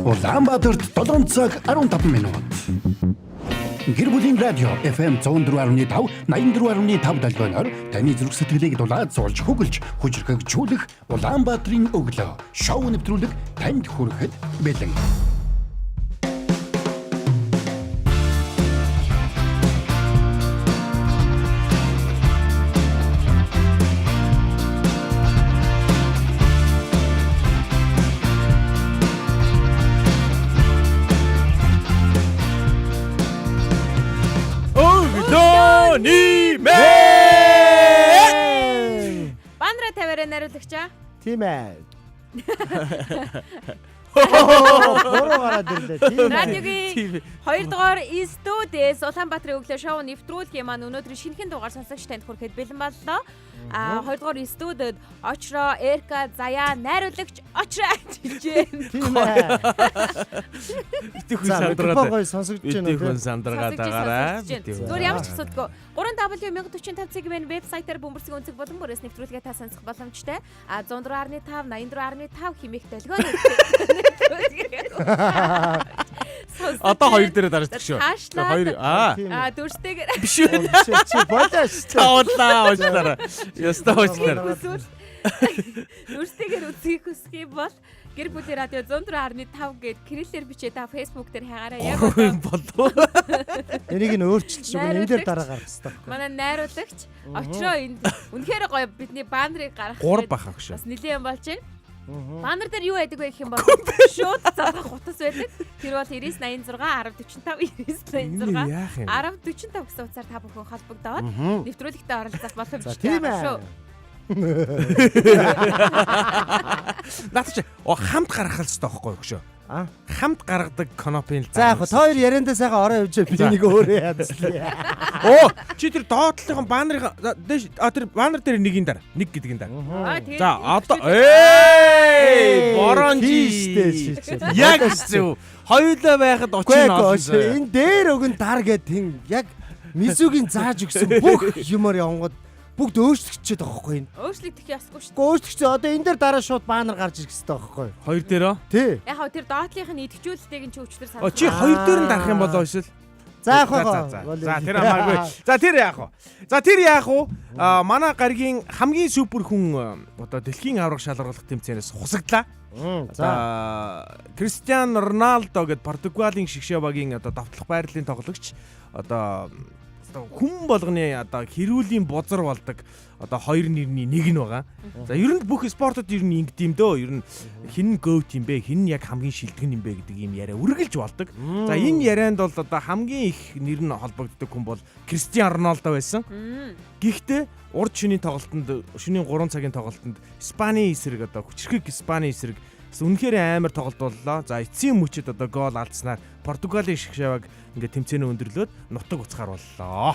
Улаанбаатарт 7 цаг 15 минут. Гэр бүлийн радио FM 104.5 84.5 долгионоор таны зүрх сэтгэлийг дулаацуулж хөглөж хүчрхэгжүүлэх Улаанбаатарын өглөө шоу нэвтрүүлэг танд хүрэхэд бэлэн. Өглөөний мэнд. Бандра тавиараа найруулагчаа. Тийм ээ. Буруу гараад ирлээ. Тийм ээ. Радиогийн 2 дугаар студиэс Улаанбаатарын өглөө шоу нэвтрүүлгийн маань өнөөдрийн шинэхэн дугаар сонсогч танд хүрэхэд бэлэн боллоо. А 2 дугаар студид Очро, Эрка, Заяа найруулагч Очро ажиллаж байна. Тийм ээ. Битгий хүн За микрофон сандраад. гоё сонсогдож байна Битгий хүн уу? сандраад Сонсогч байгаарай. сонсогч байна. Битгий хүн. Зүгээр ямар ч асуудалгүй. 3W1045 цэг-ийн вебсайтаар бөмбөрцөг өнцөг болон бүрээс нэвтрүүлгээ та сонсох боломжтой. А 104.5 84.5 химэх долгион нэвтрүүлэг. Одоо хоёр дээрээ дарж шүү. Цаашлаад. Хоёр аа Тийм А ээ. дүрстэйгээр биш үү? Биш ээ, чи болоо шүү дээ. Таавлаа уучлаарай. Ёстой уучлаарай. хүсвэл дүрстэйгээр үзхийг хүсэх юм бол гэр бүлийн радио 104.5 гээд кириллээр бичээ та Facebook дээр хайгаарай. Яг Гурван одоо болов. Энийг нь өөрчилж өгнө. Энэ дээр Найруулагч. дараа гарах хэрэгтэй байхгүй. манай найруулагч Очроо энд үнэхээр гоё бидний бандрыг гаргах Гурав гээд баха хөшөө. бас нэлээд юм болж байна. Баннер дээр юу байдаг вэ гэх юм бол шууд залгах утас байдаг. Тэр бол 9986 1045 9986 Яах юм? 1045 гэсэн утсаар та бүхэн холбогдоод нэвтрүүлэгтээ оролцох За боломжтой тийм байгаа ээ. шүү. Наад чи о хамт гаргах л ёстой байхгүй юу хөшөө? А? Хамт гаргадаг канопын л За яг та хоёр яриандаа сайхан ороо явж би нэг өөрөө ядслаа. Оо чи тэр доотлогын баннерын дээш а тэр баннер дээр нэгийн дараа нэг гэдэг нь дараа. Аа тэгээд За одоо эй боронжи Тийштэй чи чи. Яг зөв. Хоёулаа байхад Үгүй очин ээ, энэ дээр өгөн дар гэд тэн яг Мизүгийн зааж өгсөн бүх юмар явангууд бүгд өөрчлөгдчихэд байгаа байхгүй юу? Өөрчлөгдөх ёсгүй шүү. Гэхдээ өөрчлөгдсөн. Одоо энэ дээр дараа шууд баннер гарч ирэх хэрэгтэй байхгүй юу? Хоёр дээрөө. Тий. Яг хав тэр доотлынх нь идэвхжүүлэлтийг нь чи өчтөр О чи санах. хоёр дээр нь дарах юм болоо эсвэл. За яг За, хаа. за, За тэр хамаагүй. За тэр яах вэ? За тэр яах вэ? А манай гаргийн хамгийн супер хүн одоо дэлхийн аварга шалгаруулах тэмцээнээс хусагдлаа. За. За Кристиан Роналдо гэд Португалийн шигшээ багийн одоо давтлах байрлалын тоглогч одоо хүн болгоны одоо хэрүүлийн бузар болдог одоо хоёр нэрний нэг нь байгаа. За ер нь бүх спортод ер нь ингэдэм дөө. Ер нь хин нь GOAT юм бэ? Хин нь яг хамгийн шилдэг юм бэ гэдэг ийм яриа үргэлж болдог. За энэ ярианд бол одоо хамгийн их нэр нь холбогддог хүн бол Кристиан Роналдо байсан. Гэхдээ урд шөнийн тоглолтод шөнийн 3 цагийн тоглолтод Испаний эсрэг одоо хүчрхэг Испаний эсрэг бас үнэхээр амар тоглолт боллоо. За эцсийн мөчид одоо гол алдснаар Португалийн шигшэваг ингээд тэмцээнээ өндөрлөөд нутаг уцгаар боллоо.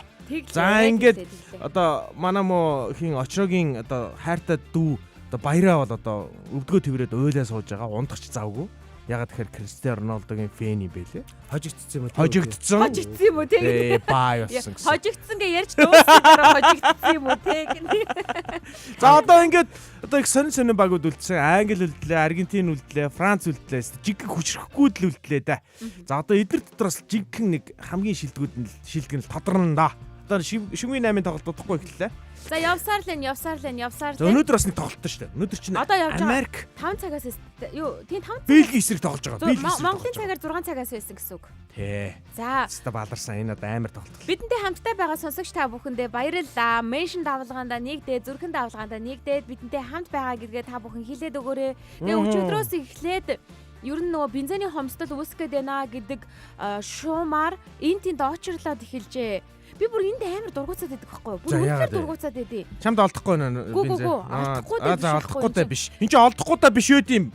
За ингээд одоо манай мо хин Очрогийн одоо хайртай дүү одоо баяраа бол одоо өвдгөө тэрвэрэд уйлаа сууж байгаа. Ундахч завгүй. Ягаад тэгэхээр Кристиан Роналдогийн фэн юм бэлээ. Хожигдсон юм уу? Хожигдсон. Хожигдсон юм уу те? Ээ бай болсон гэсэн. Хожигдсон гэж ярьж дууссан дараа хожигдсон юм уу те гэнэ. За одоо ингээд одоо их сонин сонин багууд үлдсэн. Англи үлдлээ, Аргентин үлдлээ, Франц үлдлээ. Жинхэнэ хүчрэхгүй л үлдлээ да. За одоо эдгээр дотроос жинхэнэ нэг хамгийн шилдэгүүд нь шилдэг нь л тодорно да. Одоо шимгийн 8-ын тоглолт удахгүй эхэллээ. За явсаар л энэ, явсаар л энэ, явсаар л За энэ. өнөөдөр бас нэг тоглолттой шүү дээ. Өнөөдөр чинь Одоо явж байгаа. Америк 5 цагаас юу тийм 5 Бельги эсрэг тоглож байгаа. Бельги эсрэг. Монголын цагаар 6 цагаас байсан гэсэн үг. Тий. За Хаста баларсан энэ одоо амар тоглолт. Бидэнтэй хамтдаа байгаа сонсогч та бүхэндээ баярлалаа. Меншн давлгаандаа нэгдээ, зүрхэн давлгаандаа нэгдээд бидэнтэй хамт байгаа гэдгээ та бүхэн хэлээд өгөөрэй. Тэгээ өчигдрөөс эхлээд ер нь нөгөө бензиний хомсдол үүсэх гээд байна гэдэг шуумаар энэ тэнд очрлоод эхэлжээ. Би бүр энд амар дургуцаад байдаг байхгүй юу? Бүр За, үнэхээр яагаад вэ? дургуцаад байдیں۔ Чамд олдохгүй нэ Гүү, гүү, гүү. Олдохгүй даа За биш байхгүй олдохгүй даа энэ биш. Энд чинь олдохгүй даа биш үүд юм.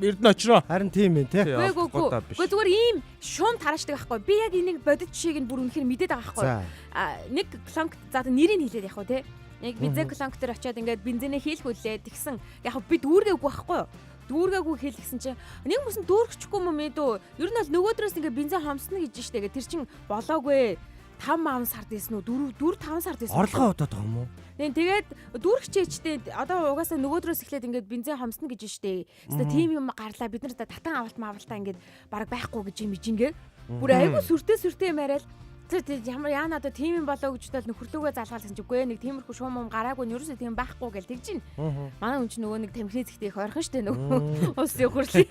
Эрдэнэ очроо. Харин тийм ээ тий. Тий, Үгүй үгүй олдохгүй даа биш. Үгүй зүгээр ийм шуум тараачдаг байхгүй юу? Би яг энийг бодит жишээг нь бүр үнэхээр мэдээд байгаа байхгүй юу? За. А, нэг клонк за нэрийг хэлээд явах уу те нэг бензин клонк дээр очиод ингээд бензинээ хийлгүүлээ тэгсэн яг би дүүргээгүй байхгүй юу дүүргээгүй хийлгсэн чинь нэг хүмүүс нь дүүргэчихгүй юм мэдүү ер нь бол нөгөөдрөөс ингээд бензин хомсно гэж штэ тэр чин болоогүй 5 мам сард исэн үү? 4 4 5 сард исэн. Орлогоо удаад байгаа юм уу? Тийм, тэгээд дүүрэгчээчтэй одоо угаасаа нөгөөдрөөс эхлээд ингээд бензин хомсно гэж штэ. Хэвээ тийм юм гарлаа, бид нар татан авалт мавалтаа ингээд бараг байхгүй гэж юм ижингээ. Бүр айгүй сүртэй сүртэй юм яриад. Тэр ямар яана одоо тийм юм болоо гэж бодоод нөхөрлөөгөө залгаал гэсэн чи үгүй нэг тиймэрхүү шуум юм гараагүй нь ерөөсөө тийм байхгүй гэл тэгж ин. Манай хүн чинь нөгөө нэг тамхины зэгтээ их ойрхон штэ нөгөө улсын хурлын.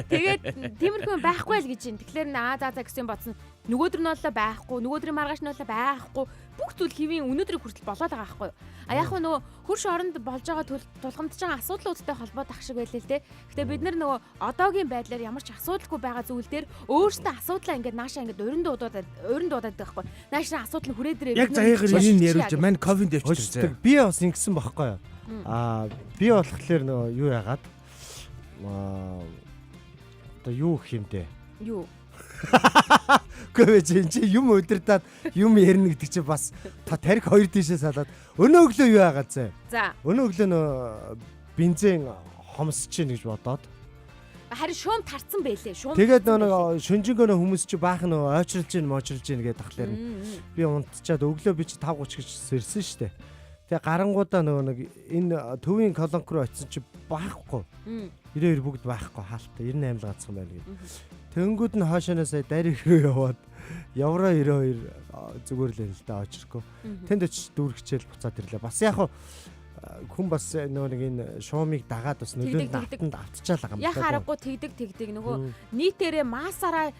Тэгээд тиймэрхүү юм байхгүй л гэж ин. Тэгэхээр наа за за гэсэн бодсон. Нөгөөдөр нь боллоо байхгүй, нөгөөдрийн маргааш нь боллоо байхгүй. Бүх зүйл хэвийн өнөөдрийг хүртэл болоод байгаа байхгүй юу? А яг хөө нөгөө хөрш оронд болж байгаа тулгамдж байгаа асуудлуудтай холбоотой ах шиг байлээ л те. Гэтэ бид нар нөгөө одоогийн байдлаар ямар ч асуудалгүй байгаа зүйл дээр өөрсдөө асуудлаа ингээд наашаа ингээд уран дуудаад байгаа байхгүй. Наашаа асуудал нь хүрээ дээрээ Яг заяагаар энийг яриулж мань ковид явчихсан. Би бас ингэсэн байхгүй юу? Аа би болохоор нөгөө юу яагаад одоо юу гэх юм те? Юу? Үгүй ээ чи юм удирдаад юм ярина гэдэг чи бас та тарих хоёр тийшээ салаад өнөө өглөө юу яагаад зэ? За. Өнөө өглөө нөө бензин хомсч чинь гэж бодоод. Харин шуум тарцсан байлээ. Шуум. Тэгээд нөө шүнжэнгөө нөө хүмүүс чи баахан нөө ойчрлж гин моочрлж гин гэдэг тахлаар би унтчаад өглөө би чи 5:30 гэж сэрсэн штэ. Тэгээ гарангуудаа нөгөө нэг энэ төвийн колонк руу очисон чи байхгүй. 92 бүгд байхгүй хаалт 98 л ганцхан байна гэдэг. Тэнгүүд нь хойшооноо сая дариг рүү яваад евро 92 зүгээр л л да очиргүй. Тэнд очиж дүүргчээл буцаад ирлээ. Бас яг хүн бас нөгөө нэг энэ шуумыг дагаад бас нөлөөнд автанд автчаал байгаа юм. Яг харахгүй тэгдэг нөгөө нийтээрээ массаараа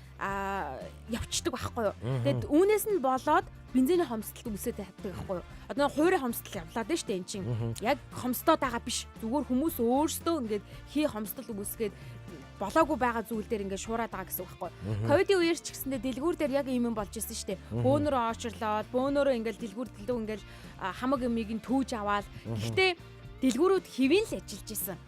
явцдаг байхгүй юу. Тэгээд үүнээс нь болоод бензиний хомсдолт үүсээд байдаг байхгүй юу. Одоо хуурай хомсдол явлаа дээ штэ эн чинь. Яг хомсдоод байгаа биш. Зүгээр хүмүүс өөрсдөө ингээд хий хомсдол үүсгээд болоогүй байгаа зүйл дээр ингээд шуураад байгаа гэсэн үг байхгүй юу. Ковидын үеэр ч гэсэндээ дэлгүүр дээр яг ийм юм болж исэн штэ. Бөөнөрөө очрлоод, бөөнөрөө ингээд дэлгүүр дэлгүү ингээд хамаг юмыг нь түүж аваад. Гэхдээ дэлгүүрүүд хэвийн л ажиллаж исэн.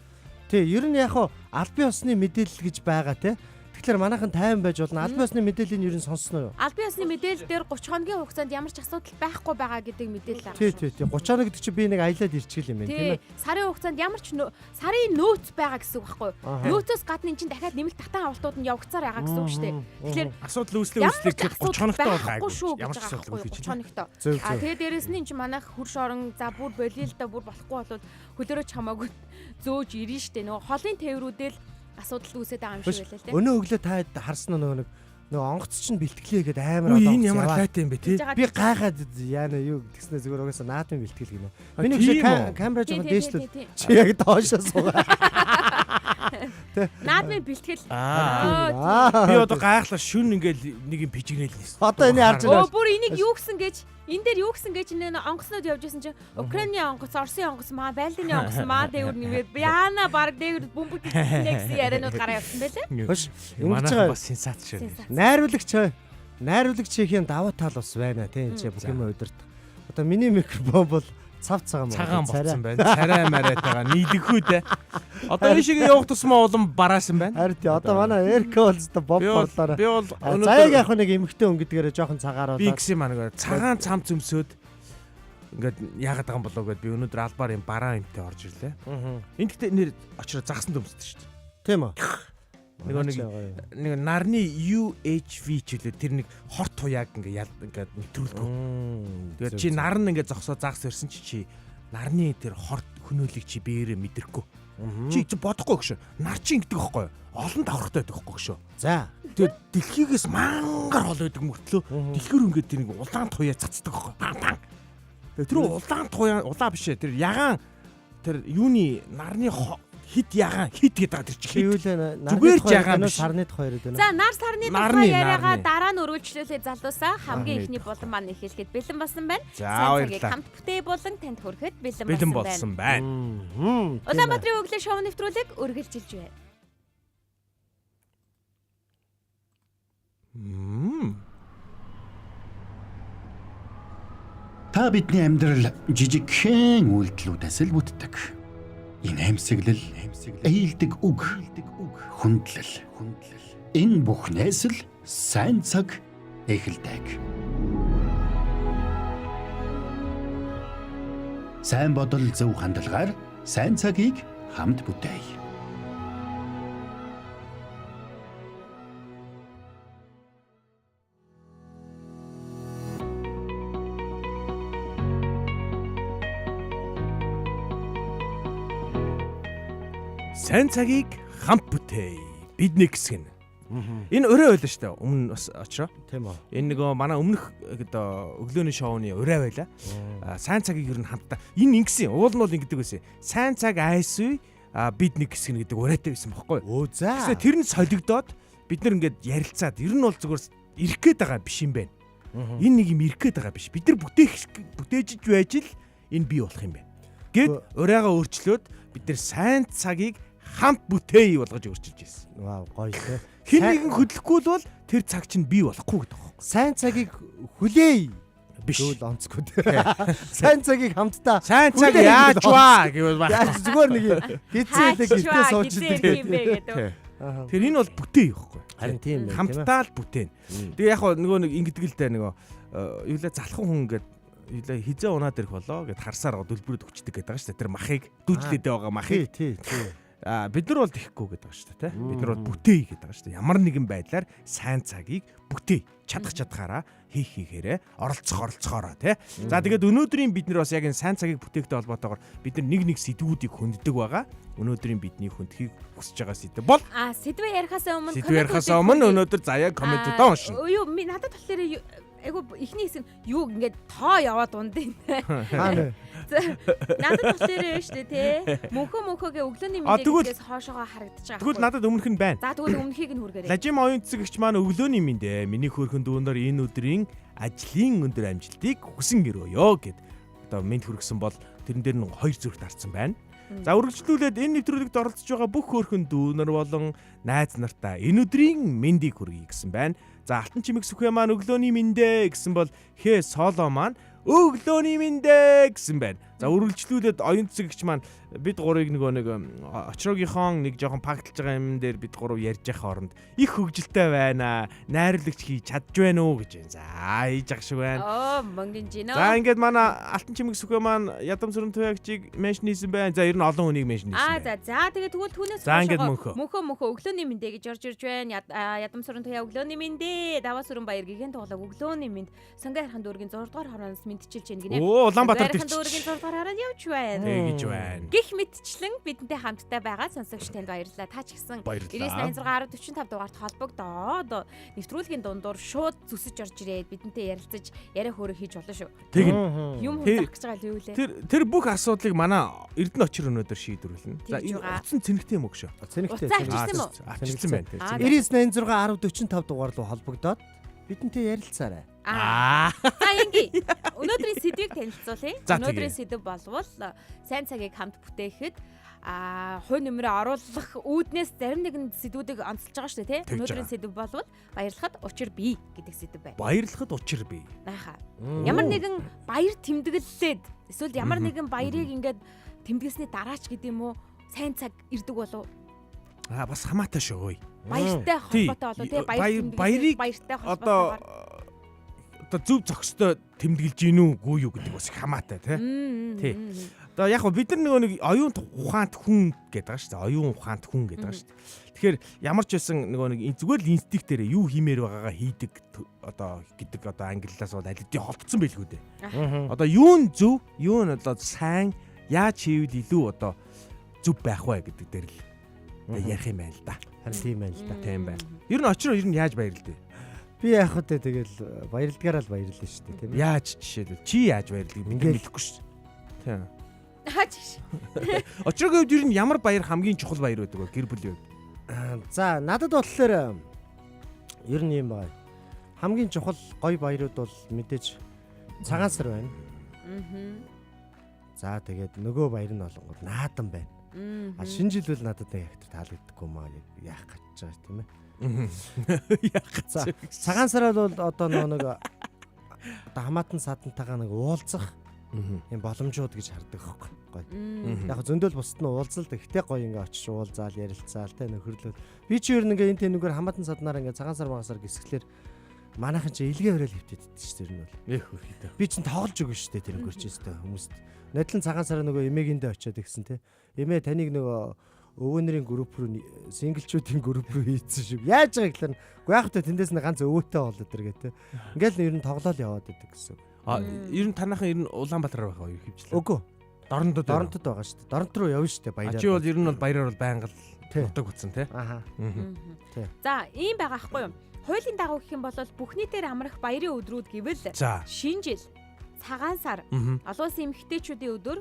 Тий, ер нь яг хуу албан ёсны мэдээлэл гэж байгаа те. Тэгэхээр манайхан тайван байж болно. Албан ёсны мэдээллийг ер нь сонссноо юу? Албан ёсны мэдээлэл дээр 30 хоногийн хугацаанд ямар ч асуудал байхгүй байгаа гэдэг мэдээлэл байгаа. Тий, тий, тий. 30 хоног гэдэг чинь би нэг аялаад ирчихэл юм байна, тийм ээ. Сарын хугацаанд ямар ч сарын нөөц байгаа гэсэн үг байхгүй юу? Нөөцөөс гадна эн чинь дахиад нэмэлт татан авалтууд нь явагдсаар байгаа гэсэн үг шүү дээ. Тэгэхээр асуудал үүслээ гэхэд 30 хоногтой бол гайгүй. Ямар ч асуудал үүсэж 30 хоногтой. А тэгээ дээрэс нь эн чинь манайх хөрш орон за бүр болио л да бүр болохгүй болвол хөлөөрөө ч хамаагүй зөөж ирнэ шүү дээ. Нөгөө холын тээврүүдэл асуудал үүсээд байгаа юм шиг байлаа л дээ. Өнөө өглөө та харсан нөгөө нэг нөгөө онгоц чинь бэлтгэлээ гэдэг амар одоо энэ ямар лайт юм бэ тий? Би гайхаад яана юу тэгснэ зүгээр угаасаа наадмын бэлтгэл гинэ. Миний хөшөө камера жоохон дээшлэл чи яг доошоо суугаа. Тэ. Наадмын бэлтгэл. Би одоо гайхлаа шүн ингээл нэг юм пижигнэл нээс. Одоо энийг харж байна. Өө бүр энийг юу гэсэн гэж энэ дээр юу гэсэн гэж нэг онгоцнууд явж исэн чинь Украины онгоц, Оросын онгоц, маа Байлданы онгоц маа дээгүр нэмээд яана баг дээгүр бөмбөг хийсэн гэсэн ярианууд гараа явсан байлээ. Хөш ингэж байгаа бас сенсац шүү. Найруулагч хийхин давуу тал бас байна тий энэ бүх юм удирдах. Одоо миний микрофон бол цав цагаан цагаан болсон байна. Царай мариатайгаа нийлэхүү те. Одоо энэ шиг явах тусмаа улам бараасан байна. Харин тий одоо манай Эрко бол зөв боб борлоорой. Би бол өнөөдөр заяаг яг нэг эмхтэн өнгө гэдгээрээ жоохон цагаар болоо. Би гэсэн маань цагаан цам зөмсөөд ингээд яагаад байгаа юм болоо гэд би өнөөдөр албаар юм бараа юмтай орж ирлээ. Энд гэхдээ нэр очроо загсан дөмсдөг шүү дээ. Тийм үү? Нөгөө нэг нарны UHV ч үлээ тэр нэг хорт туяаг ингээ ингээд нэвтрүүлдэг. Тэгээд чи нар нь ингээ зогсоо загас ирсэн чи нарны тэр хорт хөнөөлийг чи биеэрээ мэдрэхгүй. Чи бодохгүй гшөө. Нар чи ингэдэг байхгүй юу? Олон давхартай байдаг байхгүй гшөө. За. Тэгээд дэлхийгээс мангар хол байдаг мөртлөө дэлхийр ингээд тэр нэг улаан туяа цацдаг байхгүй. Пан пан. Тэгээд тэр улаан туяа улаа биш ээ. Тэр ягаан тэр юуны нарны хит ягаан хит гэдэг байгаа тэр чи юу лээ зүгээр ч ягаан биш сарны тухай яриад байна. За нар сарны тухай яриагаа дараа нь өргөлжлүүлээ залуусаа хамгийн эхний булан маань эхлэхэд бэлэн болсон байна. За баярлалаа. Хамт бүтээ булан танд хүрэхэд бэлэн болсон байна. Улаанбаатарын өглөө шоу нэвтрүүлэг өргөлжилж байна. Та бидний амьдрал жижигхэн үйлдэлүүдээс л бүтдэг. Инээмсэглэл, ээлдэг үг, хүндлэл. Энэ бүхнээс л сайн цаг эхэлдэг. Сайн бодол зөв хандлагаар сайн цагийг хамт бүтээе. Сайн цагийг хамт бүтээе. Бидний хэсэг нь. Энэ өрөө байлаа шүү дээ. Өмнө бас очроо. Тийм үү. Энэ нөгөө манай өмнөх одоо өглөөний шоуны урай байлаа. Сайн цагийг ер нь хамтдаа. Энэ ингэсэн. Уул нь бол ингэдэг байсан. Сайн цаг айсүй бид нэг хэсэг нь гэдэг урайтай байсан бохгүй. Өө за. Тэгсэн тэр нь солигдоод бид нар ингээд ярилцаад ер нь бол зүгээр ирэх гээд байгаа биш юм байна. Энэ нэг юм ирэх гээд байгаа биш. Бид нар бүтээж байж л энэ бий болох юм байна. Гэт урайгаа өөрчлөөд бид нар сайн цагийг хамт бүтээе болгож өөрчилж ирсэн. Вау, гоё те. Хэн нэгэн хөдлөхгүй л бол тэр цаг чинь бий болохгүй гэдэг юм. Сайн цагийг хүлээе. Биш. Тэгвэл онцгүй те. Сайн цагийг хамтдаа Сайн цаг хүлээе яаж гэвэл ваа гэвэл баг. Яаж зүгээр нэг гизээ хэлээ гэртээ сууж идэг юм бэ гэдэг. Тэр энэ бол бүтээе байхгүй. Харин тийм байх тийм ээ. Хамтдаа л бүтээн. Тэгээ яг нөгөө нэг ингэдэг л дээ нөгөө юу лээ залхан хүн ингээд юу лээ хизээ унаад ирэх болоо гэд харсаар дүлбрүүд өгчдөг гэдэг байгаа шүү дээ. Тэр махыг дүүжлээд байгаа махыг. Тий, тий. А бид нар бол тэхгүй гэдэг байгаа шүү дээ, тэ. Бид нар бол бүтээе гэдэг байгаа шүү дээ. Ямар нэгэн байдлаар сайн цагийг бүтээе. Чадах чадхаараа хийх хийхээрээ оролцох оролцохоороо тэ. За тэгээд өнөөдрийн бид нар бас яг энэ сайн цагийг бүтээхтэй холбоотойгоор бид нар нэг нэг сэдвүүдийг хүнддэг байгаа. Өнөөдрийн бидний хүндхийг хүсэж байгаа сэдв бол сэдвээ ярихаас өмнө сэдв ярихаас өмнө өнөөдөр заяа комментудаа уншина. Юу надад болохоор айгу эхний хэсэг нь юу ингээд тоо яваад ундын. Хаана? Надад болохоор юу шүү дээ те. Мөнхөө мөнхөөгээ өглөөний мэндэ гэдгээс хоошоогоо харагдаж байгаа. Тэгвэл надад өмнөх нь байна. За тэгвэл өмнөхийг нь хүргээрэй. Лажим оюун цэцэгч маань өглөөний мэндэ. Миний хөөрхөн дүүнер энэ өдрийн ажлын өндөр амжилтыг хүсэн гэрөөё гэд. Одоо мэнд хүргэсэн бол тэрэн дээр нь 2 зүрх дарсан байна. За үргэлжлүүлээд энэ нэвтрүүлэгт оролцож байгаа бүх хөөрхөн дүүнер болон найз нартаа энэ өдрийн мэндийг хүргэе гэсэн байна. За алтан чимэг сүхээ маань өглөөний мэндэ гэсэн бол хээ соло маань өглөөний мэндэ гэсэн байна. За үргэлжлүүлээд оюун цэцэгч маань бид гурыг нөгөө нэг очрогийнхоо нэг жоохон пакталж байгаа юм дээр бид гурав ярьж явах хооронд их хөгжилтэй байна. Найруулагч хийж чадж байна уу гэж байна. За хийж ах шиг байна. Оо мөнгөн жинөө. За ингээд манай алтан чимэг сүхээ маань ядам сүрэн туягчийг меншн хийсэн байна. За ер нь олон хүнийг меншн хийсэн байна. За тэгээд тэгвэл түүнээс мөнхөө мөнхөө өглөөний мэндэ гэж орж ирж байна. Ядам сүрэн туяа өглөөний мэндэ. Даваа сүрэн баяр гигэн туглаг өглөөний мэнд. Сонгон хайрхан дүүргийн 6 дугаар хорооноос мэдчилж байна гинэ. Оо Улаанбаатар дүүргийн 6 дугаар хороонд явж байна. Тэгэж байна. Гэх мэтчлэн бидэнтэй хамтдаа байгаа сонсогч танд баярлалаа. Та ч гэсэн 99 86 10 45 дугаарт холбогдоод нэвтрүүлгийн дундуур шууд зүсэж орж ирээд бидэнтэй ярилцаж яриа хөөрө хийж болно шүү. Тэгнь. Юм хуцах гэж байгаа л юу лээ. Тэр бүх асуудлыг манай Эрдэнэ очир өнөөдөр шийдвэрлэнэ. За энэ утсан цэнэгтэй юм уу гэж. Цэнэгтэй. Авчирсан байна. 99 86 10 45 дугаар руу холбогдоод бидэнтэй ярилцаарай. За ингээ. Өнөөдрийн сэдвийг танилцуулъя. Өнөөдрийн сэдв болвол сайн цагийг хамт бүтээхэд хувь нэмрээ оруулах үүднээс зарим нэгэн сэдвүүдийг онцолж байгаа шүү дээ, тий? Өнөөдрийн сэдв болвол баярлахад учир бий гэдэг сэдв байна. Баярлахад учир бий. Ааха. Ямар нэгэн баяр тэмдэглэлээд эсвэл ямар нэгэн баярыг ингээд тэмдэглэсний дараач гэдэг юм уу? Сайн цаг ирдэг болов. Бас хамаатай шүү. Баяртай холбоотой болов тий? Баяр баяртай холбоотой. Одоо зөв зохистой тэмдэглэж гин үү үгүй юу гэдэг бас их хамаатай тий. Тий. Одоо яг бид нар нөгөө нэг оюун ухаант хүн гэдэг байгаа шүү дээ. Оюун ухаант хүн гэдэг байгаа шүү дээ. Тэгэхээр ямар ч байсан нөгөө нэг зүгээр л инстинктээрээ юу хиймээр байгаагаа хийдэг одоо гэдэг одоо англиас бол аль хэдийн холдсон байлгүй дээ. Одоо юу нь зөв, юу нь одоо сайн, яаж хийвэл илүү одоо зөв байх вэ гэдэг дээр л ярих юм байна л да. Харин тийм байна л да. Тийм байна. Ер нь очроо ер нь яаж баярлдээ? Би яах вэ тэгэл баярлдгаараа л баярлна шүү дээ тийм ээ. Яаж жишээлбэл чи яаж баярлдаг бид мэдэхгүй шүү. Тийм. Хаач. Очрогийн хувьд ер нь ямар баяр хамгийн чухал баяр байдаг вэ гэр бүлийн хувьд? За надад болохоор ер нь юм байна. Хамгийн чухал гоё баярууд бол мэдээж цагаан сар байна. За тэгээд нөгөө баяр нь болонгод наадам байна. А шинэ жил бол надад яг тэр таалагддаггүй маа яах гэж байгаа тийм ээ. Яах гэж. Цагаан сараар бол одоо нэг одоо хамаатан садантайгаа нэг уулзах юм боломжууд гэж хардаг байхгүй гоё. Яг зөндөл бусд нь уулзалт ихтэй гоё ингээ очиж уулзаал ярилцаал тэ нөхөрлөл. Би чи ер нь ингээ энэ тэнүүгээр хамаатан саднаар ингээ цагаан сар багасаар гисгэлэр манайхан чи илгээ өрөөл хөвтөд шүү дээ ер нь бол. Эх хөрхийдээ. Би чин тоглож өгнө шүү дээ тэр өнгөрч өстэй хүмүүст. Нодлон цагаан сараа нөгөө эмээгэндээ очиод гисэн те. Эмээ таныг нөгөө өвөөнөрийн групп рүү синглчүүдийн групп рүү хийцэн шүү. Яаж байгаа гэхлээр үгүй яах вэ тэндээс нь ганц өвөөтэй болоод тэр гэ те. Ингээл ер нь тоглоал яваад идэг гэсэн. А ер нь танайхан ер нь Улаанбаатараар байх уу хөвчлээ. Үгүй. Дорнодод. Доронтод байгаа шүү дээ. Доронт руу явна шүү дээ баяраар. Чи бол ер нь бол баяраар бол байнга л нутаг утсан тий. Аха. Тий. За, ийм байгаа хгүй юу? Хуулийн дагуу гэх юм бол бүх нийтээр амрах баярын өдрүүд гэвэл шинэ жил, цагаан сар, олон улсын эмэгтэйчүүдийн өдөр,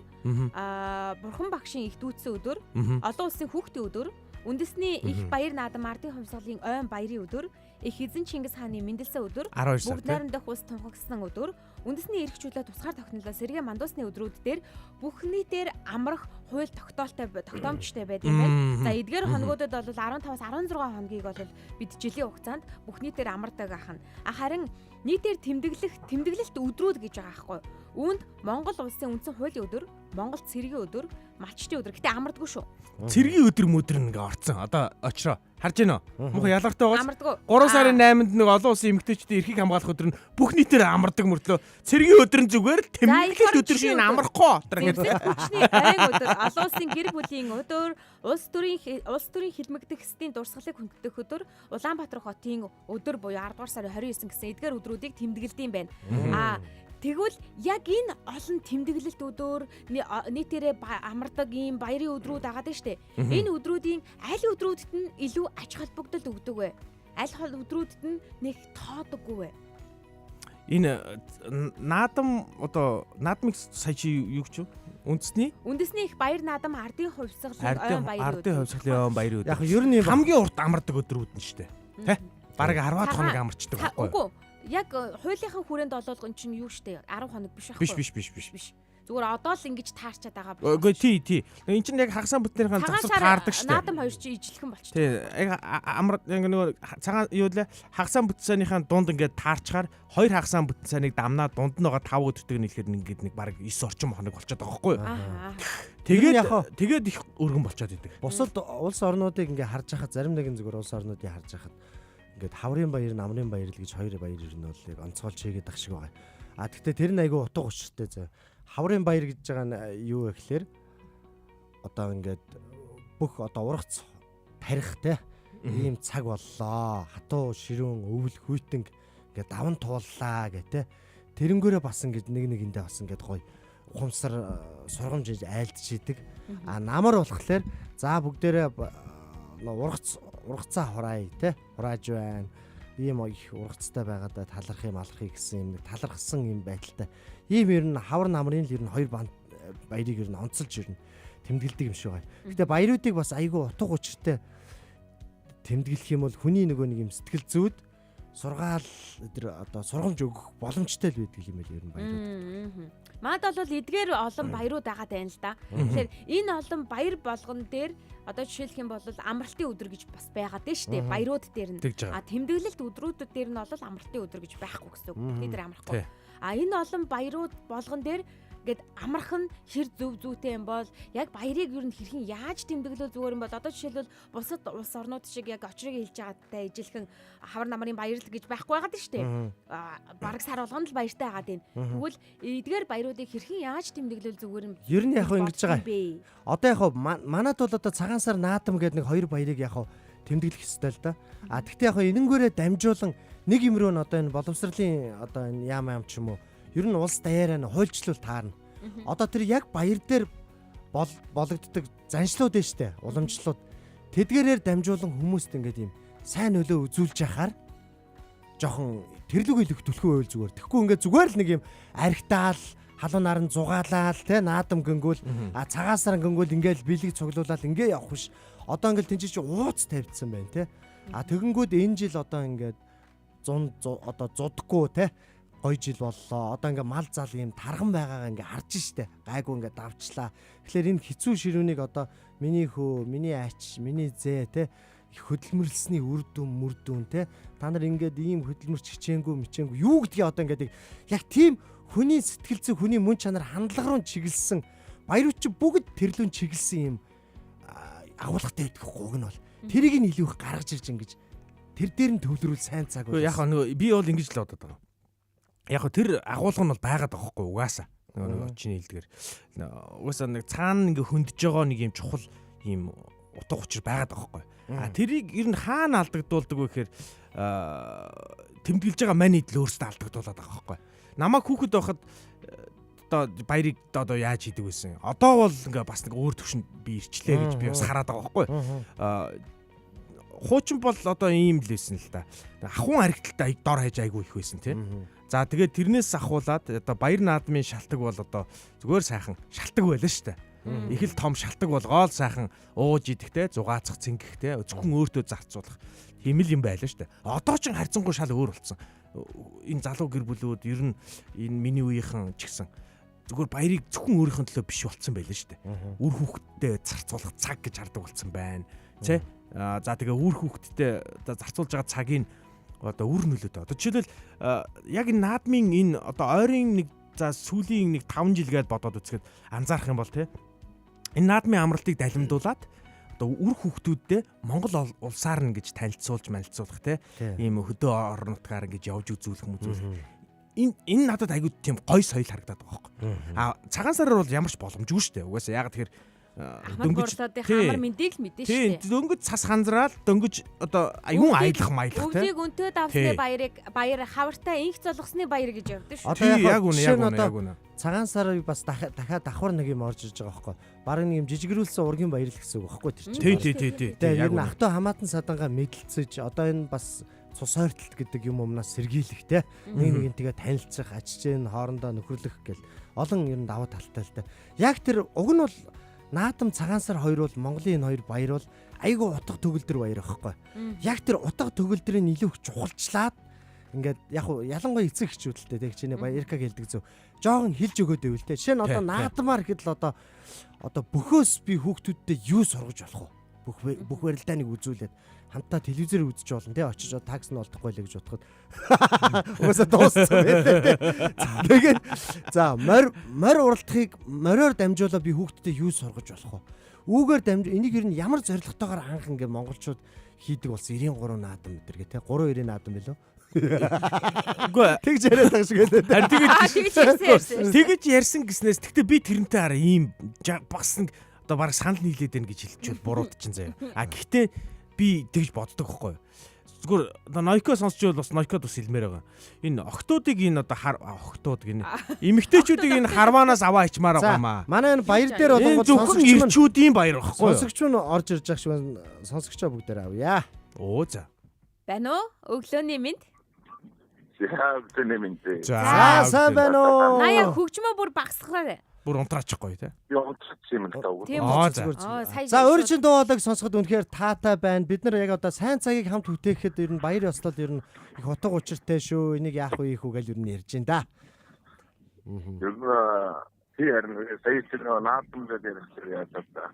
бурхан багшийн их дүүцсэн өдөр, олон улсын хүүхдийн өдөр, үндэсний их баяр наадам ардын хувьсгалын ойн баярын өдөр, их эзэн Чингис хааны мэндэлсэн өдөр, бүгд найрамдах улс тунхагласан өдөр, үндэсний эрх чөлөө тусгаар тогтнолоо сэргээ мандуусны өдрүүд дээр бүх нийтээр амрах хууль тогтоолтой тогтоомжтой байдаг юм байна. За эдгээр хоногудад бол 15-аас 16 хоногийг бол бид жилийн хугацаанд бүх нийтээр амардаг ахна. Харин нийтээр тэмдэглэх тэмдэглэлт өдрүүд гэж байгаа байхгүй. Үүнд Монгол улсын үндсэн хуулийн өдөр, Монгол цэргийн өдөр, малчдын өдөр. Гэтэ амардгүй шүү. Цэргийн өдөр мөдөр ингээ орцсон. Одоо очроо. Харж байна уу? Муухай ялгартай байгаа. 3 сарын 8-нд нэг олон улсын эмэгтэйчдийн эрхийг хамгаалах өдөр нь бүх нийтээр амардаг мөртлөө цэргийн өдөр нь зүгээр л тэмдэглэл өдөр шиг амрахгүй дотор ингээд. Хүчний айн өдөр, олон улсын гэр бүлийн өдөр, улс төрийн хилмигдэх хэсдийн дурсгалыг хүндэтгэх өдөр, Улаанбаатар хотын өдөр буюу 10 дугаар сарын 29 гэсэн эдгээр өдрүүдийг тэмдэглэдэм байна. Аа тэгвэл яг энэ олон тэмдэглэлт өдөр нийтээрээ амардаг ийм баярын өдрүүд агаад нь штэ. Энэ өдрүүдийн аль өдрүүдэд нь илүү ач холбогдол өгдөг вэ? Аль хол өдрүүдэд нь нэг тоодоггүй вэ? Энэ наадам одоо наадмыг сая чи юу гэж вэ? Үндэсний их баяр наадам ардын хувьсгалын ойн баярын өдөр. Ардын хувьсгалын ойн баярын өдөр. Яг ер нь хамгийн урт амардаг өдрүүд нь штэ. Тэ? Бараг 10 хоног амарчдаг байхгүй юу? Үгүй. Яг хуулийнхаа хүрээнд болвол эн чинь юу штэ 10 хоног биш байхгүй. Биш. Зүгээр одоо л ингэж таарчаад байгаа байна. Үгүй тий. Энд чинь яг хагасаа бүтнийхэн завсар таардаг штэ. Наадам хоёр чинь ижилхэн болчихсон. Тий. Яг амар яг нөгөө цагаан юу лээ хагасаа бүтсэнийхэн дунд ингээд таарчаар хоёр хагасаа бүтсэнийг дамнаа дунд нь байгаа 5 өдөртөг нийлэхээр ингээд нэг бараг 9 орчим хоног болчиход байгаа байхгүй юу? Тэгээд их өргөн болчиход идэг. Бусад улс орнуудыг ингээд харж байхад зарим нэгэн зүгээр улс орнуудыг харж байхад ингээд хаврын баяр, намрын баяр л гэж хоёр баяр ер нь бол яг онцгойлж хийгээд ах шиг байгаа. А тэгтээ тэр нь айгүй утга учиртай зөө. Хаврын баяр гэж байгаа нь юу вэ гэхээр одоо ингээд бүх одоо ургац тарих те ийм цаг боллоо. Хатуу, ширүүн, өвөл, хүйтэн ингээд даван тууллаа гэх те. Тэрэнгүүрээ бас ингээд нэг нэгэндээ бас ингээд гоё ухамсар сургамж хийж айлдчихийдэг. А намар болохоор за бүгдээрээ ургацаа хураая те хурааж байна. Ийм их ургацтай байгаадаа таларх юм алхахыг гэсэн юм нэг талархсан юм байдалтай. Ийм ер нь хавар намрын л ер нь хоёр баярыг ер нь онцолж ер нь тэмдэглэдэг юм шиг байна. Гэтэ баяруудыг бас айгүй утга учиртай тэмдэглэх юм бол хүний нөгөө нэг юм сэтгэл зүйд сургаал өдр одоо сургамж өгөх боломжтой л байдаг юм байл ер нь баярууд. Манад бол эдгээр олон баярууд байгаа даа л да. Тэгэхээр энэ олон баяр болгон дээр одоо жишээлх юм бол амралтын өдөр гэж бас байгаа дээ шүү дээ. Баярууд дээр нь. А тэмдэглэлт өдрүүд дээр нь бол амралтын өдөр гэж байхгүй гэсэн үг. Бид нар амрахгүй. А энэ олон баярууд болгон дээр ингээд амрах нь хэр зөв зүйтэй юм бол яг баярыг ер нь хэрхэн яаж тэмдэглэвэл зүгээр юм бол одоо жишээлбэл бусад улс орнууд шиг яг очрыг хэлж байгаатай ижилхэн хавар намрын баяр л гэж байхгүй байгаад нь шүү дээ. Бараг сар болгоно л баяртай байгаад байна. Тэгвэл эдгээр баяруудыг хэрхэн яаж тэмдэглэвэл зүгээр юм? Ер нь яг хөө ингэж байгаа. Одоо яг хөө манад бол одоо цагаан сар наадам гэдэг нэг хоёр баярыг яг хөө тэмдэглэх ёстой л да. А тэгтээ яг хөө энэнгүүрээ дамжуулан нэг юм руу нь одоо энэ боловсролын одоо энэ яам яам ч юм уу ер нь улс даяараа нь хуульчлал таарна. Одоо тэр яг баяр дээр бологддог заншлууд нь штэ уламжлалууд тэдгээрээр дамжуулан хүмүүст ингээд юм сайн нөлөө үзүүлж яхаар жоохон тэрлэг илэх түлхүү байвал зүгээр. Тэгэхгүй ингээд зүгээр л нэг юм архитаал халуун наран зугаалаал те наадам гингүүл а цагаан саран гингүүл ингээл бэлэг цуглуулаад ингээ явах биш. Одоо ингээл тэнцээ чи ууц тавьдсан байна те. А тэгэнгүүт энэ жил одоо ингээд 100 одоо зудаггүй те гоё жил боллоо. Одоо ингээ мал зал ийм тарган байгаагаа ингээ харж штэ. Гайгүй ингээ давчлаа. Тэгэхээр энэ хэцүү ширүүнийг одоо миний хөө, миний ач, миний зээ те их хөдөлмөрлсөний үр дүн мөр дүн те та нар ингээд ийм хөдөлмөрч хичээнгүй мичээнгүй юу гэдгийг одоо ингээд яг тийм хүний сэтгэл зүй хүний мөн чанар хандлага руу чиглэсэн баярууд чи бүгд тэрлүүн чиглэсэн юм агуулгатай байдаг гуг нь бол тэрийг нь илүү их гаргаж ирж ингэж тэр дээр нь төвлөрүүл сайн цаг бол яг нөгөө би бол ингэж л бодод байгаа. Яг тэр агуулга нь бол байгаад байгаа хгүй угаасаа нөгөө чиний хэлдгээр угаасаа нэг цаана ингээ хөндөж байгаа нэг юм чухал юм утга учир байгаад байгаа хгүй. А тэрийг ер нь хаана алдагдуулдаг вэ гэхээр тэмдэглэж байгаа мань идэл өөрсдөө алдагдуулаад байгаа хгүй. Намайг хүүхэд байхад одоо баярыг одоо яаж хийдэг байсан. Одоо бол ингээ бас нэг өөр төвшөнд би ирчлээ гэж би бас хараад байгаа байхгүй. Хуучин бол одоо ийм л байсан л да. Ахуйн харигдaltaй дор хаяж айгүй их байсан тий. За тэгээд тэрнээс ахуулаад одоо баяр наадмын шалтаг бол одоо зүгээр сайхан шалтаг байлаа шүү дээ. Их л том шалтаг болгоол сайхан ууж идэхтэй, зугаацах, цэнгэхтэй, зөвхөн өөртөө зарцуулах тийм л юм байлаа шүү дээ. Одоо ч харьцангуй шал өөр болсон. Энэ залуу гэр бүлүүд ер нь энэ миний үеийнхэн ч гэсэн зүгээр баярыг зөвхөн өөрийнх нь төлөө биш болцсон байлаа шүү дээ. Үр хүүхдтэй зарцуулах цаг гэж хардаг болсон байна. Тэ? За тэгээ үр хүүхдтэй одоо зарцуулж байгаа цагийг одоо үр нөлөөтэй. Одоо жишээлбэл яг энэ наадмын энэ одоо ойрын нэг за сүүлийн нэг 5 жил гээд бодоод үзэхэд анзаарах юм бол тэ энэ наадмын амралтыг далимдуулаад одоо үр хүүхдүүддээ Монгол улсаар нь гэж танилцуулж манилцуулах те ийм хөдөө орон нутгаар ингэж явж үзүүлэх мүзүүлэх энэ надад айгүй тийм гой соёл харагдаад байгаа байхгүй. А цагаан сараар бол ямар ч боломжгүй шүү дээ. Угаасаа яг тэгэхээр дөнгөж хамар мэндийг л мэдэн шүү дээ. Дөнгөж цас ханзраал дөнгөж одоо аюун аялах маялах те. Өвлийг өнтөөд авсны баярыг баяр хавартай инх золгосны баяр гэж явдаг шүү. Одоо яг үнэ. Цагаан сарыг бас дахиад давхар нэг юм орж иж байгаа байхгүй. Бараг нэг юм жижигрүүлсэн ургийн баяр л гэсэн үг байхгүй тэр чинь. Тий. Тэгээ ер нь ахтай хамаатан садангаа мэдлцэж одоо энэ бас цус ойртолт гэдэг юм умнаас сэргийлэх те. Нэг нэгнтэйгээ танилцах, ажиж хоорондоо нөхөрлөх гэл олон ер нь давуу талтай л та. Яг тэр уг нь бол наадам цагаан сар хоёр бол Монголын энэ хоёр баяр бол айгүй утга төгөлдөр баяр байхгүй. Яг тэр утга төгөлдрийг илүү их чухалчлаад ингээд яг ялангуяа эцэг эхчүүдэлтэй тэг чиний баярка хэлдэг зөв. Жохон хилж өгөөд байвал те. Жишээ нь одоо наадмаар гэхэд л одоо бөхөөс би хүүхдүүддээ юу сургаж болох вэ? Бүх барилдааныг үзүүлээд хамтдаа телевизээр үзэж болно те. Очиж такс нь олдохгүй л гэж бодоход угаасаа дууссан байлээ те. Тэгээд за морь уралдахыг мориор дамжуулаад би хүүхдүүдэд юу сургаж болох вэ? Үүгээр дамж энийг ер нь ямар зорилготойгоор анх ингээ монголчууд хийдэг болсон 93 наадам өдр гэ те. 390 наадам билүү? Үгүй тэгж яриад байгаа шиг байлаа. Харин тэгэж ярьсан гэснээс тэгтээ би тэрнтэй хараа ийм бас нэг одоо бараг санал нийлээд байна гэж хэлчихвэл буруудчин заяа. А гэхдээ би тэгж боддог байхгүй юу. Зүгээр одоо Нойко сонсч байвал бас Нойкод бас хэлмээр байгаа. Энэ октоодыг энэ одоо октод гинэ. Эмэгтэйчүүдийг энэ харваанаас аваа ичмаар байгаа юм аа. Манай энэ баяр дээр болонгод зөвхөн ирчүүдийн баяр байхгүй юу? Сонсогч нь орж ирж байгаа шиг байна. Сонсогчоо бүгдээр авъя. Оо за. Байна уу? Өглөөний мэнд. За өглөөний мэнд. За сайн байна уу? Наяа хөгжмөө бүр багсглаа. Бүр унтраачихгүй тий. Би унтраачих юм л да. За өөр чин дуу хоолойг сонсоход үнэхээр таатай байна. Бид нар яг одоо сайн цагийг хамт бүтээхэд ер нь баяр ёслол ер нь их утга учиртай шүү. Энийг яах вэ ийх үү гэж ер нь ярьж байна да. Ер нь тий харин сая тэр наадам дээр ярих яагаад та.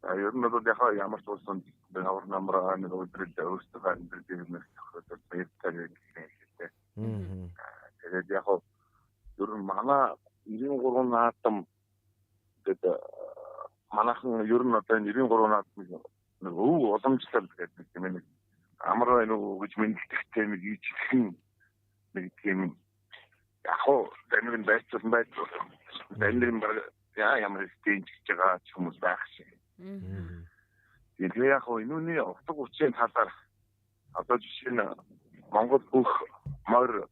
За ер нь бол яг ямар ч улсанд авар намраа нэг өдрөл өөрсдөө амьдрал юм тохиолдол баяртай гэх юм хэлээ. Тэгээд яг ер нь манай 93 наадам гэдэг манайхан ер нь одоо энэ 93 наадам нэг өв уламжлал гэдэг юм нэг амар байна уу гэж мэдлэгтэй нэг ижлэхэн нэг тийм яг уу дамиг нь байцсан байцсан дамиг нь баг ямар стейж гэж байгаа ч хүмүүс байх шээ. Тэгээ яг уу энүүний утга учирын талаар одоо жишээ нь Монгол бүх морь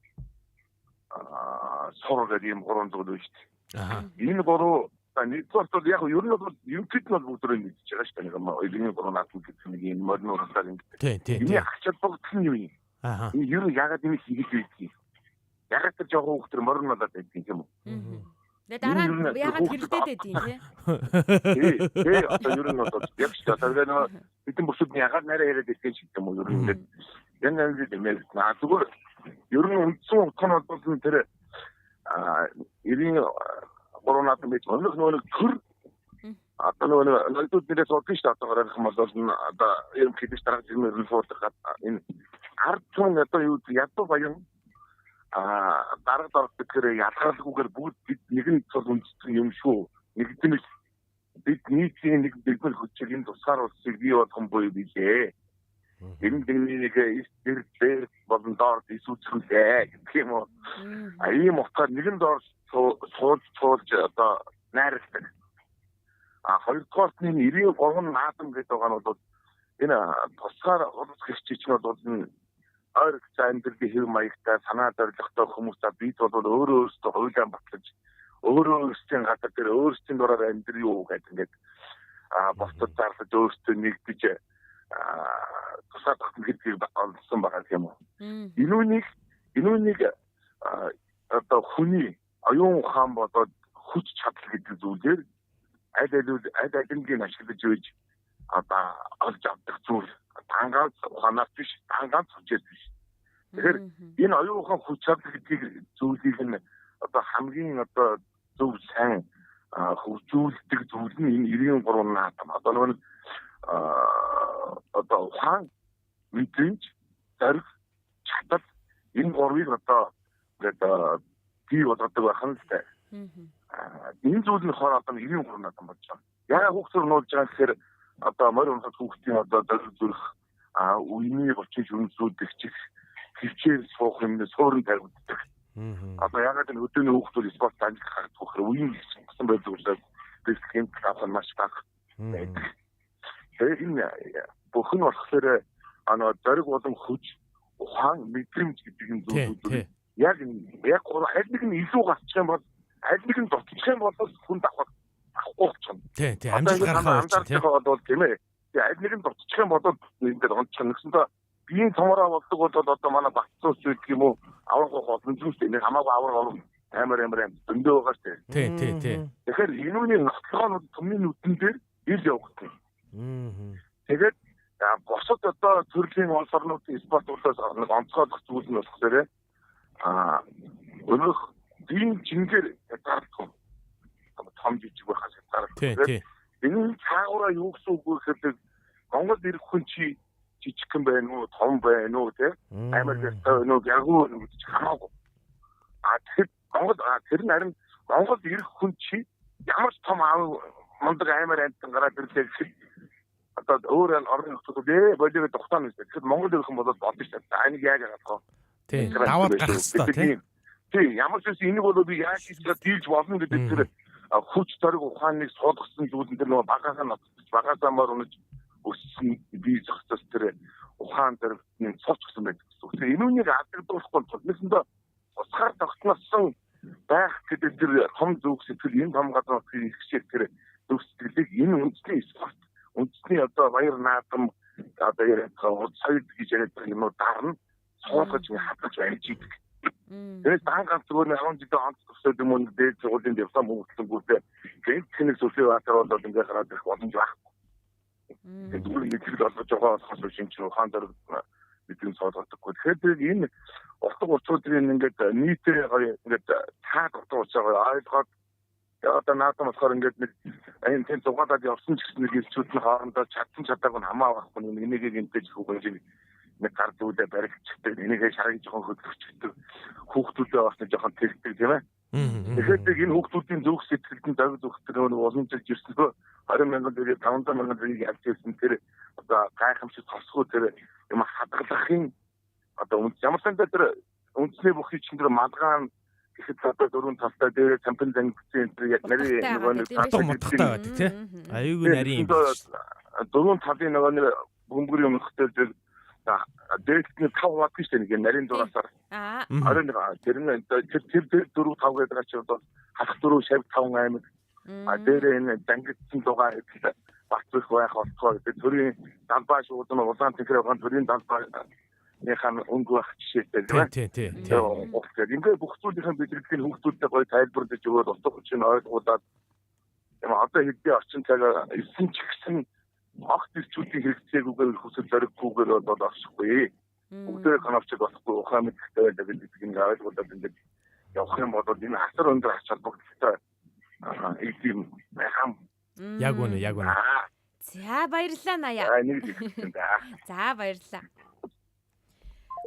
сур гэдэг ийм гурван зүйл байна шүү дээ. Энэ гурав нэгдүгээр бол яг ер нь бол ерөнхийд нь бол бүгд нэгдэж байгаа шүү дээ. Нэг 93 наадам гэдэг нэг ийм морин уралдааг ингэ. Тийм. Энэ ач холбогдол нь юу юм? Энэ ер нь ягаад энийг хийгээд байдгийг? Ягаад тэр жоохон хүүхд төр морин болоод байдгийг юм уу? Тэгээ дараа нь ягаад хэрэлдээд байдгийг тий? Тий, одоо ер нь бол яг шүү дээ. Тэгээ нөгөө бидний бүсүүд нь ягаад нарай яриад байдгийг шиг юм уу? Ер нь ингээд янз янзын юм яриад. Аа зүгээр ер нь үндсэн утга нь бол тэр 93 наадам байж өнөөх нөгөө нэг төр одоо нөгөө ноёдууд нэрээ суудаг шүү дээ. Одоо гарах юм бол одоо ерөнхийдөө дарга жирмээр нь суудаг энэ ард түмэн одоо юу ядуу баян дарга дорд гэхээр ялгаалгүйгээр бүгд бид нэгэн цол үндэстэн юм шүү. Нэгдмэл бид нийтийн нэг бэлбэл хүчийг энэ тусгаар улсыг бий болгон буй билээ. Энэ нэг эс дээр болон доор исүүцхүүлээ гэх юм уу. А ийм утгаар нэгэн доор сууж одоо найрладаг. А хоёрдугаарт нь 93 наадам гэдэг байгаа нь бол энэ тусгаар улс гэрчий чинь бол ойр амьдралын хэв маягтай санаа зорилготой хүмүүсээ бид бол өөрөө өөрсдөө хуулиа батлаж Өөрөө өөрсдийн газар дээр өөрсдийн дураар амьдр юу гэдэг ингээд бусдад зарлаж өөрсдөө нэгдэж тусгаар тогтно гэдгийг олсон байгаа юм уу. Энэ үнийг одоо хүний оюун ухаан болоод хүч чадал гэдэг зүйлээр аль аль алингийг ашиглаж үйж одоо олж авдаг зүйл дангааз ухаанаас биш, дангааз хүчээс биш. Тэгэхээр энэ оюун ухаан, хүч чадал гэдгийг зүйлийг нь одоо хамгийн одоо зөв сайн хөгжүүлдэг зүйл нь энэ 93 наадам. Одоо нөгөө одоо ухаан, мэдрэмж, зориг, чадал энэ гурвыг одоо ингээд бий болгодог байх нь л дээ. Энэ зүйл нь болохоор одоо 93 наадам болж байгаа. Яагаад хүүхдүүд нуулж байгаа гэхээр одоо морь унахад хүүхдийн одоо зориг зүрх, үений булчин шүнзүүд ихчих хөвчээр суух юм суурин тавигддаг. Одоо яагаад энэ өдөөний хүүхдүүд спорт амжилт гаргадаг вэ гэхээр үеийн сонгосон байдаг учраас риск хэмтэл авах нь маш бага байдаг. Тэгэхээр энэ бүх нь болохоор ана зориг болон хүч, ухаан, мэдрэмж гэдэг энэ зүйлүүд яг яг аль нэг нь илүү гарчих юм бол, аль нэг нь дутчих юм бол хүн давхар авахгүй болчихно. Тий, амжилт гаргах болчих тий. Бол тийм ээ. Тэгээ аль нэг нь дутчих юм бол энэ дээр онцчих. Нэгсэндээ биеийн томороо болдог бол одоо манай багцууч гэдэг юм уу, аврах боломжгүй шүү дээ. Нэг хамаагүй аврах орно амар амар амар зөндөө байгаа шүү дээ. Тий. Тэгэхээр энэ үний нотлогоонууд түмний нүдэн дээр ил явагдана. Тэгээд бусад одоо төрлийн улс орнуудын спорт улсаас нэг онцгойлох зүйл нь болохоор өнөөх биеийн жингээр хязгаарлахгүй, том жижиг байхаас хязгаарлахгүй. Энэ цаагаараа юу гэсэн үг вэ гэхээр Монгол ирэх хүн чи жижигхэн байна уу, том байна уу, те, амар гэртэй байна уу, гяргуу байна уу гэж хамаагүй. А тэгэхээр Монгол тэр нь харин Монгол ирэх хүн чи ямар ч том аав мундаг амар амтан гараад ирлээ гэхэд одоо өөр орны нөхцөл болиог тухтаа нэсэ. Тэгэхээр Монгол ирэх хүн бол болно шүү дээ. Энийг яаж яагаад вэ? Тий. Даваад гарах хэрэгтэй тий. Тий, ямар ч үсэн энийг бол би яаж хийж дийлж болно гэдэг тэр хүч зориг ухааныг суулгасан зүйлэн тэр нөгөө багаасаа ноцтож, багаасаа мор унаж өссөн бие зохицос тэр ухаан зоригны цоцгсон байдаг гэсэн үг. Тэгэхээр энэ үнийг алдагдуулахгүй тул нэгэндээ тусгаар тогтносон байх гэдэг тэр том зүг сэтгэл, энэ том газар нутгийн ихшиг тэр зүг сэтгэлийг энэ үндэсний спорт, үндэсний одоо баяр наадам, одоо яриад байгаа урд соёл гэж яриад байгаа юмнууд дарна, суулгаж хадгалж барьж идэг. Тэгээд дан ганц зүгээр 10 жилийн онц төгсөөд юм уу, дээд сургуулийн диплом хөнгөлөнгүүтээ гэнт хэнэг сүлжээ баатар болоод ингээ гараад ирэх боломж байхгүй. Тэгээд зүгээр мэдлэг олгож байгаа болохоос биш, энэ чинь ухаан зориг мэдрэмж суулгадаггүй. Тэгэхээр энэ утга учирын ингээд нийтээ гоё ингээд цаад утга учир гоё ойлгоод, одоо наадам болохоор ингээд нэг энэ тийм зугаалаад явсан ч гэсэн нэг элчүүд нь хоорондоо чадсан чадаагүй нь хамаа байхгүй, нэг нэгийг гэмтэж хүүхэн нэг гар зүүдээ баригдчихдаг, энийгээ шарыг жоохон хөдөлгөчдөг, хүүхдүүдээ бас нэг жоохон тэрдэг, тийм ээ. Тэгэхээр энэ хүүхдүүдийн зүрх сэтгэлд нь зориг зүрх тэр нэг уламжилж ирсэн 20 мянган төгрөг, 500 мянган төгрөгийг явж ирсэн тэр одоо гайхамшиг тосгоо тэр юм хадгалахын одоо ямар сандаа тэр үндэсний бүх чинь тэр малгаан гэхэд одоо дөрвөн талтай дээр чампион зангидсан тэр яг нарийн нөгөө нэг утгатай байдаг тий. Аюулгүй нарийн юм. Дөрвөн талын нөгөө нэг бөмбөрийн өмнөхтэй тэр дээдний 5 хуваадаг шүү дээ, нэг нарийн дураасаар. Оройн тэр нь тэр тэр 4 5 гэдэг чинь одоо халах 4, шавь 5 аймаг. А дээрээ энэ дангидсан дугаа хэдэл бат зөх байх болтгоо гэдэг төрийн далбаа шууд нь улаан тэнхрээ байгаа төрийн далбааныхаа өнгө байх жишээтэй, тийм ээ. Тий. Тэгээд ингээ бүх зүйлийнхээ бэлгэлтийг хүүхдүүдтэй гоё тайлбарлаж өгөөд, утга учирыг ойлгуулад юм одоо хэдий орчин цаг ирсэн ч гэсэн огт ирчүүдийн хэрэгцээгүйгээр, хүсэл зориггүйгээр бол оршихгүй. Бүгдээ кнопчиг болохгүй, ухаан мэдлэгтэй байдаг гэдэг ингээ ойлгуулад ингээд явах юм бол энэ асар өндөр ач холбогдолтой юм байхам. Яг үнэ, яг үнэ. За, баярлалаа, Наяа. За, баярлалаа.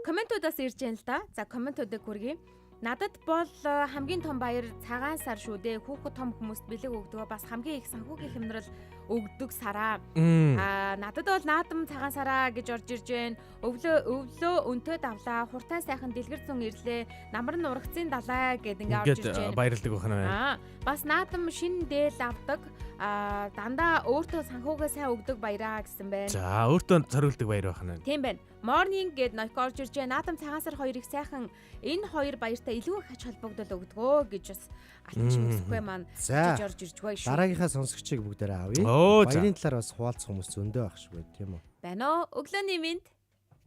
Комментуудаас ирж байна л да. За, комментуудыг хүргэе. Надад бол хамгийн том баяр цагаан сар шүү дээ. Хүүхэд том хүмүүст бэлэг өгдөг. Бас хамгийн их санхүүгийн хямрал өгдөг сараа. Аа, надад бол наадам цагаан сараа гэж орж ирж байна. Өвлөө өвлөө өнтөө давлаа. Хуртай сайхан дэлгэр зун ирлээ. Намар нь урагцын далай гэд ингээ орж ирж байна. Баярладаг байна. Аа, бас наадам шин дээл авдаг. Аа, дандаа өөртөө санхүүгээ сайн өгдөг баяраа гэсэн байна. За, өөртөө зориулдаг баяр байх нь. Тийм байна. Morning гэд Нойко орж ирж байна. Наадам цагаан сар хоёрыг сайхан энэ хоёр баяртай надтай илүү их ач холбогдол өгдгөө гэж бас алтан чимэсгүй маань За. жиж орж ирж бай шүү. Дараагийнхаа сонсогчийг бүгдээрээ авъя. Оо, за. Баярын талаар бас хуваалцах хүмүүс зөндөө байх шиг байна, тийм үү? Байна уу? Өглөөний минь.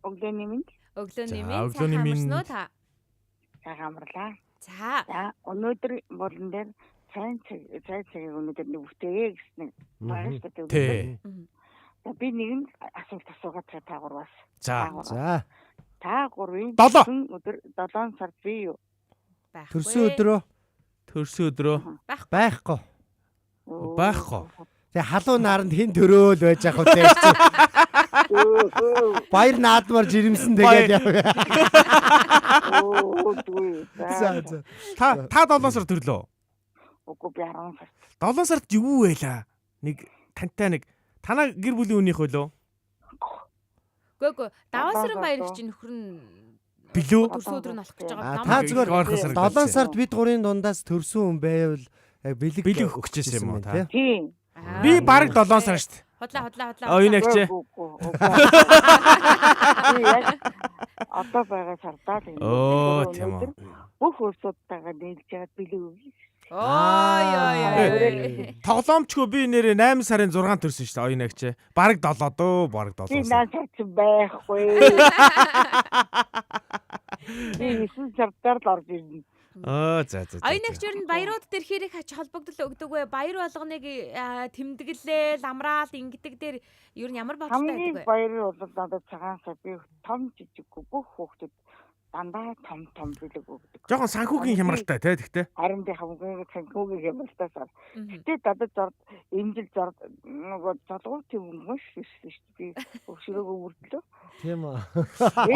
Өглөөний минь Өглөөний За, минь. өглөөний Сайхан минь. амарсан уу та? сайхан амарлаа. За. За өнөөдөр болон дээр сайн цаг цай цагийг өнөөдөр нэг бүтээе гэсэн нэг байгаа шүү дээ. Тий. За би нэгэн асуулт асуугаад та та гурваас. За. За, Та гурвын Долоо. төрсөн өдөр 7 сард би юу? Байхгүй. төрсөн өдрөө Төрсөн өдрөө байхгүй. Өө. Байхгүй. Тэгээ халуун наранд хин төрөөл байж ах вэ чи. Өө, Баяр наадмаар жирэмсэн тэгээд яв. өө, дгүй. За, за. Та та 7 сар төрлөө. Үгүй би 10 сард. 7 сард юу байлаа? Нэг тантай нэг танаа гэр бүлийн үнийх үлээ? Гөө гөө. Даваа сарын Долоон баяр сард чи нөхөр нь Билүү? төрсөн өдөр нь болох гэж А байгаа. та зүгээр Ойрхон сар 7 сард бид гурийн дундаас төрсөн хүн байвал яг бэлэг Бэлэг өгөх гэжсэн юм уу та? тий? Тийм. Би бараг 7 сар шүү дээ. Худлаа худлаа худлаа. Оо, энэ агч. Үгүй, үгүй, үгүй. Би яг одоо байгаа сардаа л юм. Өө, тийм үү. Өнөөдөр Бүх улсуудтайгаа нийлж яагаад бэлэг өгье. Ой ой ой. Тоглоомчгүй би нэрээ 8 сарын 6 төрсөн шүү дээ. Оюун агч. Бараг 7 дөө, бараг Би 7 сар. наа сард байхгүй. Би 9 сардаар л орж ирнэ. Оо, за за. за, Оюун за. агч ер нь баярууд дээр хэр их ач холбогдол өгдөг вэ? Баяр болгоныг тэмдэглээл, амраал ингэдэг дээр ер нь ямар бодолтой Хамгийн байдаг вэ? баяр бол надад цагаан сар би том жижиггүй бүх хүүхдэд дандаа том том бэлэг өгдөг. Жохон санхүүгийн хямралтай тий тэгтээ. Харин би хамгийн санхүүгийн хямралтай сар. Мгм. Гэтэ надад зорд энэ жил зорд нөгөө золгуут юм маш ирсэн шүү дээ. Би өвшрөөгөө мөрдлөө. Тийм үү.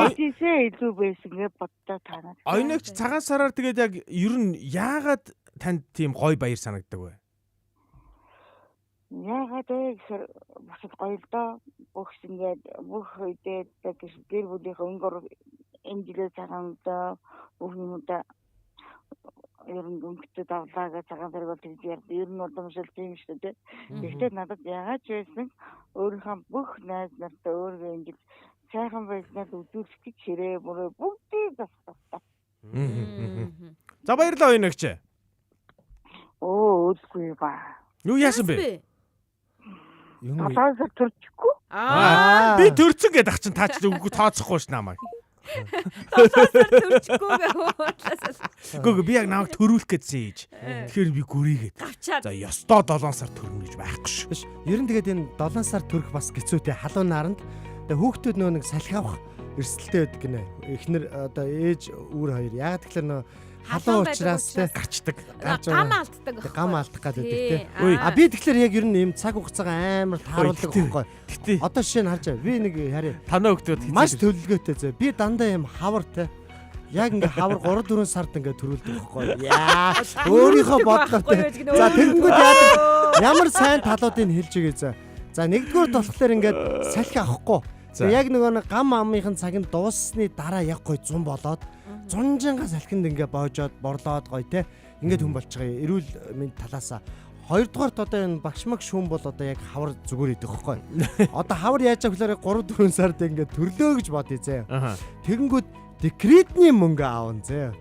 Ээжээсээ илүү байсан гэж боддоо та нар. Оюун агч цагаан сараар тэгээд яг ер нь яагаад танд тийм гой баяр санагддаг вэ? Яагаад вэ гэхээр бас л гоё л доо. Бүх ингээд бүх үедээ гэж гэр бүлийнхээ өнгөөр энэ жилээ цагаан доо бүх юмудаа ер нь өнгөтэй давлаа гэж цагаан сарыг бол тэгж ярьд. Ер нь уламжлал тийм шүү дээ. Гэхдээ надад яагаад ч байсан өөрийнхөө бүх найз нартай өөрийгөө энэ жил сайхан байснаар үзүүлэх гэж хэрэг мөрөө бүгдийг засах. Мгм. За баярлалаа оюун агч. Өө өлгүй ба. Юу яасан бэ? Юм 7 сар төрчихгүй. Аа. Би төрцөн гэдэг ах чинь та ч үгүй тооцохгүй ш намайг. 7 сар төрчихгүй гэв. Үгүй үгүй би яг намайг төрүүлэх гэдсэн ээж. Тэгэхээр би гүрийгээд. Гавчаад. За ёстой 7 сар төрнө гэж байхгүй ш. Биш. Ер нь тэгээд энэ 7 сар төрөх бас хэцүүтэй халуун наранд. Тэгээ хүүхдүүд нөө нэг салхи авах эрсдэлтэй байдаг гинэ. Эхнэр одоо ээж үүр хоёр. Яагаад тэгэхээр нөө халуун Халуун байдаг учраас те Гарчдаг. гарч Гам байгаа. алддаг Тэг, Гам алдах гэдэг Тий. те. Үй. А би тэгэхээр яг ер нь ийм цаг хугацаагаа амар тааруулдаг Ой, байхгүй. Гэтэ Одоо жишээ нь харж байгаа. Би нэг харъя. танаа өгдөөд хэцүү. Маш төлөвлөгөөтэй зөө. Би дандаа ийм хавар те. Яг ингээ хавар 3 4 сард ингээ төрүүлдэг байхгүй. Яа. Өөрийнхөө бодлоо те. За тэгэнгүүт яадаг ямар сайн талуудыг хэлж өгье зөө. За нэгдүгээр болохоор ингээд салхи авахгүй. За. Тэгээ яг нөгөө нэг гам амынхын цаг нь дууссны дараа яг гой зун болоод зунжинга салхинд ингээ боожоод борлоод гой те. Ингээд хүн болж байгаа юм. Эрүүл мэнд талаасаа. Хоёрдугаарт одоо энэ багшмаг шүүн бол одоо яг хавар зүгээр идэх байхгүй. Одоо хавар яаж авах гэхээр 3 4 сард ингээ төрлөө гэж бодъё зэ. Аха. Тэгэнгүүт декретний мөнгө аавн зэ.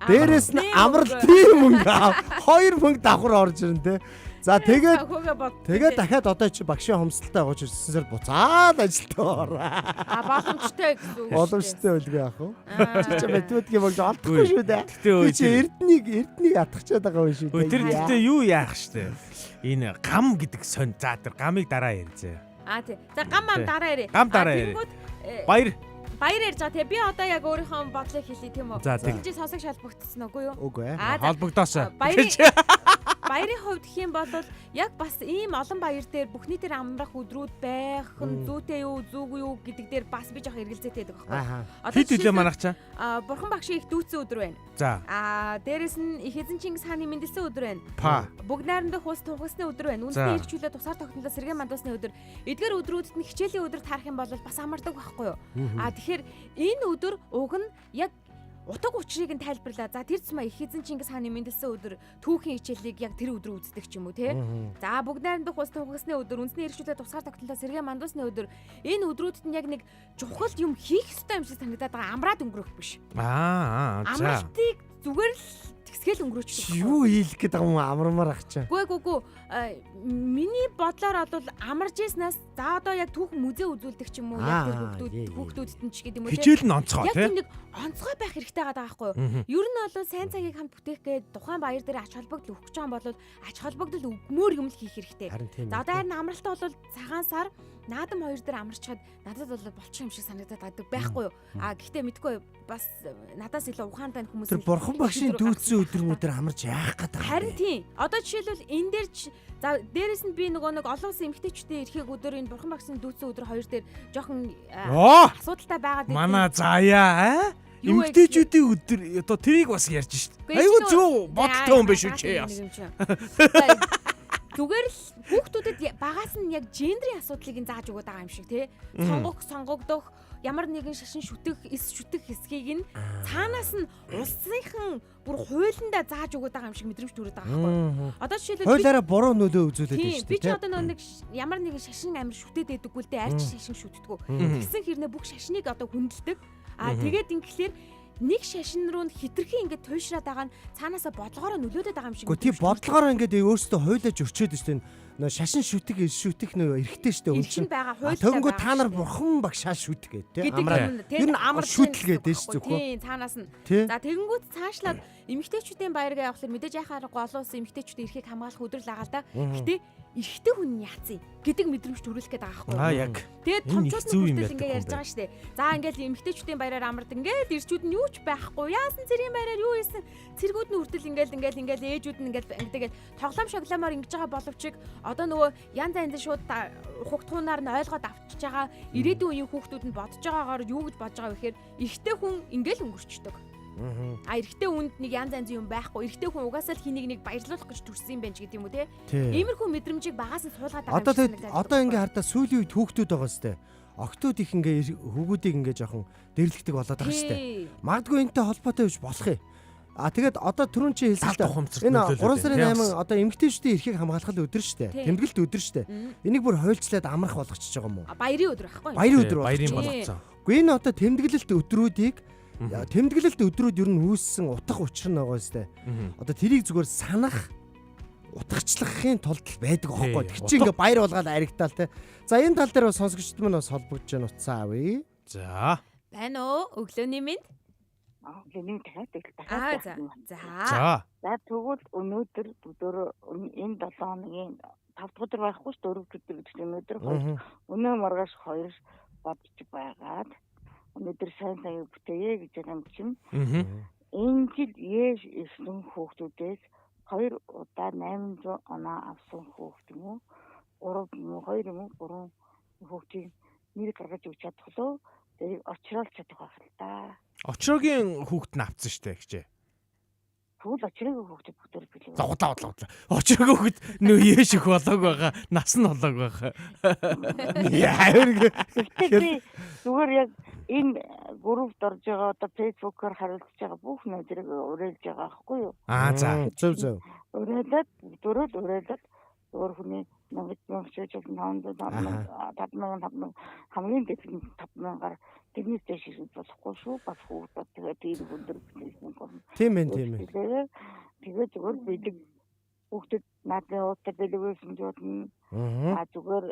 Дээрээс нь амралтын мөнгө аав. Хоёр мөнгө давхар орж ирнэ те. За тэгээд Санхүүгээ бод. тэгээд дахиад одоо чи багшийн хомсдолтой байгаа ч 9 сар буцаад ажилдаа ороо. А боломжтой гэсэн үг. Боломжтой үлгээ яах вэ? Аа. Чи чи математикийн мөнгө олдохгүй шүү дээ. Гэтэ өө Би чи эрднийг эрднийг ятгахчаад байгаа юм шүү Өө дээ. тэр гэтээ юу яах штэ. Энэ гам гэдэг сонь. За тэр гамыг дараа ярьзээ. Аа тий. За гам ам Тий. дараа ярь. Гам дараа ярь. Тэнгүүд Баяр. баяр ярьж байгаа тий. Би одоо яг өөрийнхөө бодлыг хэлье тийм үү? За тэг. Чи сонсог шалбагдсан үгүй юу? Үгүй ээ. Аа за. Холбогдоосоо. Баярын баярын хувьд гэх юм бол яг бас ийм олон баяр дээр бүхний дээр амрах өдрүүд байх нь зүйтэй юу зүггүй юу гэдэг дээр бас би жоох эргэлзээтэй байдаг байхгүй. Ааха. Одоо Хэд үлээ жишээлбэл, манах чаа? Бурхан багшийн их дүүцэн өдөр байна. За. Дээрэс нь их эзэн Чингис хааны мэндэлсэн өдөр байна. Па. Бүгд найрамдах улс тунхагласны өдөр байна. За. Үндэсний эрх чөлөө тусгаар тогтнолоо сэргээн мандуусны өдөр. Эдгээр өдрүүдэд нь хичээлийн өдөр таарах юм бол бас амардаг байхгүй юу? Тэгэхээр энэ өдөр уг нь яг утга учирыг нь тайлбарлаа. За тэр тусмаа их эзэн Чингис хааны мэндэлсэн өдөр түүхийн хичээлийг яг тэр өдөр үздэг ч юм уу те. За бүгд найрамдах улс тунхагласны өдөр, үндэсний эрх чөлөө тусгаар тогтнолоо сэргээн мандуусны өдөр энэ өдрүүдэд нь яг нэг чухал юм хийх ёстой юм шиг санагдаад байгаа. Амраад өнгөрөх биш. Аа за. Амралтыг Зүгээр л тэгсгээл өнгөрөөчих. Юу хийх гээд байгаа юм амармаар ах чаа. Гүй гүй гүй. Миний бодлоор бол амарж ийснаас за одоо яг түүхэн музей үзүүлдэг ч юм уу яг тэр хүүхдүүдэд нь ч гэдэг юм уу. Хичээл нь онцгой тий. Яг нэг онцгой байх хэрэгтэй байгаа байхгүй юу? Ер нь бол сайн цагийг хамт бүтээх гээд тухайн баяр дээр ач холбогдол өгөх гэж байгаа бол ач холбогдол өгмөр юм л хийх хэрэгтэй. За одоо харин амралтаа бол цагаан сар наадам хоёр дээр амарчхад надад бол болчих юм шиг санагдаад байдаг байхгүй юу? А гэхдээ мэдгүй бас надаас илүү ухаантай хүмүүс тэр бурхан багшийн дүүцсэн өдөр мөдөр амарч яах гээд байгаа. Харин тийм. Одоо жишээлбэл энэ дээр за дээрэс нь би нөгөө нэг олон улсын эмэгтэйчүүдийн эрхийг өдөр энэ бурхан багшийн дүүцсэн өдөр хоёр дээр жоохон асуудалтай байгаад байдаг. Манай заяа аа эмэгтэйчүүдийн өдөр одоо тэрийг бас ярьж шít. Айгуу зөв бодолтой юм биш үү чи яас. Зүгээр л хүүхдүүдэд багаас нь яг гендрийн асуудлыг нь зааж өгöd байгаа юм шиг тий. Сонгох, сонгогдох, ямар нэгэн шашин шүтэх, эс шүтэх хэсгийг нь цаанаас нь улсынхан бүр хуулиндаа зааж өгöd байгаа юм шиг мэдрэмж төрөд байгаа байхгүй. Одоо жишээлбэл хуулиараа буруу нөлөө үзүүлээд байна шүү дээ. Би ч одоо нэг ямар нэгэн шашин амир шүтээд байдаггүй л дээ, арч шашин шүтдэггүй. Тэгсэн хэрнээ бүх шашныг одоо хүндэлдэг. Аа тэгээд ингэхлээр нэг шашин руу хитрхи ингээд туйшраад байгаа нь цаанаасаа бодлогоороо нөлөөлөд байгаа юм шиг. Гэхдээ тий бодлогоороо ингээд өөрсдөө хуйлаж өрчөөд шүү дээ. Нөө шашин шүтэг, эс шүтэх нөө эргэтэй шүү дээ. Өн чинь байгаа хуйлтай. Тэгэнгүүт та нар бурхан багшаа шүтг гэдэг тий. Амраа. Ер нь амар шүтэл гэдэг шүү зөвхөн. Тий цаанаас нь. За тэгэнгүүт цаашлаад эмэгтэйчүүдийн баяргаа явахлаар мэдээж яхаа аргагүй олон улсын эмэгтэйчүүдийн эрхийг хамгаалах өдөр л байгаа л да. Гэтэ эрэгтэй хүн нь яацсан гэдэг мэдрэмж төрүүлэх гээд байгаа байхгүй. Аа яг. Тэгээд томчууд нь хүртэл ингээ ярьж байгаа шүү дээ. За ингээл эмэгтэйчүүдийн баяраар амард ингээл ирчүүд нь юу ч байхгүй. Яасан цэргийн баяраар юу хийсэн? Цэргүүд нь хүртэл ингээл ингээл ингээл ээжүүд нь ингээл ингээл тоглоом шоглоомоор ингэж байгаа боловч одоо нөгөө янз янзын шууд хугтхуунаар нь ойлгоод авчиж байгаа ирээдүйн үеийн хүүхдүүд нь бодож байгаагаар юу гэж бодож байгаа вэ гэхээр эрэгтэй хүн ингээл өнгөрчдөг. А эрэгтэй хүнд нэг янз янзын юм байхгүй. Эрэгтэй хүн угаасаа л хэнийг нэг баярлуулах гэж төрсөн юм байна ч гэдэг юм уу те. Иймэрхүү мэдрэмжийг багаас нь суулгаад байгаа юм шиг санагдаад. Одоо ингээ хардаа сүүлийн үед хүүхдүүд байгаа сте. Октод их ингээ хүүгүүдийг ингээ жоохон дэрлэгдэг болоод байгаа сте. Магадгүй энэтэй холбоотой биш болох юм. А тэгээд одоо түрүүн чи хэлсэн л энэ 3 сарын 8 одоо эмэгтэйчүүдийн эрхийг хамгаалах өдөр шүү дээ. Тэмдэглэлт өдөр шүү дээ. Энийг бүр хуульчлаад амрах болгочихж байгаа юм уу? Баярын өдөр байхгүй юу? Баярын өдөр баярын болгоцсон. Гэхдээ энэ одоо тэмдэглэлт өдрүүдийг тэмдэглэлт өдрүүд ер нь үүссэн утга учир нь байгаа шүү дээ. Одоо тэрийг зүгээр санах утгачлахын тулд л байдаг аахгүй. Тэр чинь ингээ баяр болгоод аригтаал те. За энэ тал дээр бас сонсогчд маань бас холбогдож байна утсаа авъя. За. Байна уу? Өглөөний мэнд. Өглөөний дахиад дахиад. За. За. За тэгвэл өнөөдөр бүгдөө энэ 7 хоногийн 5 дахь өдөр байхгүй ш 4 өдөр гэдэг чинь өнөөдөр 2 өнөө маргааш 2 бодож байгаад өнөөдөр сайн цагийг бүтээе гэж байгаа юм чинь. Энэ жил Еш ирсэн хүүхдүүдээс 2 удаа 800 оноо авсан хүүхд юм уу? 3 юм уу? 2 юм уу? 3 хүүхдийн нэр гаргаж өгч чадах лөө? Тэрийг очруулж чадах байх л да. Очрогийн хүүхд нь авцсан штэ гэжээ. Тэгвэл очрогийн хүүхдэд бүгдээр билээ. За удлаа. Очрогийн хүүхд нөө Еш их болоог байгаа. Нас нь болоог байгаа. Яа. Би зүгээр яг энэ группт орж байгаа одоо фэйсбүүкээр харилцаж байгаа бүх нөдрийг уриалж байгаа байхгүй юу? Аа за. Зөв зөв. Уриалаад бүгдөө л уриалаад өөр хүний 1000 500 5000 хамгийн дээд нь 5000-аар тэрнээс дээш ирж болохгүй шүү. Бас хүүхдүүд тэгээд тийм өндөр бизнес юм. Тийм ээ тийм ээ. Тэгээд зүгээр бэлэг хүүхдэд наадны уутай бэлэг байсан ч болно. А зүгээр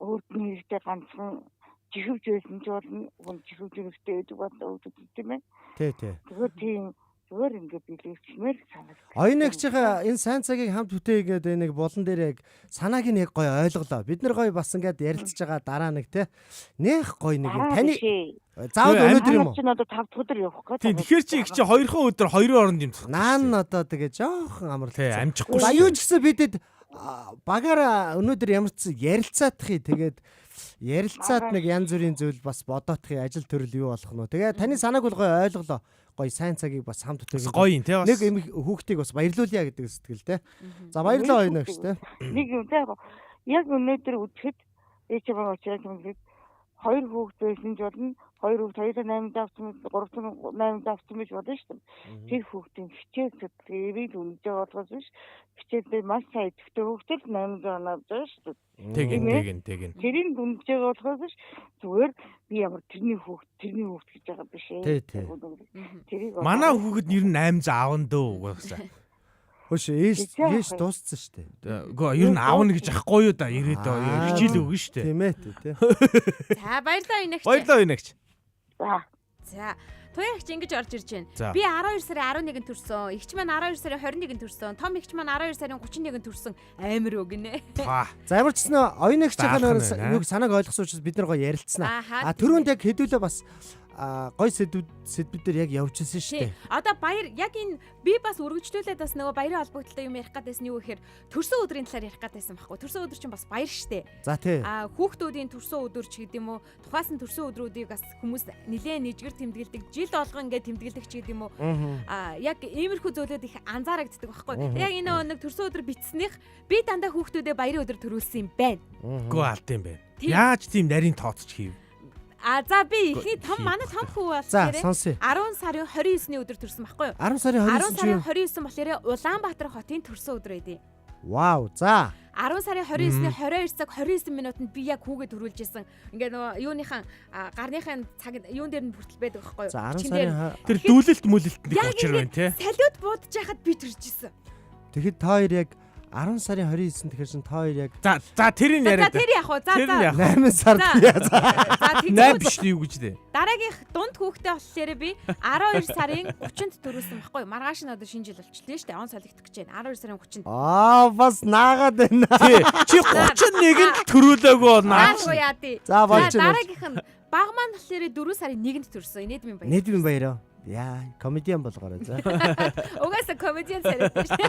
өөрт нь хэрэгтэй ганцхан чихвж байсан ч болно. Хүн чихвж хэрэгтэй гэдэг бодлоо өгдөг тийм ээ. Тий, тий. Тэгэхээр тийм зүгээр ингээд билэгчмээр санагдав. Оюунагчийнхаа энэ сайн цагийг хамт бүтээе гэдэг нэг болон дээр яг санааг нь яг гоё ойлголоо. Бид нар гоё бас ингээд ярилцж байгаа дараа нэг те нэх гоё нэг юм таны заавал өнөөдөр юм уу? Чинь одоо 5 дахь өдөр явах гээд. Тийм тэгэхээр чи их чи 2хан өдөр 2 оронд юм. Наан одоо тэгээ жоохон амарлаа. Тий амжихгүй. За юу ч гэсэн бидэд багаараа өнөөдөр ямар ч ярилцаадах юм тэгээд ярилцаад нэг янз бүрийн зүйл бас бодоодох ажил төрөл юу болох нь вэ? Тэгээ таны санааг бол гоё ойлголоо. Гоё сайн цагийг бас хамт бүтээе. Гоё юм тий бас. Нэг юм хүүхдийг бас баярлуулъя гэдэг сэтгэл тий. За баярлалаа оюунагч тий. Нэг юм тий яг өнөөдөр үзэхэд ээч бага очраад юм гээд Хоёр хүүхэд байсан ч болно. Хоёр хүүхэд хоёулаа 8 авсан, 3 8 авсан гэж болно шүү дээ. Тэр хүүхдийн хичээл зүтгэлийг үнэж байгаа болохоос биш. Хичээлдээ маш сайн идэвхтэй хүүхдэл 800 оноо авч байгаа шүү дээ. Тэгин Тийм ээ. тэгин тэгин. Тэрийг үнэж байгаа болохоос биш. Зүгээр би ямар тэрний хүүхд, тэрний хүүхд гэж байгаа биш ээ. Тий, тий. Тэрийг Манай хүүхэд нэр нь 800 аавн дөө угаасаа. Хөш ээж Тэгсэн ээж аахгүй. дууссан шүү дээ. Үгүй ер нь аавна гэж ахгүй юу да ирээд Аа. хичээл өгнө шүү дээ. Тийм ээ тий, тий. За баярлалаа инагч. Баярлалаа инагч. За. За Туяа эгч ингэж орж ирж байна. За. Би 12 сарын 11-нд төрсөн. Эгч маань 12 сарын 21-нд төрсөн. Том эгч маань 12 сарын 31-нд төрсөн. Амар үү гинэ. Та. За ямар ч гэсэн оюун эгчийнхаа Даалхан байна, аа. юг санааг ойлгосон учраас бид нар гоё ярилцсан. Ахаа, А түрүүнд яг хэдүүлээ бас гоё сэдвүүдээр яг явж ирсэн шүү Тий. дээ. Одоо баяр яг энэ би бас үргэлжлүүлээд бас нөгөө баярын холбогдлоо юм ярих гэдээсэн юу гэхээр төрсөн өдрийн талаар ярих гэдээсэн байхгүй. Төрсөн өдөр чинь бас баяр штэ. За тий. А хүүхдүүдийн төрсөн өдөр ч гэдэм үү тухайсан төрсөн өдрүүдийг бас хүмүүс нилээн нэжгэр тэмдэглэдэг, жил болгон ингээд тэмдэглэдэг ч гэдэм үү. А яг иймэрхүү зүйлүүд их анзаарагддаг байхгүй. Яг энэ нөгөө нэг төрсөн өдөр битснийх би дандаа хүүхдүүдэд баярын өдөр төрүүлсэн юм байна. Үгүй алд юм байна. Тийм. Яаж тийм нарийн тооцч хийв? А за би эхний том Хий. манай том хүү За болохоор сонсъё. 10 сарын 29-ний өдөр төрсөн байхгүй юу? 10 сарын 10 29 сарын чинь 29 болохоор Улаанбаатар хотын төрсөн өдөр байдیں۔ Вау. За. 10 сарын 29-ний 22 цаг 29 минутанд би яг хүүгээ төрүүлж исэн. Ингээ нөгөө юуныхан гарныхын цаг юун дээр нь хүртэл байдаг байхгүй юу? За 10 Чин дээр сарын ха- Тэр дүүлэлт мүлэлт нэг Яг учир байна те. Салют буудаж яхад би төрж исэн. Тэгэхэд та хоёр яг 10 сарын 29 тэгэхээр чин та хоёр яг За за тэрийг За за яриад. тэр яг уу. За Тэр нь за. яг. 8 сард За. яа. За. За 8 тэгвэл биш үү юу гэж дээ. дараагийнх дунд хүүхдээ болохоор би 12 сарын 30-нд төрүүлсэн байхгүй юу? Маргааш нь одоо шинэ жил болчихлоо шүү дээ. Он солигдох гэж байна. 12 сарын 30-нд. Аа бас наагаад байна. Тий. Чи 31-нд төрүүлээгүй бол наа. Наагүй яа тий. За болж За байна. дараагийнх нь баг маань болохоор 4 сарын 1-нд төрсөн. Инээдмийн баяр. Нийтмийн баяр. Яа, комедиан болгоорой за. Угаасаа комедиан царайтай шүү.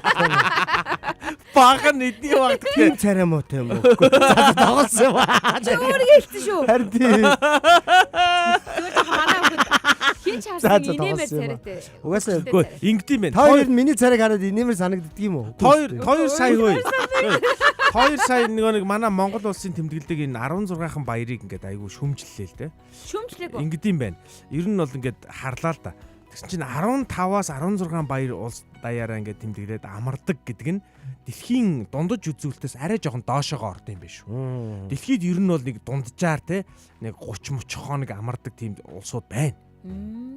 Баг нь эдний багт Тийм царай муутай юм уу? За тоглосон юм аа. Чи өөрийгөө хэлсэн шүү. Харин тийм. Зүгээр жоохон манай хүүхэд хин ч За, харсан за, инээмэр тоглосон юм аа. царайтай. Угаасаа Үгүй ингэдэм байх. Та хоёр нь миний царайг хараад инээмэр санагддаг юм уу? Хоёр хоёр сая хөөе. Хоёр сая нөгөө нэг манай Монгол улсын тэмдэглэдэг энэ 16-хан баярыг ингээд айгүй шүмжлэлээ л дээ. Шүмжлээг үү? Ингэдэм байх. Ер нь бол ингээд харлаа л да. Тэгсэн чинь 15-аас 16 баяр улс даяараа ингээд тэмдэглээд амардаг гэдэг нь дэлхийн дундаж үзүүлэлтээс арай жоохон доошоогоо орд юм биш үү. Дэлхийд ер нь бол нэг дунджаар те нэг 30 30 хоног амардаг тийм улсууд байна.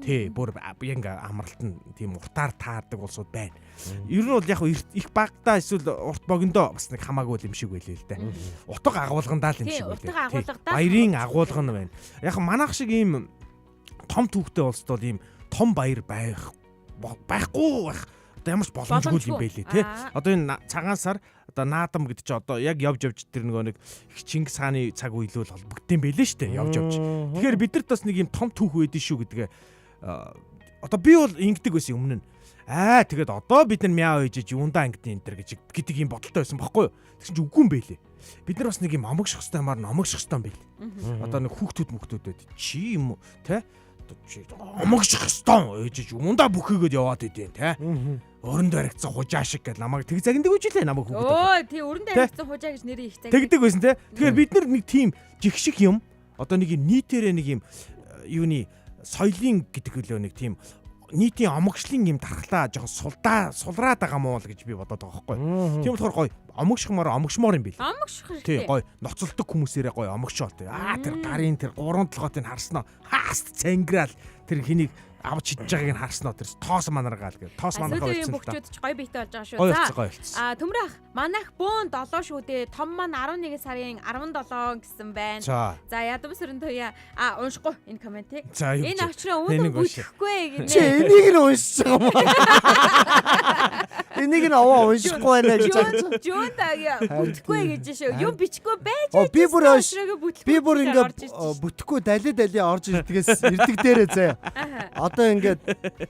Тий, бүр яг ингээ амралт нь тийм уртаар таардаг улсууд байна. Ер нь бол яг их багтаа эсвэл урт богиндоо бас нэг хамаагүй юм шиг байлээ л дээ. Утга агуулгандаа л юм Тий, шиг байлээ. утга Тий, агуулгадаа л Баярын агуулга нь байна. Яг манайх шиг ийм том түүхтэй улсд бол ийм том баяр байх байхгүй байх одоо ямар ч боломжгүй юм байлээ тий. Одоо энэ цагаан сар одоо наадам гэдэг чи одоо яг явж явж тэр нөгөө нэг их Чингис хааны цаг үелүүл холбогдсон байлээ шүү дээ явж явж. Тэгэхээр бидэрт бас нэг юм том түүх байдэн шүү гэдгээ одоо би бол ингэдэг байсан өмнө нь. Аа тэгээд одоо бид нар мяа ээжэж юундаа ингэдэ энэ төр гэж гэдэг юм бодолтой байсан бохгүй юу. Тэгсэн чи үгүй юм байлээ. Бид нар бас нэг юм омогших хэвээр маар номогших хэвээр юм байлээ. Одоо нэг хүүхдүүд мөхтүүдэд чи юм те одоо чи омогших хэвээр ээжэж юундаа бүхийгээд яваад идэв те. Өрөнд баригдсан хужаа шиг гэж намайг тэг загнадаг үжилээ лээ намайг хүүхэд. Өө тий өрөнд баригдсан хужаа гэж нэрийг их загнадаг. Тэгдэг байсан те. Тэгэхээр бид нар нэг тийм жигших юм одоо нэг юм нийтээрээ нэг юм юуны соёлын гэдэг үлээ нэг тийм нийтийн омогшлын юм дархлаа жоохон сулдаа сулраад байгаа мó л гэж би бодоод байгаа байхгүй. Тийм болохоор гоё омогшихмаар омогшмоор юм бил. Омогших хэрэгтэй. Тий гоё ноцолдог хүмүүсээрээ гоё омогшоол тий. Аа тэр гарын тэр гурван толгойтыг харснаа. Хааст цангираал тэр хэнийг авч идж байгааг нь харснаа тэр тоос манаргаал гэх. Тоос манаргаа болсон л та. Бөхчүүд ч гоё биетэй болж байгаа шүү. За. А төмөр ах манайх бөөн 7 шүү дээ. Том маань 11 сарын 17 гэсэн байна. За ядам сүрэн туяа. А уншихгүй энэ комментиг. Энэ очроо үнэн бүтэхгүй гинэ. Чи энийг нь уншиж байгаа юм уу? Энийг нь овоо уншихгүй байна гэж бодсон. Жүүн таг бүтэхгүй гэж шүү. Юм бичихгүй байж. Би бүр би бүр ингээ бүтэхгүй дали дали орж ирдгээс ирдэг дээрээ заяа. Одоо ингээд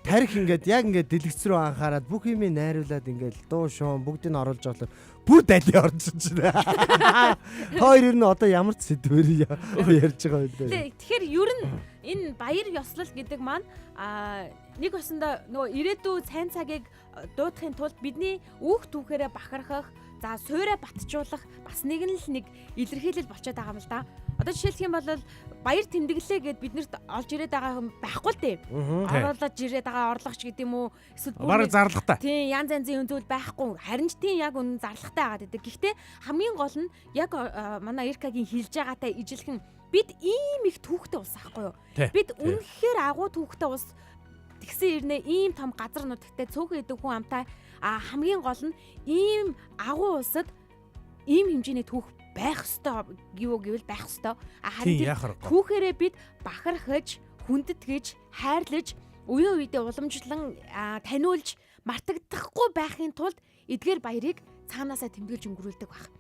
тарих ингээд яг ингээд дэлгэц рүү анхаарад бүх юмыг найруулад ингээд дуу шуун бүгдийг нь оруулж авлаа. Бүр дали орж иж байна. Хоёр ер нь одоо ямар ч сэдвээр ярьж байгаа юм бэ? Тэгэхээр ер нь энэ баяр ёслол гэдэг маань нэг осондоо нөгөө ирээдүй сайн цагийг дуудахын тулд бидний үүх түүхээрээ бахархах, за суурэ батжуулах бас нэг нь л нэг илэрхийлэл болчиход байгаа юм л да. Одоо жишээлх юм бол баяр тэмдэглэлээ гэд биднэрт олж ирээд байгаа юм байхгүй л дээ. Оруулаад ирээд байгаа орлогч гэдэг юм уу? Эсвэл бүр Бараг зарлахтай. Тийм, янз янзын юм зүйл байхгүй. Харин ч тийм яг үнэн зарлахтай байгаад байдаг. Гэхдээ хамгийн гол нь яг манай Иркагийн хэлж байгаатай ижилхэн бид ийм их түүхтэй улс аахгүй юу? Бид үнэхээр агуу түүхтэй улс тэгсэн ирнэ ийм том газар нутагтай цөөхөн идэг хүн амтай а хамгийн гол нь ийм агуу улсад ийм хэмжээний түүх байх ёстой юу гэвэл байх ёстой. А харин тэр түүхээрээ бид бахархаж, хүндэтгэж, хайрлаж, үеийн үедээ уламжлан таниулж мартагдахгүй байхын тулд эдгээр баярыг цаанаасаа тэмдэглэж өнгөрүүлдэг байх.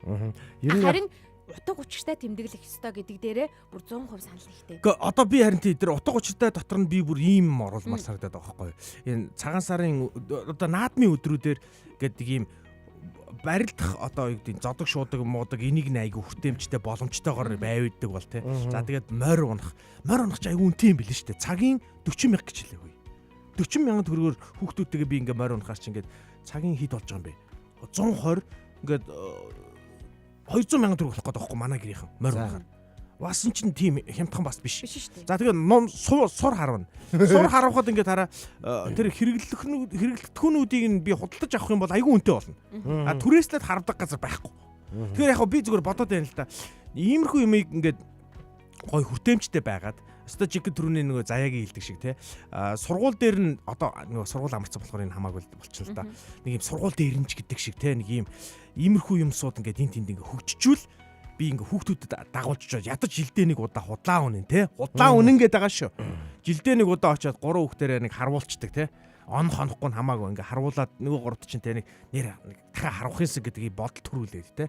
Харин утга учиртай тэмдэглэх ёстой гэдэг дээрээ бүр 100% санал нэгтэй. Гэхдээ одоо би харин тий тэр утга учиртай дотор нь би бүр ийм оруулмаар санагдаад байгаа байхгүй юу. Энэ цагаан сарын одоо наадмын өдрүүдээр гэдэг ийм барилдах одоо юу гэдэг зодог шуудаг муудаг энийг нь айгу хүртээмжтэй боломжтойгоор байвдаг бол тий. За тэгээд морь унах. Морь унах чи айгу үнэтэй юм билээ шүү дээ. Цагийн 40 мянга гэж хэлээ хөөе. 40 мянган төгрөгөөр хүүхдүүдтэйгээ би ингээ морь унахаар чи ингээд цагийн хэд болж байгаа юм бэ? 120 ингээд 200 мянган төгрөг болох гэдэг байхгүй манай гэрийнхэн морь унахаар. Басан чинь тийм хямдхан бас биш. За тэгээд ном сур харвна. Сур харвахад ингээд хараа тэр хэрэглэгдэхүүнүүдийг нь би худалдаж авах юм бол айгүй үнэтэй болно. А түрээслээд харвдаг газар байхгүй. Тэгэхээр яг би зүгээр бодоод байна л да. Иймэрхүү юмыг ингээд гой хүртээмжтэй байгаад өстой жиг түрүүний нөгөө заяагийн хэлдэг шиг те. Сургууль дээр нь одоо нөгөө сургууль амарсан болохоор энэ хамаагүй болчихлоо л да. Нэг юм сургууль дээр нь ч гэдэг шиг те нэг юм иймэрхүү юмсууд ингээд эн тэнд ингээд хөгжчихүүл би ингээ хүүхдүүдэд дагуулж очиод ядаж жилдээ нэг удаа худлаа үнэн те. Худлаа үнэн гэдэг байгаа шүү. Жилдээ нэг удаа очиод 3 хүүхдэрээ нэг харвуулцдаг те. Он хонохгүй нь хамаагүй ингээ харвуулаад нөгөө гуравт чинь те нэг нэр нэг дахиад харвах юмсан гэдэг бодол төрүүлээд те.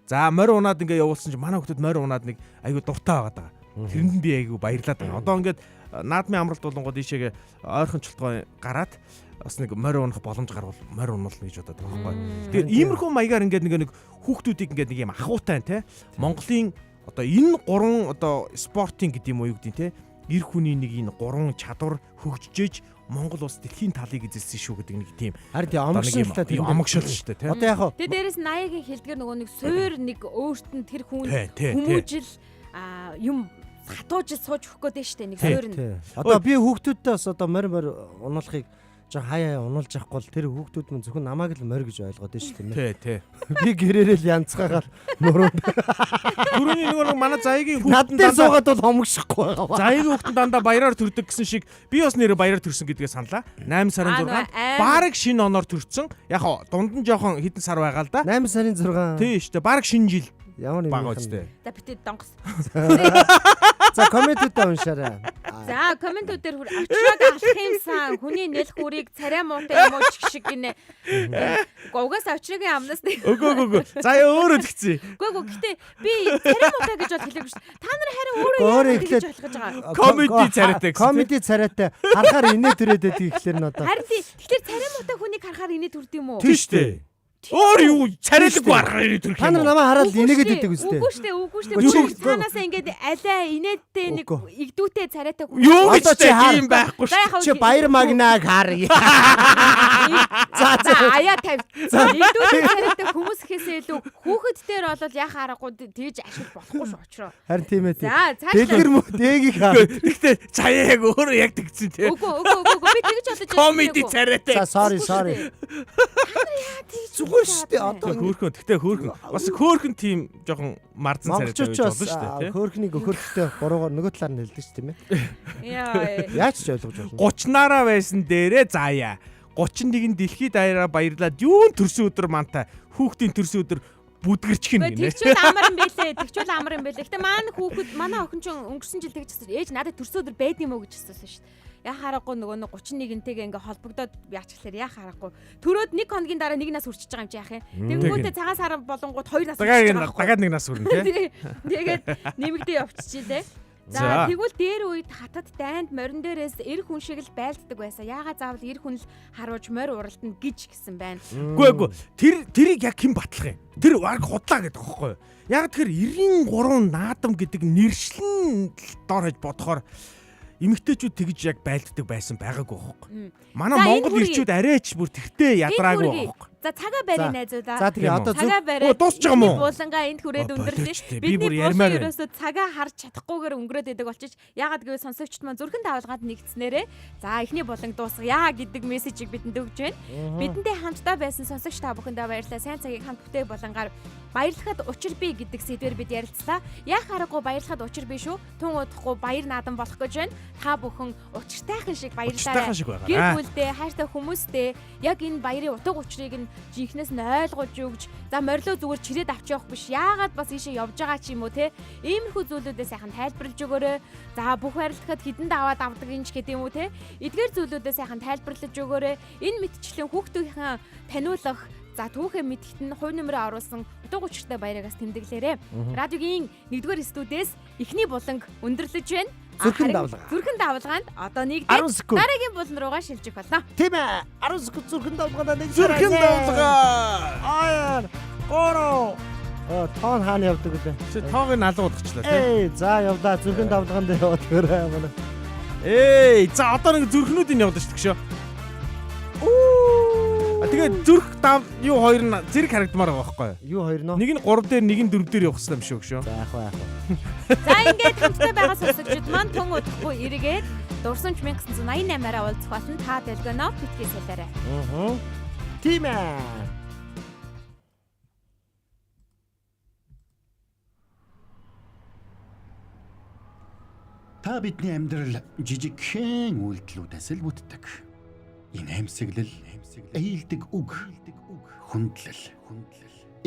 За морь унаад ингээ явуулсан чинь манай хүүхдүүд морь унаад нэг айгүй дуртай байгаад байгаа. Тэрэнд нь би айгүй баярлаад байна. Одоо ингээд наадмын амралт болонгууд ийшээгээ ойрхон чултгой гараад бас нэг морь унах боломж гарвал морь унуулна гэж бодоод байгаа байхгүй. Тэгэхээр иймэрхүү маягаар ингээд нэг хүүхдүүдийг ингээд нэг юм ахуйтай те. Монголын одоо энэ гурван одоо спортын гэдэг юм уу юу гэдэг те. Эр хүний нэг энэ гурван чадвар хөгжижээж Монгол улс дэлхийн талыг эзэлсэн шүү гэдэг нэг тийм. Харин тийм омгшилтай тийм омгшил шүү дээ те. Одоо яг тэгээ дээрэс нь 80-гийн хэлдгэр нөгөө нэг суур нэг өөрт нь тэр хүн хүмүүжил юм хатуужил сууж өгөх гээд штэ нэг суур нь. Одоо би хүүхдүүдтэй бас одоо морь морь унуулахыг жоо хаяа унуулж явахгүй бол тэр хүүхдүүд мөн зөвхөн намайг л морь гэж ойлгоод байна шүү дээ. Тий, тий. Би гэрээрээ л янзгаагаар нуруунд. Түрүүний нөгөө нэг манай заяагийн хүүхдэн дээр суугаад бол хомгшихгүй байгаа. Заяагийн хүүхдэн дандаа баяраар төрдөг гэсэн шиг би бас нэрээ баяраар төрсөн гэдгээ саналаа. 8 сарын 6-нд бараг шинэ оноор төрсөн. Яг хоо дунд нь жоохон хэдэн сар байгаа л да. 8 сарын 6. Тий шүү дээ. Бараг шинэ жил. Ямар юм бага үстэй. За битээ донгос. За комментүүдээ уншаарай. За комментүүд дээр хүр очрог алах юмсан хүний нэлх үрийг царай муутай юм уу ч шиг гинэ. Угаасаа очрогийн амнаас нэг. Үгүй үгүй үгүй. За өөрөө тэгсэн. Үгүй үгүй гэтээ би царай муутай гэж бол хэлээгүй шүү. Та нар харин өөрөө ингэж ойлгож байгаа. Комеди царайтай гэсэн. Комеди царайтай харахаар инээ төрөөд байдаг ихлээр нь одоо. Харин тий. Тэгэхээр царай муутай хүнийг харахаар инээ төрд юм уу? Тийм шүү дээ. Өөр юу царайлаггүй харахаар инээ төрөх юм. Та нар намайг хараад инээгээд байдаг үстэй. Үгүй шүү дээ, үгүй шүү дээ. Цаанаасаа ингээд алай инээдтэй нэг игдүүтэй царайтай хүн. Юу гэж тийм байхгүй шүү. Чи баяр магнааг хар. За за аяа тавь. Игдүүтэй царайтай хүмүүс гэхээсээ илүү хүүхэд дээр бол яхаа аргагүй тэгж ашиг болохгүй шүү очроо. Харин тийм ээ. За цааш. Дэлгэр мө дэгийг хар. Гэхдээ цаяа яг өөрөө яг тэгсэн тий. Үгүй үгүй үгүй би тэгж бодож байна. Комеди царайтай. За sorry sorry. Та нар яа тэгж зүгээр шүү дээ. Одоо хөөхөн. Гэхдээ хөөхөн. Бас хөөхөн тийм жоохон марзан царайтай байж болно шүү дээ. Хөөхнийг өхөрөлтөй буруугаар нөгөө талаар нь хэлдэг шүү тийм ээ. Яа. Яаж ч ойлгож болно. 30-наараа байсан дээрээ заяа. 31 дэлхийд даяараа баярлаад юун төрсөн өдөр мантай хүүхдийн төрсөн өдөр бүдгэрчих юм гинэ. Тэгчүүл амар юм бэлээ. Тэгчүүл амар юм бэлээ. Гэтэ маань хүүхэд манай охин ч өнгөрсөн жил тэгж асуусан. Ээж надад төрсөн өдөр байд юм уу гэж асуусан шүү дээ. Яа харахгүй нөгөө нэг 31-нтэйгээ ингээ холбогдоод яачихлаар яа харахгүй. Төрөөд нэг хоногийн дараа нэг нас хүрчиж байгаа юм чи яах юм. Тэнгүүтээ цагаан сар болонгууд 2 нас хүрчиж байгаа. Дахиад нэг нас хүрнэ тий. Тэгээд нэмэгдээ явчихжээ. За тэгвэл дээр үед хатад дайнд морин дээрээс эр хүн шиг л байлддаг байсан. Яагаад заавал эр хүн л харуулж морь уралдана гэж гисэн байна. Үгүй үгүй. Тэрийг яг хэн батлах юм? Тэр баг худлаа гэдэг аахгүй юу? Яг тэр 93 наадам гэдэг нэршлэн дор хаж бодохоор эмэгтэйчүүд тэгж яг байлддаг байсан байгаагүй байхгүй. Манай Монгол ирчүүд арайч бүр тэртээ ядраагүй байхгүй. За цагаа барь найзуудаа. За тэгээ одоо цагаа барай. Оо, дуусч байгаа юм уу? Булангаа энд хүрээд Оо, өндөрлөө. болооч тий. Би Бидний бүр булан ярмаар байна. ерөөсөө цагаа харж чадахгүйгээр өнгөрөөд идэг болчих. Яагаад гэвэл сонсогчд маань зүрхэн давалгаанд нэгдснээрээ за эхний булан дуусгая гэдэг мессежийг бидэнд өгч байна. Бидэнтэй хамтдаа байсан сонсогч та бүхэндээ баярлалаа. Сайн цагийг хамт бүтээх булангаар баярлахад учир бий гэдэг сэдвээр бид ярилцлаа. Яах аргагүй баярлахад учир бий шүү. Тун удахгүй баяр наадам болох гэж байна. Та бүхэн учиртайхан шиг баярлалаа. Учиртайхан шиг байгаарай. Гэр бүлдээ, хайртай хүмүүстэй яг энэ баярын утга учирыг нь жинхнээс нь ойлгуулж өгч, за морилоо зүгээр чирээд авч явах биш. Яагаад бас ийшээ явж байгаа ч юм уу те. Иймэрхүү зүйлүүдээ сайхан тайлбарлаж өгөөрэй. За бүх барилдахад хідэн даваад авдаг юм ч гэдэг юм уу те. Эдгээр зүйлүүдээ сайхан тайлбарлаж өгөөрэй. Энэ мэтчлэн хүүхдийнхээ таниулах За түүхээ мэдгэт нь хувь нэмрээ оруулсан утга учиртай баярыг бас тэмдэглээрэй. Радиогийн 1-р студиэс эхний буланг өндөрлөж байна. Зүрхэн Харин давлгаа. Зүрхэн давлгаанд одоо нэгдээд 10 секунд. дараагийн булан руугаа шилжих болно. Тийм ээ. 10 секунд зүрхэн давлгаандаа нэг Зүрхэн давлгаа. Аа. 3. Оо, тоон хаана явдаг вүлээ? Чи тоог нь алуу болгочлаа тий. Эй, за явлаа. Зүрхэн давлгаан дээр яваад өгөөрэй манай. Эй, за одоо нэг зүрхнүүдийг явуулна шүү дээ. А тэгээд зүрх дав юу хоёр нь зэрэг харагдмаар байгаа байхгүй юу? Юу хоёр нөө? Нэг нь 3 дээр, нэг нь 4 дээр явах хэрэгтэй юм шиг шүү. За яах вэ яах вэ? За ингээд хамтдаа байгаа сонсогчид маань тун удахгүй эргээд дурсамж 1988-аараа уулзах болно. Та долгионоо битгий солиорой. Аа. Тийм ээ. Та бидний амьдрал жижигхэн үйлдэлүүдээс л бүтдэг. Инээмсэглэл, ээлдэг үг, хүндлэл.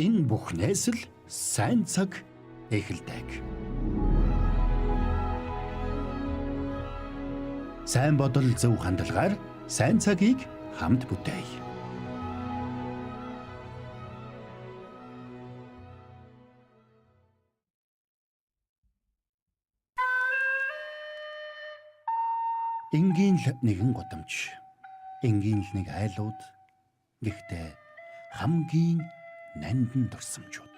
Энэ бүхнээс л сайн цаг эхэлдэг. Сайн бодол зөв хандлагаар сайн цагийг хамт бүтээе. Энгийн л нэгэн гудамж, энгийн л нэг айлууд, гэхдээ хамгийн нандин дурсамжууд.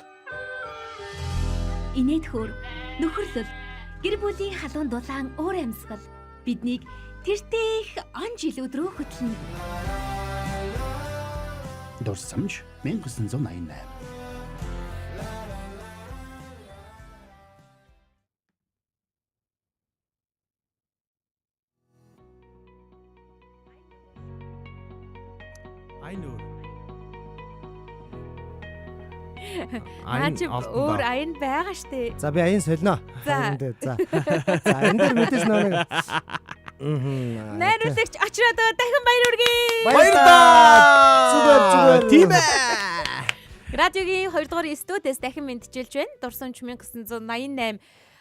Инээд хөөр, нөхөрлөл, гэр бүлийн халуун дулаан уур амьсгал биднийг тэртех он жилүүд рүү хөтлөнө. Дурсамж 1988. Айн өөр. Наа чи өөр аян байгаа штэ. За би аян солино. За. Аян дээр за. За энэ дээр мэдээж нөө нэг. Мм. Найруулагч очроод дахин баяр хүргэе. Баярлалаа. Зүгээр зүгээр. Тийм ээ. Радиогийн 2 дугаар студиэс дахин мэдчилж байна. Дурсамж 1988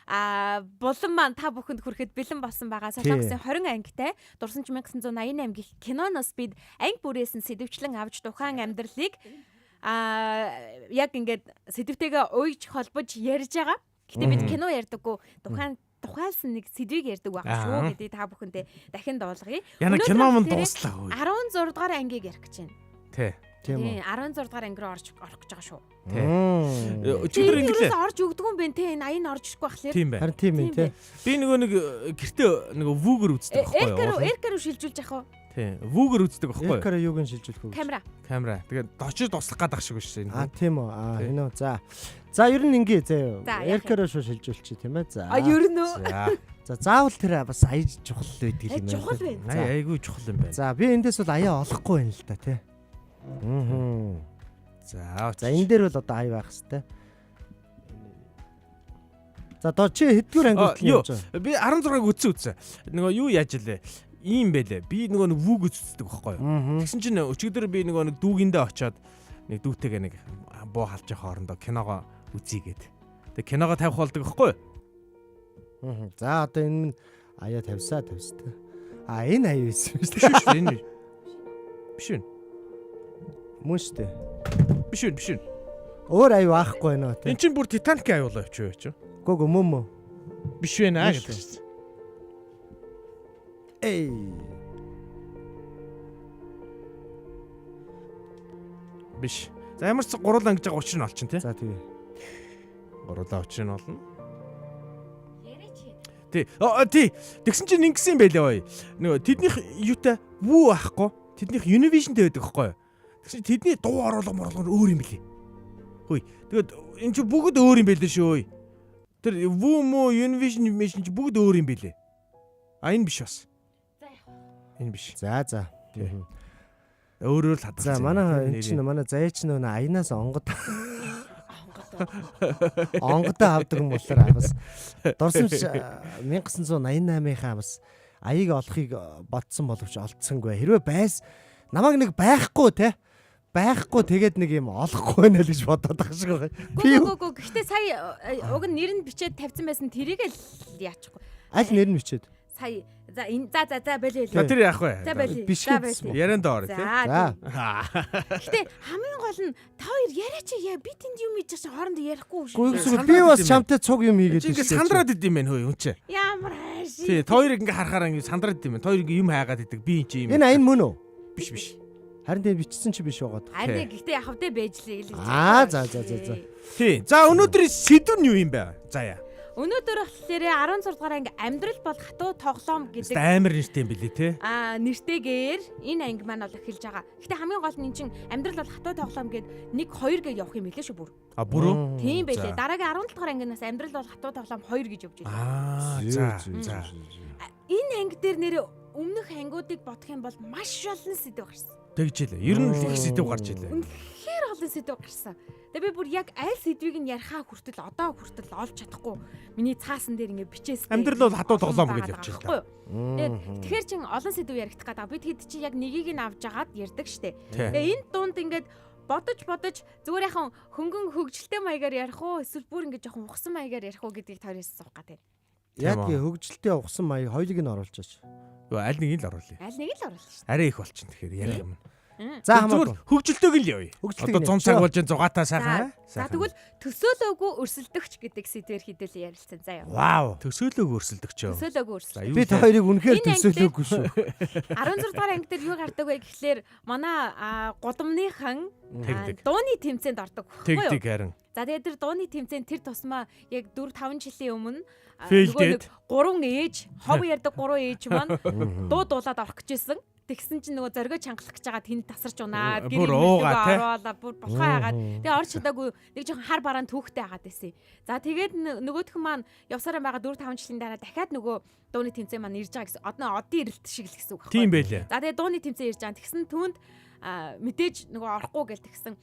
а булан маань та бүхэнд хүрэхэд бэлэн болсон байгаа. Солонгосын 20 ангитай Дурсамж 1988 гих киноноос бид анги бүрээс нь сэдвчлэн авч тухайн амьдралыг а яг ингээд сэдвтэйгээ уйж холбож ярьж байгаа. Гэтэ бид кино ярьдаггүй тухайн тухайлсан нэг сэдвийг ярьдаг байгаа шүү Аа. гэдгийг та бүхэндээ дахин дуулгая. Яна Өнөөдөр кино мөн болохоор дууслаа хөөе. 16 дугаар ангийг ярих гэж байна. Тэ. Тийм үү. Тийм 16 дугаар анги руу орж орох гэж байгаа шүү. Тэ. Мм. Өчигдөр Тэр ингэлээ. ерөөсөө орж өгдөг юм бэ те энэ аян орж ирэхгүй бахлаар. Тийм байна. Харин тийм ээ тий. Би нөгөө нэг гэртээ нөгөө вүүгэр үздэг байхгүй Эркэр юу? эркэр рүү шилжүүлж явах уу? Тийм. Вүүгэр үздэг байхгүй юу? Эркэр юуг нь шилжүүлэх вэ? Камера. Камера. Тэгээд очиж дуслах гадах шиг биш энэ. А тийм үү. А Тий. энэ үү. За. За ер нь ингээ заяа. За, яах Эркэр шүү шилжүүлчих тийм ээ. За. А ер нь үү? За. За заавал тэр бас аяж чухал байдаг юм байна. Чухал байна. Ай айгүй чухал юм байна. За би эндээс бол аяа олохгүй байна л да тий. Аа. За. За энэ дээр бол одоо ая байх хэвээр. За доо чи хэддүгээр анги А, хүртэл юу? явж байгаа? Би 16-г үтсэн үтсэн. Нөгөө юу яаж илээ? Ийм байлээ. Би нөгөө нэг вүүг үздэг байхгүй юу? Аа. Тэгсэн чинь өчигдөр би нөгөө нэг дүүгиндээ очиод нэг дүүтэйгээ нэг буу халж явах хоорондоо киногоо үзье гээд. Тэгээ киногоо тавих болдог байхгүй юу? Аа. За одоо энэ минь аяа тавьсаа тавьстай. А энэ аяа байсан шүү Биш дээ. шүү энэ. Биш үү? Мөн шүү дээ. Биш үү? Биш үү? Өөр аяа байхгүй нөө тий. Эн чинь бүр Титаникийн аюулаа явчих юу чи? Гүг гү мөн мөн. Биш вэ наа Биш гэдэг чинь. Эй. Биш. За ямар ч гурлаа ингэж байгаа учир нь олчин тий. За тий. Гурлаа учир нь олно. Тий. Аа тий. Тэгсэн чинь ингэсэн юм байлээ ой. Нөгөө тэднийх юутай вүү ахгүй. Тэднийх Univision-тэй байдаг байхгүй юу? Тэгсэн чинь тэдний дуу оруулга моруулга нь өөр юм билий. Хөөе. Тэгээд эн чинь бүгд өөр юм байлээ шүү. Тэр Vumo, Univision Mission чи бүгд өөр юм билээ. А энэ биш бас. За яах вэ? Энэ биш. За за. Тий. Өөрөөр л хадгалсан. За манай энэ чинь манай заяач нөө аянаас онгод онгодоо авдаг юм болохоор бас дурсамж 1988-ийнхаа бас аяыг олохыг бодсон боловч олдсонгүй. Хэрвээ байс намайг нэг байхгүй те байхгүй тэгээд нэг юм олохгүй байна л гэж бодоод байгаа шиг байгаа. Би Гүү гүү гүү. Гэхдээ сая уг нь нэр нь бичээд тавьсан байсан тэрийг л яачихгүй. аль нэр нь бичээд Сая за энэ за за за болио. За тэр яах вэ? За болио. Биш За гэсэн. болио. Ярианд ор тий. За. За. тийм. Гэхдээ хамгийн гол нь та хоёр яриач яа би тэнд юм хийж байгаа хоорондоо ярихгүй шүү. Гүү гэсэн Сандраад би бас идэм байх. чамтай цуг юм хийгээд Чи ингээ сандраад идэм байх хөөе үн чи. Ямар хайш. Тий, та хоёрыг ингээ харахаар ингээ сандраад идэм байх. Та хоёр ингээ юм хайгаад идэг. Би энэ чи юм. Энэ аян мөн үү? биш биш. Харин тийм бичсэн чи биш байгаад. Харин гэхдээ яхав дээ бэжлээ л гэж. Аа, за, за, за, за. Тий. За өнөөдрийн сэдв нь юу юм бэ? За яа. Өнөөдөр болохоор 16 дугаар анги амьдрал бол хатуу тоглоом гэдэг Хэвээ амар нэртэй юм билий те. аа нэртэйгээр энэ анги маань бол эхэлж байгаа. Гэхдээ хамгийн гол нь эн чинь амьдрал бол хатуу тоглоом гээд 1 2 гэж явах юм билээ шүү бүр. А бүрөө. Тийм байлээ. За. Дараагийн 17 дугаар ангинаас амьдрал бол хатуу тоглоом 2 гэж явж байна. Аа за за. Энэ анги дээр нэрээ өмнөх ангиудыг бодох юм бол маш олон сэдв гарсан. Тэгж илээ. Ер нь л их сэдв гарч илээ. Үнэхээр олон сэдв гарсан. Тэгээ би бүр яг аль сэдвийг нь яриахаа хүртэл одоо хүртэл олж чадахгүй. Миний цаасан дээр ингэ бичээстэй. Амьдрал бол хатуу тоглоом гэж явчих л та. Байхгүй юу? Тэгээд тэгэхээр чин олон сэдв яригдах гэдэг. Бид хэд чи яг нэгийг нь авч агаад ярьдаг штэ. Тий. Тэгээ энэ дунд ингээд бодож бодож зүгээр яхан хөнгөн хөгжилтэй маягаар ярих уу эсвэл бүр ингээд жоохон ухсан маягаар ярих уу гэдгийг таарээс асуух гэдэг. Яг тийм хөгжилтэй ухсан маяг хоёулыг нь оруулж чаач. Юу аль нэгийг л оруулъя. Аль нэг л оруулна штэ. Арай их болчин тэгэхээр ярих юм. За Зүгээр хамаагүй. хөгжилтэйг л явъя. Хөгжилтэйг Одоо нь 100 цаг явчих. болж энэ зугаатай сайхан. За тэгвэл төсөөлөөгүй өрсөлдөгч гэдэг сэдвээр хэдүүлээ ярилцсан заяа. Вау. Төсөөлөөгүй өрсөлдөгч юу. Төсөөлөөгүй За өрсөлдөгч. юу Би та хоёрыг үнэхээр Энэ анги дээр- төсөөлөөгүй шүү. 16 дугаар анги дээр юу гардаг вэ гэхлээр манай гудамныхан Тэгдэг. дууны тэмцээнд ордог байхгүй юу? Тэгдэг харин. За тэгээд тэр дууны тэмцээнд тэр тусмаа яг 4 5 жилийн өмнө Фейлдээд. нөгөө нэг гурван ээж, хов ярьдаг гурван ээж маань дуу дуулаад орох гэжсэн. Тэгсэн чинь нөгөө зоригоо чангалах гэж байгаа тэнд тасарч унаад Бүр уугаа, тэ? оруулаа бүр болохоо яагаад тэгээ орч чадаагүй нэг жоохон хар бараан түүхтэй хагаад байсан. За тэгээд нөгөөх нь маань явсараа байгаа 4 5 жилийн дараа дахиад нөгөө дууны тэмцээн маань ирж байгаа гэсэн. Одоо одын ирэлт шиг л гэсэн үг байхгүй. Тийм байлээ. За тэгээ дууны тэмцээн ирж байгаа. Тэгсэн түүнд мэдээж нөгөө орохгүй гэл тэгсэн.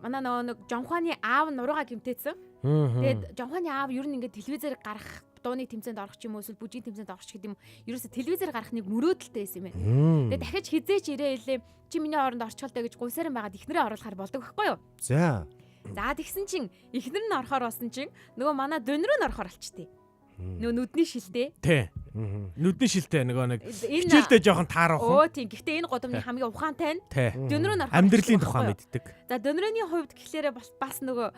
Манай нөгөө нэг Жонхваны аав нурууга гимтээсэн. Тэгээд Жонхваны аав ер нь ингээд телевизээр гарах дууны тэмцээнд орох ч юм уу эсвэл бүжгийн тэмцээнд орох ч гэдэг юм. Ерөөсө телевизээр гарах нэг мөрөөдөлтэй байсан юм байна. Тэгээд дахиж хизээч ирээ илээ чи миний оронд орчихолтой гэж гуйсаран байгаад эхнэрээ оруулахар болдог байхгүй юу? За. За тэгсэн чинь эхнэр нь орохоор болсон чинь нөгөө манай дөн рүү нь орохоор болчтыг. Нөгөө нүдний шилтэй. Тий. Нүдний шилтэй нөгөө нэг Энэ хичээлдээ жоохон таарах. Өө тийм. Гэхдээ энэ гудамны хамгийн ухаантай нь Тий. дөн рүү нь орохоор Амьдралын болчихдог тухай байхгүй юу? мэддэг. За дөнрөний хувьд гэхлээрэ бас нөгөө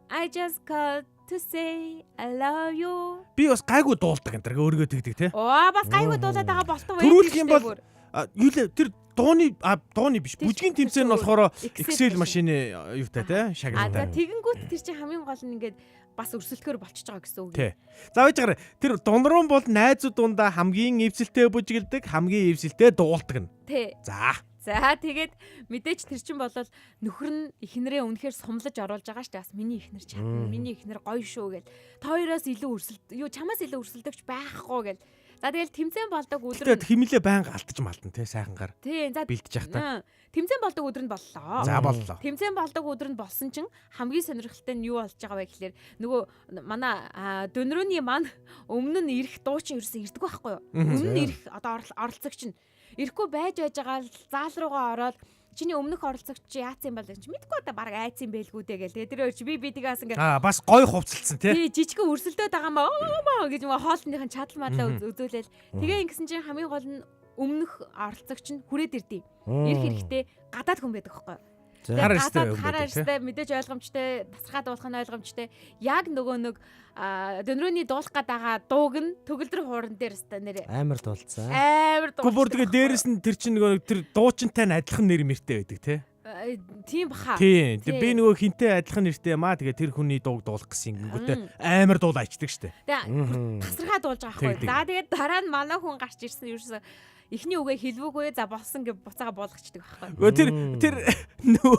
I just called to say I love you. Би бас гайгүй дуулдаг энэ тэр өөрийгөө тэгдэг тий. Оо бас гайгүй дуулаад байгаа болтон Төрүүлэх юм бол юу лээ тэр дууны дууны биш Тэр бүжгийн тэр тэмцээн нь өөр. болохоор Excel Excel машин. машины юутай тий А за шагналтай. тэгэнгүүт тэр чинь хамгийн гол нь ингээд бас өрсөлдөхөр болчихж байгаа гэсэн үг. Тий. За байж байгаарай. Тэр дунруун бол найзууд дундаа хамгийн эвсэлтэй бүжгэлдэг, хамгийн эвсэлтэй дуулдаг нь. Тий. За. За тэгээд мэдээч тэр чинь болол нөхөр нь эхнэрээ үнэхээр сумлаж оруулж байгаа шүү дээ. Бас миний эхнэр чадна, миний эхнэр гоё шүү гэл. Та хоёроос илүү өрсөлд юу чамаас илүү өрсөлдөгч байхгүй гэл. За тэгэл тэмцээн болдог өдөр Гэтэ нь химлээ байнга алдаж малтан тий сайхангаар тий за бэлдэж явах та. Тэмцээн болдог өдөр нь боллоо. За боллоо. Тэмцээн болдог өдөр нь болсон чинь хамгийн сонирхолтой нь юу болж байгаа вэ гэхлээр нөгөө манай дөнрөөний маань өмнө нь ирэх дуучин ерөөсөн ирдэг байхгүй юу? Өмнө нь ирэх одоо оролцогч нь ирэхгүй байж байж байгаа л заал руугаа ороод чиний өмнөх оролцогч чи яатсан юм бол гэж мэдгүй одоо баг айцсан байлгүй дээ гэл. Тэгээ тэр хоёр чи би тэгээс ингээ Аа бас гой хувцалцсан тий. тий жижигхэн өрсөлдөөд байгаа маа маа гэж маа хоолныхын чадал мадлаа үзүүлээл. Тэгээ ингэсэн чинь хамгийн гол нь өмнөх оролцогч нь хүрээд ирдээ. Ирэх эрэхтэй гадаад хүн байдаг байхгүй юу? За. Хар арьстай гадаад хүн хар байдаг, тий. арьстай мэдээж ойлгомжтой тасархаа дуулах нь ойлгомжтой. Яг нөгөө нэг дөнрөөний дуулах гээд байгаа дууг нь төгөлдөр хууран дээр өстой нэрээ Амар дуулцсан. амар Гэхдээ бүр тэгээ дээрэс нь тэр чинь нөгөө нэг тэр дуучинтай нь адилхан нэр мэртэй байдаг тий. Тийм баха. Тийм. Тий. Би нөгөө хинтээ адилхан нэртэй юм аа. Тэгээ тэр хүний дууг дуулах гэсэн гингүүтээ амар дуулаа ичдэг штэ. Тэгээ бүр тасархаа дуулж байгаа байхгүй. Тэг, тэг. За тэгээд дараа нь манай хүн гарч ирсэн ерөөсөө Эхний үгээ хэлвүүгүй за болсон гэж буцаага буулгачдаг байхгүй. Гөө тэр тэр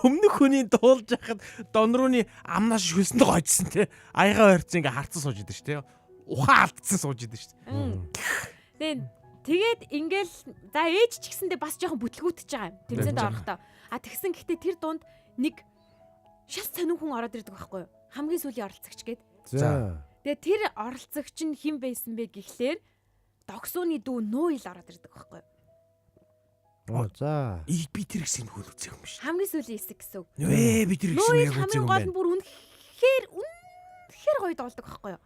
өмнөх хүний дуулж яхад донрууны амнаас шүлсэнд гойдсон те. Аяга ойрцсон ингээ харцсан сууж идэв ш те. Ухаан алдсан сууж идэв ш. Тэгээд тэгээд ингээл за ээж ч гэсэндээ бас жоохон бүтлгүүтэж байгаа юм. Тэмцээнд орохдоо. А тэгсэн гэхдээ тэр дунд нэг шал сонин хүн ороод ирдэг байхгүй юу? Хамгийн сүүлийн оролцогч гээд. За. Тэгээ тэр оролцогч нь хэн байсан бэ гэхлээр догсууны дүү Нуйл ороод ирдэг байхгүй юу? Оо за. И би тэр хэсгийг хөл үзэх юм биш. Хамгийн сүүлийн хэсэг гэсэн үг. Нөө би тэр хэсгийг Нуйл яг үзэх хамгийн юм гол байна. нь бүр үнэхээр үнэхээр гоё дуулдаг байхгүй юу?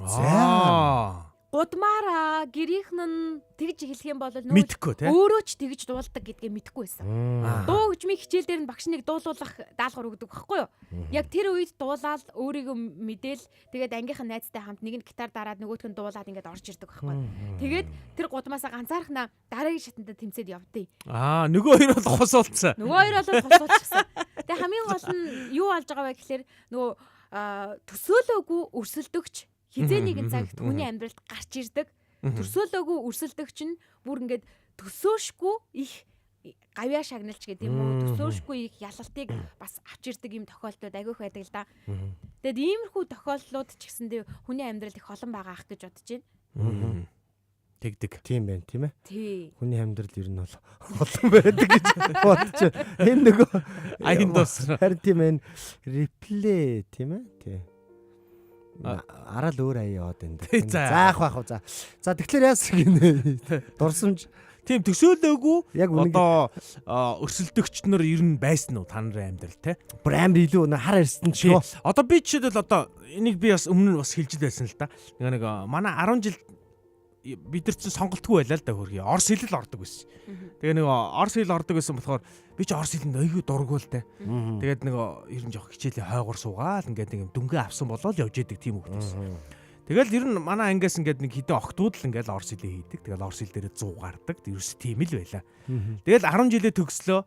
За. Гудмаараа гэрийнхэн нь тэгж эхлэх юм бол Нуйл Мэдхгүй те. өөрөө ч тэгж дуулдаг гэдгээ мэдэхгүй байсан. Аа. Дуу хөгжмийн хичээл дээр нь багш нэг дуулуулах даалгавар өгдөг байхгүй юу? Яг тэр үед дуулаад өөрийгөө мэдээл тэгээд ангийнхан найзтай хамт нэг нь гитар дараад нөгөөх нь дуулаад ингээд орж ирдэг байхгүй юу? Тэгээд тэр гудмаасаа ганцаархнаа дараагийн шатанда тэмцээд явдیں۔ Аа нөгөө хоёр бол хосуулцсан. Нөгөө хоёр бол хосуулчихсан. Тэгээ хамгийн гол нь юу болж байгаа вэ гэхээр нөгөө төсөөлөөгүй өрсөлдөгч хизээ нэгэн цагт хүний амьдралд гарч ирдэг. Төсөөлөөгүй өрсөлдөгч нь бүр ингээд төсөөшгүй их гавьяа шагналч гэдэг юм уу төсөөшгүй их ялалтыг бас авч ирдэг юм тохиолдлууд агиох байдаг л да. Тэгээд иймэрхүү тохиолдлууд ч гэсэндээ хүний амьдрал их олон байгаа ах гэж бодож байна. Тэгдэг. Тийм байна, тийм ээ. Тий. Хүний амьдрал ер нь бол олон байдаг гэж бодож байна. Энэ нөгөө Аян дуусна. Харин тийм ээ. Реплей тийм ээ. Тий. Араа л өөр аяа яваад байна. Тий, за. За яах вэ за. За тэгэхээр яасан гинэ. Дурсамж Тийм төсөөлөөгүй яг үнэ одоо өрсөлдөгч нар ер нь байсан уу та нарын амьдрал те? бүр амар илүү нэ хар арьсан ч Тий. юу. Одоо би жишээлбэл одоо энийг би бас өмнө нь бас хэлж л байсан л да. Нэг манай 10 жил бид нар чинь сонголтгүй байлаа л да хөргий. Орос хэл л ордог байсан. Тэгээ нэг орос хэл ордог байсан болохоор би чи орос хэлэнд айгүй дурггүй л те. Тэгээд нэг ер нь жоох хичээлийн хойгоор суугаал ингээд нэг юм дүнгээ авсан болоод явж идэг тийм хүүхэд байсан. Тэгэл ер нь манай ангиас ингээд нэг хідэн октууд л ингээд орос хэлээ хийдэг. Тэгэл орос хэл дээрээ 100 гардаг. Ерөөс тийм л байлаа. Тэгэл 10 жилээ төгслөө.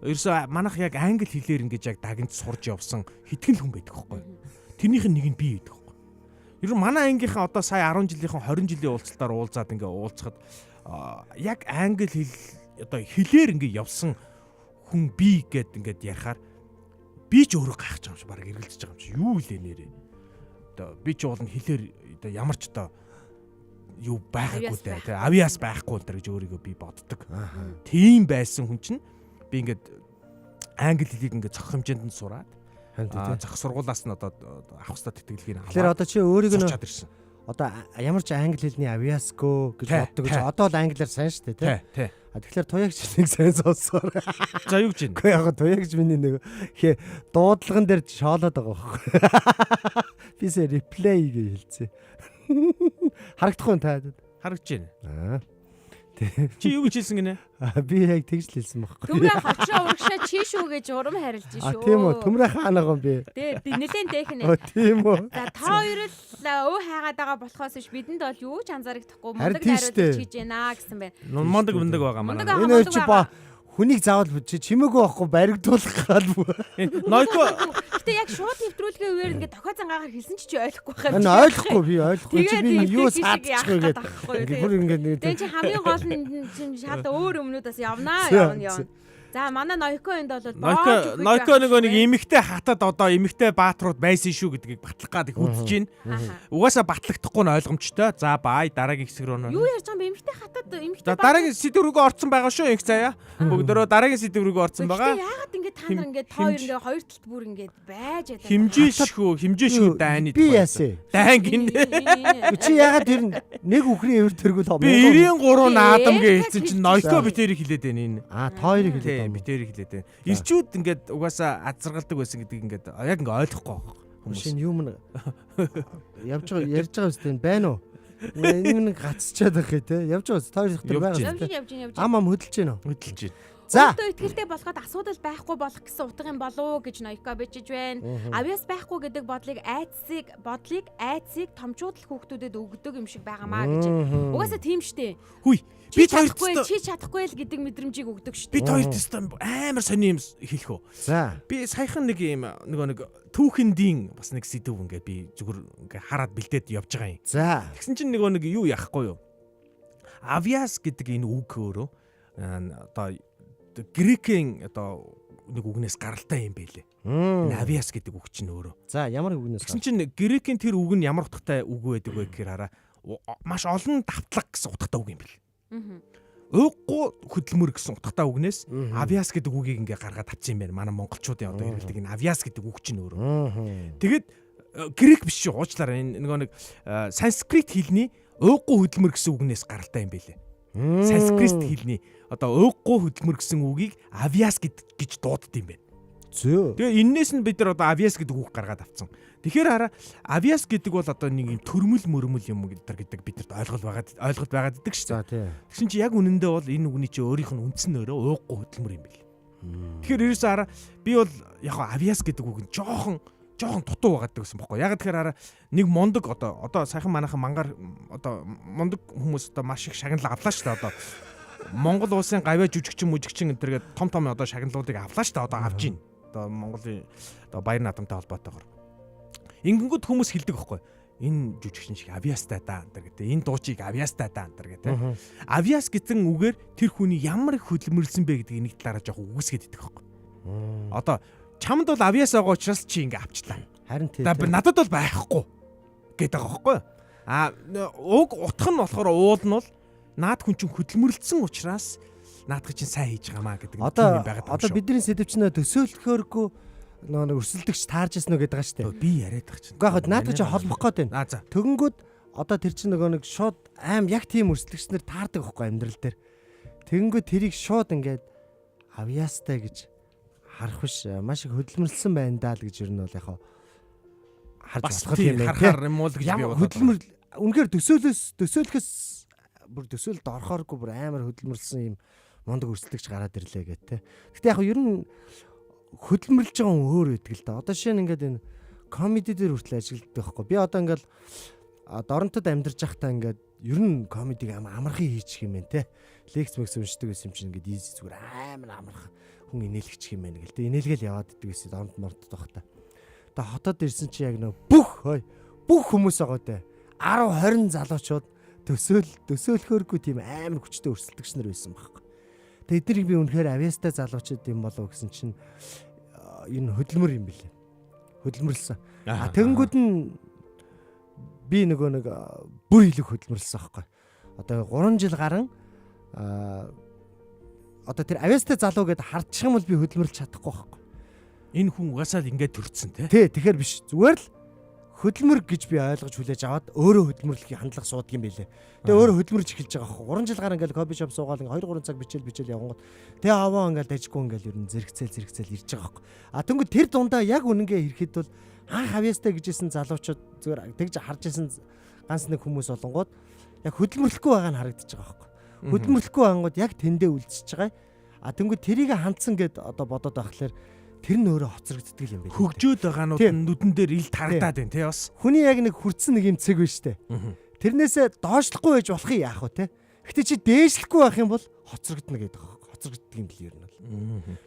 Ерөөсөө манайх яг англи хэлээр ингээд яг дагнж сурж явсан хитгэн л хүн байдаг хөөхгүй. Тэрнийх нь нэг нь би байдаг хөөхгүй. Ер нь манай ангийнхан одоо сая 10 жилийнхэн 20 жилийн уулзалтаар уулзаад ингээд уулзахад яг англи хэл одоо хэлээр ингээд явсан хүн би гэд ингээд ярихаар би ч өөрөө гайхаж байгаа юм шиг баг эргэлзэж байгаа юм чи юу илээ нэрээ. Одоо би ч уул нь хэлээр одоо ямар ч одоо юу байгаагүй дээ тий авиас байхгүй энэ төр гэж өөрийгөө би боддог. Тийм байсан хүн чинь би ингээд англи хэлийг ингээд цохих хэмжээнд нь сураад Харин тий. зохих сургуулаас нь одоо авах ёстой тэтгэлгийг Тэгэхээр аваад одоо чи өөрийг нь сурчаад ирсэн. одоо ямар ч англи хэлний авиасгүй гэж Тий, боддог гэж тий. одоо л англиар сайн шүү дээ тий. Тий, тий. А тэгэхээр туягч нэг сайн сонсоор. За юу гэж юм? Үгүй яг туягч миний нэг хэ дуудлаган дээр шоолоод байгаа байхгүй. Бисээ реплей гэж хэлсэн. Харагдахгүй юм та. Харагдаж байна. Аа. Чи юу гэж хэлсэн гинэ? А, Би яг тэгж л хэлсэн байхгүй. Төмрөө хочроо урагшаа чи шүү гэж урам харилж А шүү. тийм үү төмрөө хаана байгаа юм бэ? Тэ нэлээд дээхэн. Оо тийм үү. За та хоёр л өө хайгаад байгаа болохоос биш бидэнд бол юу ч анзаарагдахгүй Харин мундаг тийм найруулагч штэ. хийж байна гэсэн байна. Мундаг мундаг байгаа Мундаг манай. байгаа. Энэ хоёр чи мундаг ба хүнийг заавал чи чимээгүй байхгүй баригдуулах гал бүр. Нойко Гэтэ яг шууд нэвтрүүлгийн үеэр ингээд тохио зангаагаар хэлсэн чи чи ойлгохгүй байх юм. Энэ ойлгохгүй би ойлгохгүй чи Тэгээд би юу тийм саадчих вэ яах гэдэг. гээд байхгүй юу, Ингээд бүр ингээд нэг Тэгээ чи хамгийн гол нь чинь шал өөр өмнүүд бас явнаа За, явна явна. За манай Нойко энд бол Нойко Нойко нөгөө нэг эмэгтэй хатад одоо эмэгтэй баатрууд байсан шүү гэдгийг батлах гад их үзэж байна. Угаасаа батлагдахгүй нь ойлгомжтой. За бай дараагийн хэсэг рүү нөө. Юу ярьж байгаа юм бэ? Эмэгтэй хатад эмэгтэй За дараагийн сэдв рүүгээ орцсон байгаа шүү инх заяа. Бүгдөө дараагийн сэдв рүүгээ орцсон байгаа. Гэтэ яагаад ингээд та нар ингээд та хоёр ингээд хоёр талд бүр ингээд байж ядаа. Химжээшгүй, химжээшгүй дайны Би яасан? Дайн гинэ. Чи яагаад тэр нэг үхрийн эвэр төргөл Би 93 наадам гэж хэлсэн чинь Нойко За. битэрийг хэлээд байна энэ. А та хоёрыг хэлээд Тийм, байгаа юм. битэрийг хэлээд байна. Ирчүүд ингээд угаасаа азаргалдаг байсан гэдгийг ингээд яг ингээд ойлгохгүй байгаа хүмүүс. Шинэ юм н явж байгаа ярьж байгаа үстэй байна уу? Энэ нэг гацчаад байх юм те. Явж байгаа үс та хоёр ихтэй Явж байгаа Явж үстэй. явж явж. Ам ам хөдөлж гин үү? Хөдөлж байна. За. Өөртөө итгэлтэй болоход асуудал байхгүй болох гэсэн утга юм болов уу гэж Нойко бичиж байна. Авьяас байхгүй гэдэг бодлыг айдсыг бодлыг айдсыг томчууд л хүүхдүүдэд өгдөг юм шиг байгаамаа гэж. Угаасаа тийм штэ. Хүй, Чи бид хоёр чадахгүй, төстөө чи чадахгүй л гэдэг мэдрэмжийг өгдөг штэ. бид хоёр төстөө амар сони юм хэлэх үү. За. Би саяхан нэг юм нөгөө нэг түүхэндийн бас нэг сэдв ингээд би зүгээр ингээд хараад бэлдээд явж байгаа юм. За. Тэгсэн чинь нөгөө нэг юу яахгүй юу? Авиас гэдэг энэ үг өөрөө одоо грекийн одоо нэг үгнээс гаралтай юм байлээ. Энэ авиас гэдэг үг чинь өөрөө. За, ямар үгнээс? Тэгсэн чинь грекийн тэр үг нь ямар утгатай үг байдаг вэ гэхээр хараа маш олон давтлаг гэсэн утгатай үг юм бэл. Ууггүй хөдөлмөр гэсэн утгатай үгнээс авиас гэдэг үгийг ингээ гаргаад авсан юм байна. Манай монголчуудын одоо хэрэглэдэг энэ авиас гэдэг үг чинь өөрөө. Тэгээд грек биш шүү, уучлаарай. Энэ нөгөө нэг санскрит хэлний ууггүй хөдөлмөр гэсэн үгнээс гаралтай юм байлээ. Санскрит хэлний одоо ууггүй хөдөлмөр гэсэн үгийг авиас гэж дуудд юм байна. Зөө. Тэгээ энээс нь бид нар одоо авиас гэдэг үг гаргаад авцсан. Тэгэхээр хараа авиас гэдэг бол одоо нэг юм төрмөл мөрмөл юм гэдэг бидэрт ойлголт байгаад идэг шүү дээ. Тэгсэн чи яг үнэндээ бол энэ үгний чи өөрийнх нь үндс нь өөрөө ууггүй хөдөлмөр юм бэл. Тэгэхээр ерөөсөө хараа би бол яг авиас гэдэг үг нь жоохон дутуу байгаад гэсэн бохоо. Яг тэгэхээр хараа нэг мондөг одоо сайхан манайхан мангаар одоо мондөг хүмүүс одоо маш их шагнал авлаа шүү дээ одоо. Монгол улсын гавьяа жүжигчин мүжигчин энэ төргээд том том одоо шагналуудыг авлаа шүү дээ одоо авж гин. Одоо Монголын одоо баяр наадамтай холбоотойгоор. Ингэнгүүт хүмүүс хэлдэг байхгүй. Энэ жүжигчин шиг авиастай даа энэ гэдэг. Энэ дуучийг авиастай даа энэ гэдэг. Авиас гэсэн үгээр тэр хүний ямар их хөдөлмөрлсөн бэ гэдгийг нэг талаараа жоох үгүйсгээд идэх байхгүй. Одоо чамд бол авиас байгаа учраас чи ингээ авчлаа. Харин тий. Надад бол байхгүй гэдэг байгаа байхгүй. А уг утга нь болохоор уул нь бол наад хүн чинь хөдөлмөрлсөн учраас наадах чинь сайн хийж байгаамаа гэдэг юм байгаад байгаа. Одоо бидний сэдвчнээ төсөөлөхөөргүй нөгөө өрсөлдөгч таарж ирсэн үү гэдэг байгаа шүү дээ. Би яриад байгаа чинь. Үгүй яг наадах чинь холбох гээд байна. Тэгэнгүүт одоо тэр чинь нөгөө нэг шууд аим яг тийм өрсөлдөгч нар таардаг байхгүй амьдрал дээр. Тэгэнгүүт тэрийг шууд ингээд авьяастай гэж харах биш маш их хөдөлмөрлсөн байна даа л гэж ер нь бол яг харж болох юм байна. Харахаар юм уу л гэж би бодлоо. Хөдөлмөр үнэхээр төсөөлөхөөс бүр төсөөлд орохооргүй бүр амар хөдөлмөрлсөн юм мундаг өрсөлдөгч гараад ирлээ гэх тээ. Гэтэ яг ер нь хөдөлмөрлж байгаа хүн өөр байдаг л да. Одоо жишээ нь ингээд энэ комеди дээр хүртэл ажигладаг байхгүй. Би одоо ингээд Доронтод амьдарч байхдаа ингээд ер нь комедиг амархан хийчих юм байна те. Лекц мекс уншдаг байсан юм чинь ингээд изи зүгээр амар амархан хүн инээлгчих юм байна гэл те. Инээлгээл яваад идэг байсан Доронт мордод байхдаа. Одоо хотод ирсэн чи яг нөө бүх хүмүүс байгаа те. 10 20 залуучууд төсөөлөхөөргүй тийм амар хүчтэй өрсөлдөгч нар байсан байхгүй. Тэгээ эднийг би үнэхээр авьяастай залуучууд юм болов гэсэн чинь энэ хөдөлмөр юм билээ. Хөдөлмөрлсөн. А тэгэнгүүт нь би нөгөө нэг бүр илүү хөдөлмөрлсөн байхгүй. Одоо 3 жил гарan одоо тэр авьяастай залуу гэдээ хардчих юм бол би хөдөлмөрлж чадахгүй байхгүй. Энэ хүн угаасаа л ингээд төрсөн те. Тий, тэгэхээр биш. Зүгээр л хөдөлмөр гэж би ойлгож хүлээж аваад өөрөө хөдөлмөрлөхийн хандлага суудаг юм билээ. Тэгээ өөрөө хөдөлмөрлж эхэлж байгаа хөө. 3 жил гарan ингээл кофе шоп суугаал ингээ 2 3 цаг бичээл явангууд тэгээ аваа ингээл дажгүй ингээл ер нь зэрэгцээл ирж байгаа хөөе. А тэнгүү тэр дундаа яг үнэнгээ ирэхэд бол анх авьяастай гэжсэн залуучууд зүгээр тэгж харж исэн ганц нэг хүмүүс олонгууд яг хөдөлмөрлөхгүй байгаа нь харагдаж байгаа хөөе. Хөдөлмөрлөхгүй ангууд яг тэндээ үлдчихэж байгаа. А тэнгүү тэрийг хандсан гэд одоо бодоод байхлаар тэр нь өөрөө хоцрогддог юм байна. Хөгжөөд байгаанууд нь нүдэн дээр илт харагдаад байна тий бас. Хүний яг нэг хүртсэн нэг юм цэг байна штэ. Тэрнээсээ доошлохгүй байж болох юм яах вэ те. Гэтэ чи дээшлэхгүй байх юм бол хоцрогдно гэдэг байгаа. Хоцрогддог юм бэл ер нь бол.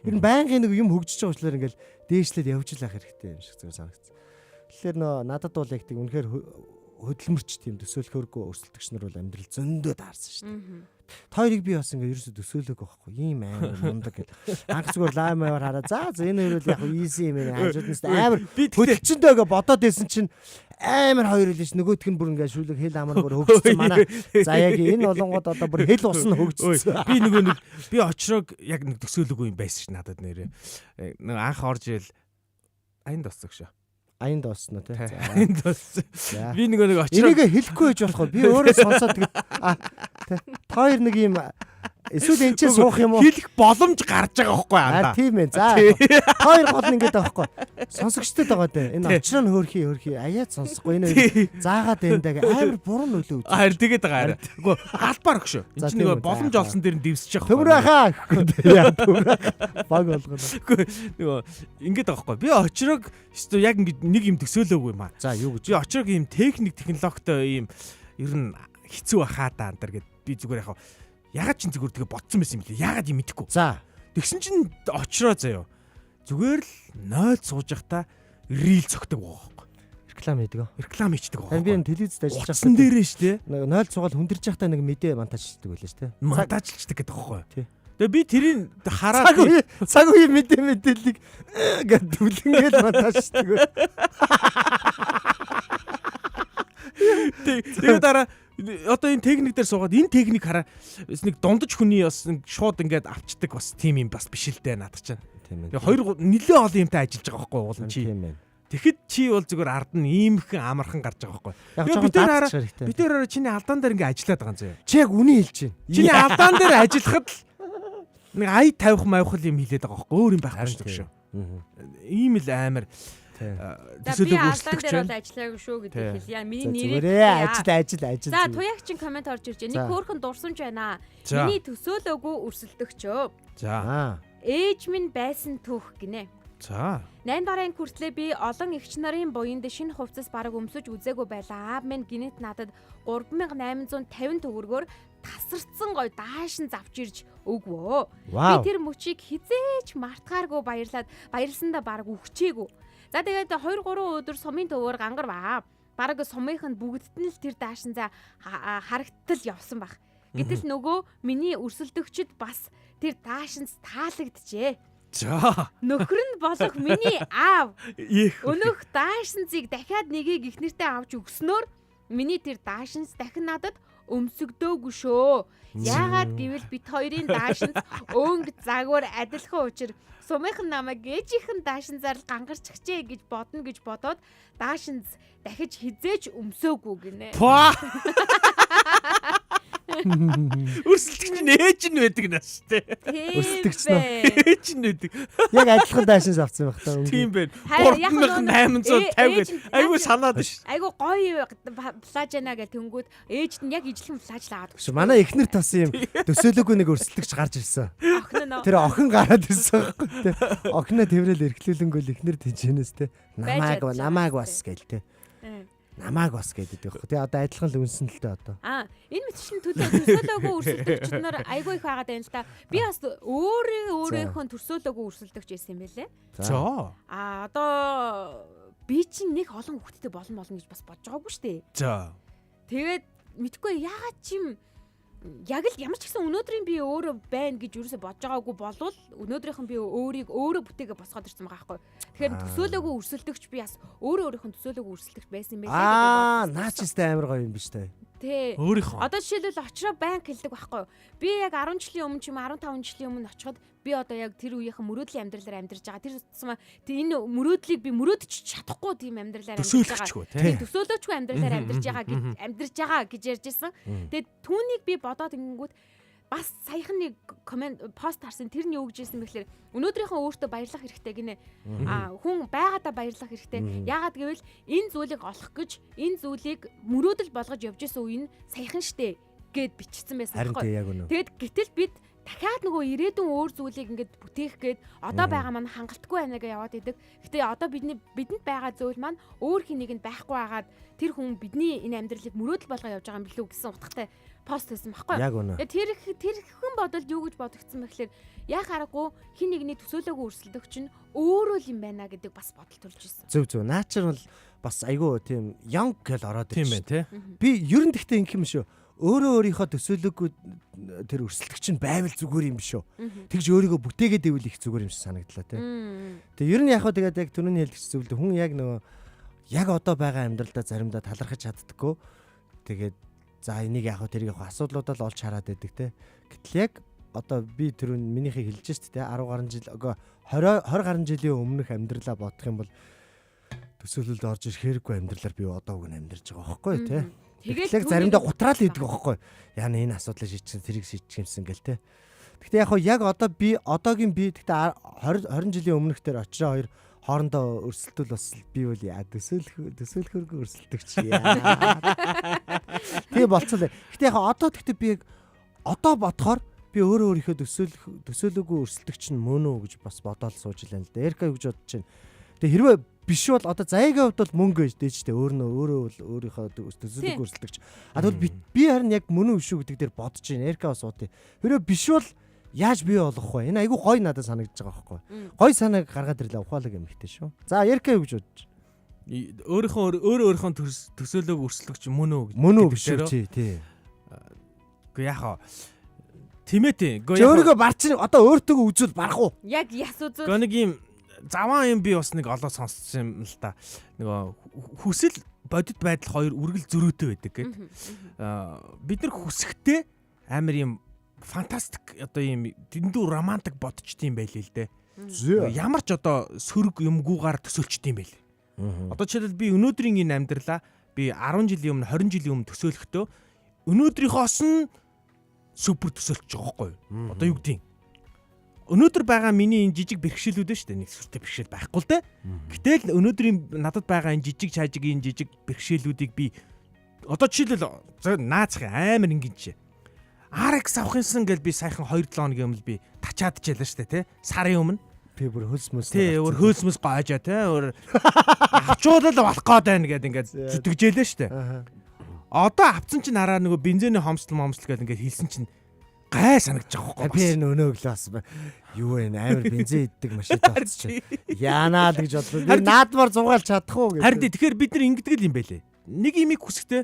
Ер нь байнгын нэг юм хөгжиж байгаа учраас ингээл дээшлээд явж л байх хэрэгтэй юм шиг зүгээр санагдсан. Тэгэхээр нөө надад бол яг тийм үнэхээр хөдөлмөрч тийм төсөөлөхөөргүй өрсөлдөгч нар бол амьдрал зөндөө таарсан шүү дээ. Та хоёрыг би бас ингээ ерөөсө төсөөлөөгүй байхгүй. Ийм амар мундаг гэл. Анх зүгээр лайм аваар хараа. За энэ хоёр бол яг easy юм байна. Хажууднаас амар хөдөлчөндөө гэ бодоод байсан чинь амар хоёр л ш. Нөгөөх нь бүр ингээ шүлэг хэл амар бүр хөгжсөн манай. За яг энэ болонгод одоо бүр хэл ус нь хөгжсөн. Би нөгөө нэг би очрог яг нэг төсөөлөөгүй юм байсан ш надад нэрээ. Нэг анх орж ирэл аянд осцог шээ. Аянд осноо тий. Аянд оссон. Би нөгөө нэг очрог энийг хэлэхгүй байж болох. Би өөрөө сонсоод тэг. Та хоёр нэг юм эсвэл энэ чинь суух юм уу? Хэлэх боломж гарч байгаа байхгүй андаа. Тийм ээ. За. Та хоёр гол нь ингэж байгаа байхгүй. Сонсогчдод байгаа дээ. Энэ очроо нь хөөрхий аяад сонсохгүй энэ заагаад энэ даа амар буруу нөлөө үзүүлж. Харин тэгээд байгаа. Үгүй албаар өгшөө. Энэ чинь нөгөө боломж олсон дээр нь дэвсэж байгаа. Төмөр хаа гэхгүй. Яа төмөр. Баг болгоно. Үгүй нөгөө ингэж байгаа байхгүй. Би очрог өстө яг ингэж нэг юм төсөөлөөгүй юм аа. За юу гэж. Би очрог ийм техник технологитой ийм ер нь хэцүү бахаа даа энэ төр гэд би зүгээр яг ягаад ч зүгээр тэгээ бодсон байсан юм лээ. Ягаад юм мэдэхгүй. За. Тэгсэн чинь очроо заяо. Зүгээр л 0 сууж явахдаа рил цогтөг байгаа байхгүй. Реклам хийдэг. Реклам хийдэг Харин би байхгүй. энэ телевизэд ажиллаж Утсан дээрээ шүү дээ. Нэг 0 цугаал хүндэрж байхдаа нэг мэдээ монтажлдаг байлаа шүү дээ. Монтажлждаг гэдэг байхгүй. Тий. Тэгээ би тэрийг хараад Цаг үе цаг үе мэдээ мэдээллийг гэд дүлэнгээл монтажлдаг. Тэгээ дараа одоо энэ техник дээр суугаад энэ техник хараа нэг дундаж хүний бас нэг шууд ингээд авчдаг бас тим юм бас биш л дээ надад чинь. Тийм ээ. Тэгээ хоёр нэлээ олон юмтай ажиллаж байгаа байхгүй уулын чи. Тийм ээ. Тэгэхэд чи бол зүгээр ард нь иймхэн амархан гарч байгаа байхгүй. Яг Тэгээ жоохон бид тэр хараа- даатчих хэрэгтэй. Би тэр орой чиний алдаан дээр ингээд ажиллаад байгаа юм заяа. Чи яг үнийг хэлж байна. Чиний алдаан дээр ажиллахад л нэг ая тавих мавих юм хилээд байгаа байхгүй. Өөр юм байхгүй Харин шүү дээ. тийм. Ийм л амар Тийм. За би төсөөлөг алдаан өрсөлдөгч дээр байна. бол ажиллаагүй шүү Тий. гэдгийг хэлье. Миний За нэрийг зүгээрээ ажил ажил ажил. За зүгээр. туягчин комент орж ирж байна. За. Нэг хөөрхөн дурсамж байна. За. Миний төсөөлөөгүй өрсөлдөгчөө. За. Аа. Ээж минь байсан түүх гинэ. За. 8 дараагийн хүртлээ би олон эгч нарын буянд шинэ хувцас бараг өмсөж үзээгүй байлаа. Аав минь гинэт надад 3850 төгрөгөөр тасарцсан гой даашин завч ирж өгвөө. Би Вау. тэр мөчийг хизээч мартгааргүй баярлаад баярлсандаа бараг үхчээгүй. За тэгээд 2 3 өдөр сумын төвөөр гангарваа. Бараг сумынх нь бүгдд нь л тэр даашин за харагтал явсан баг. Гэтэл нөгөө миний өрсөлдөгчд бас тэр даашинз таалагджээ. За. Нөхөр нь болох миний аав Их. өнөөх даашинзыг дахиад нэгийг их нэртэй авч өгснөөр миний тэр даашинз дахин надад өмсөгдөөгүй шүү. Яагаад гэвэл бит хоёрын даашинз өнгө загвар адилхан учир сумынх нь намайг ээжийнх нь даашинзаар л гангарчихжээ гэж бодно гэж бодоод даашинз дахиж хизээч өмсөөгүй гинэ. Па. Өрсөлдөгч нь ээж нь байдаг нас те. Тийм Өрсөлдөгч нөө. бэ. Ээж нь байдаг. Яг адилхан даашин авсан байх та. Тийм байна. Харин яг нөгөө 3850 ээж гэж нь айгүй яаж- санаад ш. Айгу гоё плаж яана гэл тэнгүүд ээжд нь яг ижлэхэн плаж л аваад Шүү манай эхнэр тас юм төсөөлөөгүй нэг өрсөлдөгч гарч ирсэн. охин нь Тэр охин гараад ирсэн байхгүй те. Охиноо тэрэл эрхлүүлэнгүүл эхнэр тэнчэнэс те. Байж Намааг чадж намааг байгаа бас гэл те. Э. Намааг бас гэдэг байхгүй те. Одоо адилхан л үнсэн л те одоо. Аа, энэ мэтчлэн төлөө төсөөлөөгүй өрсөлдөгчд нар айгүй их байгаад байна л та. Би бас өөрөө өөрийнхөө төсөөлөөгүй өрсөлдөгч байсан юм байлээ. За. Аа, одоо би чинь нэг олон хүүхэдтэй болно болно гэж бас бодож байгаагүй шүү дээ. За. Тэгээд мэдгүй яагаад ч юм яг л ямар ч гэсэн өнөөдрийн би өөрөө байна гэж юусоо бодож байгаагүй болвол өнөөдрийнхэн би өөрийг өөрөө бүтээгээ босгоод ирсэн байгаа байхгүй. Тэгэхээр төсөөлөөгүй өрсөлдөгч би бас өөрөө өөрийнхөө төсөөлөөгүй өрсөлдөгч байсан юм байлээ гэдэг Аа, бодсон. наа чи өстэй амар гоё юм биш те. Тий. Өөрийнхөө. Одоо жишээлбэл очроо банк хэлдэг байхгүй юу? Би яг 10 жилийн өмнө ч юм уу 15 жилийн өмнө очиход би одоо яг тэр үеийнхэн мөрөөдлийн амьдралаар амьдарч байгаа. Тэр тусмаа тэр энэ мөрөөдлийг би мөрөөдөж чадахгүй тийм амьдралаар амьдарч байгаа. Төсөөлөгчгүй те. Тийм төсөөлөөчгүй амьдралаар амьдарч байгаа гэж амьдарч байгаа гэж ярьж ирсэн. Тэгээд түүнийг би бодоод ингэнгүүт бас саяхан нэг комент пост харсан тэр нь юу гэж хэлсэн бэ гэхээр өнөөдрийнхөө өөртөө баярлах хэрэгтэй гинэ. Аа хүн байгаадаа баярлах хэрэгтэй. Яагаад гэвэл энэ зүйлийг олох гэж энэ зүйлийг мөрөөдөл болгож явж исэн үе нь саяхан штэ гэд бичсэн байсан Харин байхгүй. тий яг үнэ. Тэгэд гэтэл бид дахиад нөгөө ирээдүйн өөр зүйлийг ингээд бүтээх гээд одоо байгаа маань хангалтгүй байна гэж яваад идэг. Гэтэ одоо бидний бидэнд байгаа зүйл маань өөр хин нэгэнд байхгүй байгаад тэр хүн бидний энэ амьдралыг мөрөөдөл болгоо явж байгаа юм билүү гэсэн утгатай пост хийсэн байхгүй. Яг үнэ. Тэгээ тэр тэр хэн бодолд юу гэж бодогдсон бэ гэхээр яа хараагүй хин нэгний төсөөлөөгүй өрсөлдөгч нь өөрөө л юм байна гэдэг бас бодол төрж ирсэн. Зөв зөв. Наа чи бол бас айгүй тийм young гэл ороод Тийм ирж байна те. Би ер нь тэгтээ ингэх юм шүү. Өөрөө өөрийнхөө төсөөлөөгүй тэр өрсөлдөгч нь байвал зүгээр юм шүү. Тэгж өөрийгөө бүтээгээд ивэл их зүгээр юм шиг санагдлаа те. Тэгээ ер нь яг хөө тэгээд яг түрүүний хэлдэг зүйл хүн яг нөгөө яг одоо байгаа амьдралдаа заримдаа талархаж чаддаггүй. Тэгээд за энийг яг хөө тэрийг яг хөө асуудлуудаа л олж хараад байдаг те. Гэтэл яг одоо би түрүүн минийхийг хэлж шít те 10 гаруй жил үгүй 20 20 гаруй жилийн өмнөх амьдралаа бодох юм бол төсөөлөлд орж ирэхээргүй амьдралаар би одоо үгүй амьдарч байгаа байхгүй те. Тэгээд Тэгээд заримдаа гутраал хийдэг байхгүй. Яна энэ асуудлыг шийдчихсэн, тэрийг шийдчих юмсан гэл те. Гэхдээ яг хоо яг одоо би одоогийн би гэхдээ 20 20 жилийн өмнөх дээр очроо хоёр хоорондоо өрсөлдөл бас би бол яа төсөөлөх төсөөлөхөргүй өрсөлдөгч яа. Тэгээ болцсон л. Гэхдээ яг одоо гэхдээ би яг одоо бодохоор би өөрөө өөрийнхөө төсөөлөх төсөөлөөгүй өрсөлдөгч нь мөн үү гэж бас бодоол сууж илэн л дээ. Эрка юу гэж бодож байна. Тэгээ хэрвээ биш бол одоо заяагийн хувьд бол мөнгө гэж дэж штэ өөр нь өөрөө бол өөрийнхөө төсөөлөөгүй өрсөлдөгч. А тэгвэл би харин яг мөн үү биш үү гэдэг дээр бодож байна. Эрка бас уудыг. Хэрвээ биш бол яаж бий болгох вэ? Энэ айгүй гоё надад санагдаж байгаа байхгүй. Гоё санааг гаргаад ирлээ ухаалаг эмэгтэй шүү. За Эрка юу гэж бодож байна? Өөрийнхөө өөрөө өөрийнхөө төсөөлөөг өрсөлдөгч мөн үү гэж. Мөн үү гэдэг биш үү дээр чи тий. Үгүй яах вэ? Тимээ тий. Үгүй Чи яах вэ? өөрийгөө барч одоо өөртөөгөө үзвэл барах уу? Яг яс үзвэл Үгүй нэг юм заван юм би бас нэг олоо сонссон юм л та. Нөгөө хүсэл бодит байдал хоёр үргэл зөрүүтэй байдаг гэд. Бид нар хүсэхдээ амар юм фантастик одоо юм дэндүү романтик бодчт юм байл л дээ. Ямар ч одоо сөрөг юмгүйгээр төсөөлчт юм байл. Одоо жишээлбэл би өнөөдрийн энэ амьдралаа би 10 жилийн өмнө 20 жилийн өмнө төсөөлөхдөө өнөөдрийнхоос нь супер төсөөлчих байгаа байхгүй юу? Одоо юу гэдгийг өнөөдөр байгаа миний энэ жижиг бэрхшээлүүд нь шүү дээ. Нэг сүртэй бэрхшээл байхгүй л дээ. Гэтэл өнөөдрийн надад байгаа энэ жижиг чажиг энэ жижиг бэрхшээлүүдийг би одоо жишээлбэл зөв наацх амар энгийн жишээ. RX авах юмсан гэж би саяхан 2-7 хоногийн өмнө би тачаадчихлаа шүү дээ, тэ? Сарын өмнө. Би бүр хөлс мөс. Тий, өөр хөөсмөс гоожоо те, өөр авчуулал болох гээд байна гэд ингээд зүтгэжээлээ шүү дээ. Одоо авцсан чинь хараа нөгөө бензиний хомсдол момсдол гэд ингээд хэлсэн чинь гай санагдаж байгаа Би байхгүй. энэ өнөө өглөө бас юу вэ амар бензин иддэг машинтай болчих. Яанаа л гэж бодлоо. Би Харин- наадмаар зугаалж чадах уу гэж. Харин тий, тэгэхээр бид нар ингэдэг л юм байлээ. Нэг имийг хүсэхдээ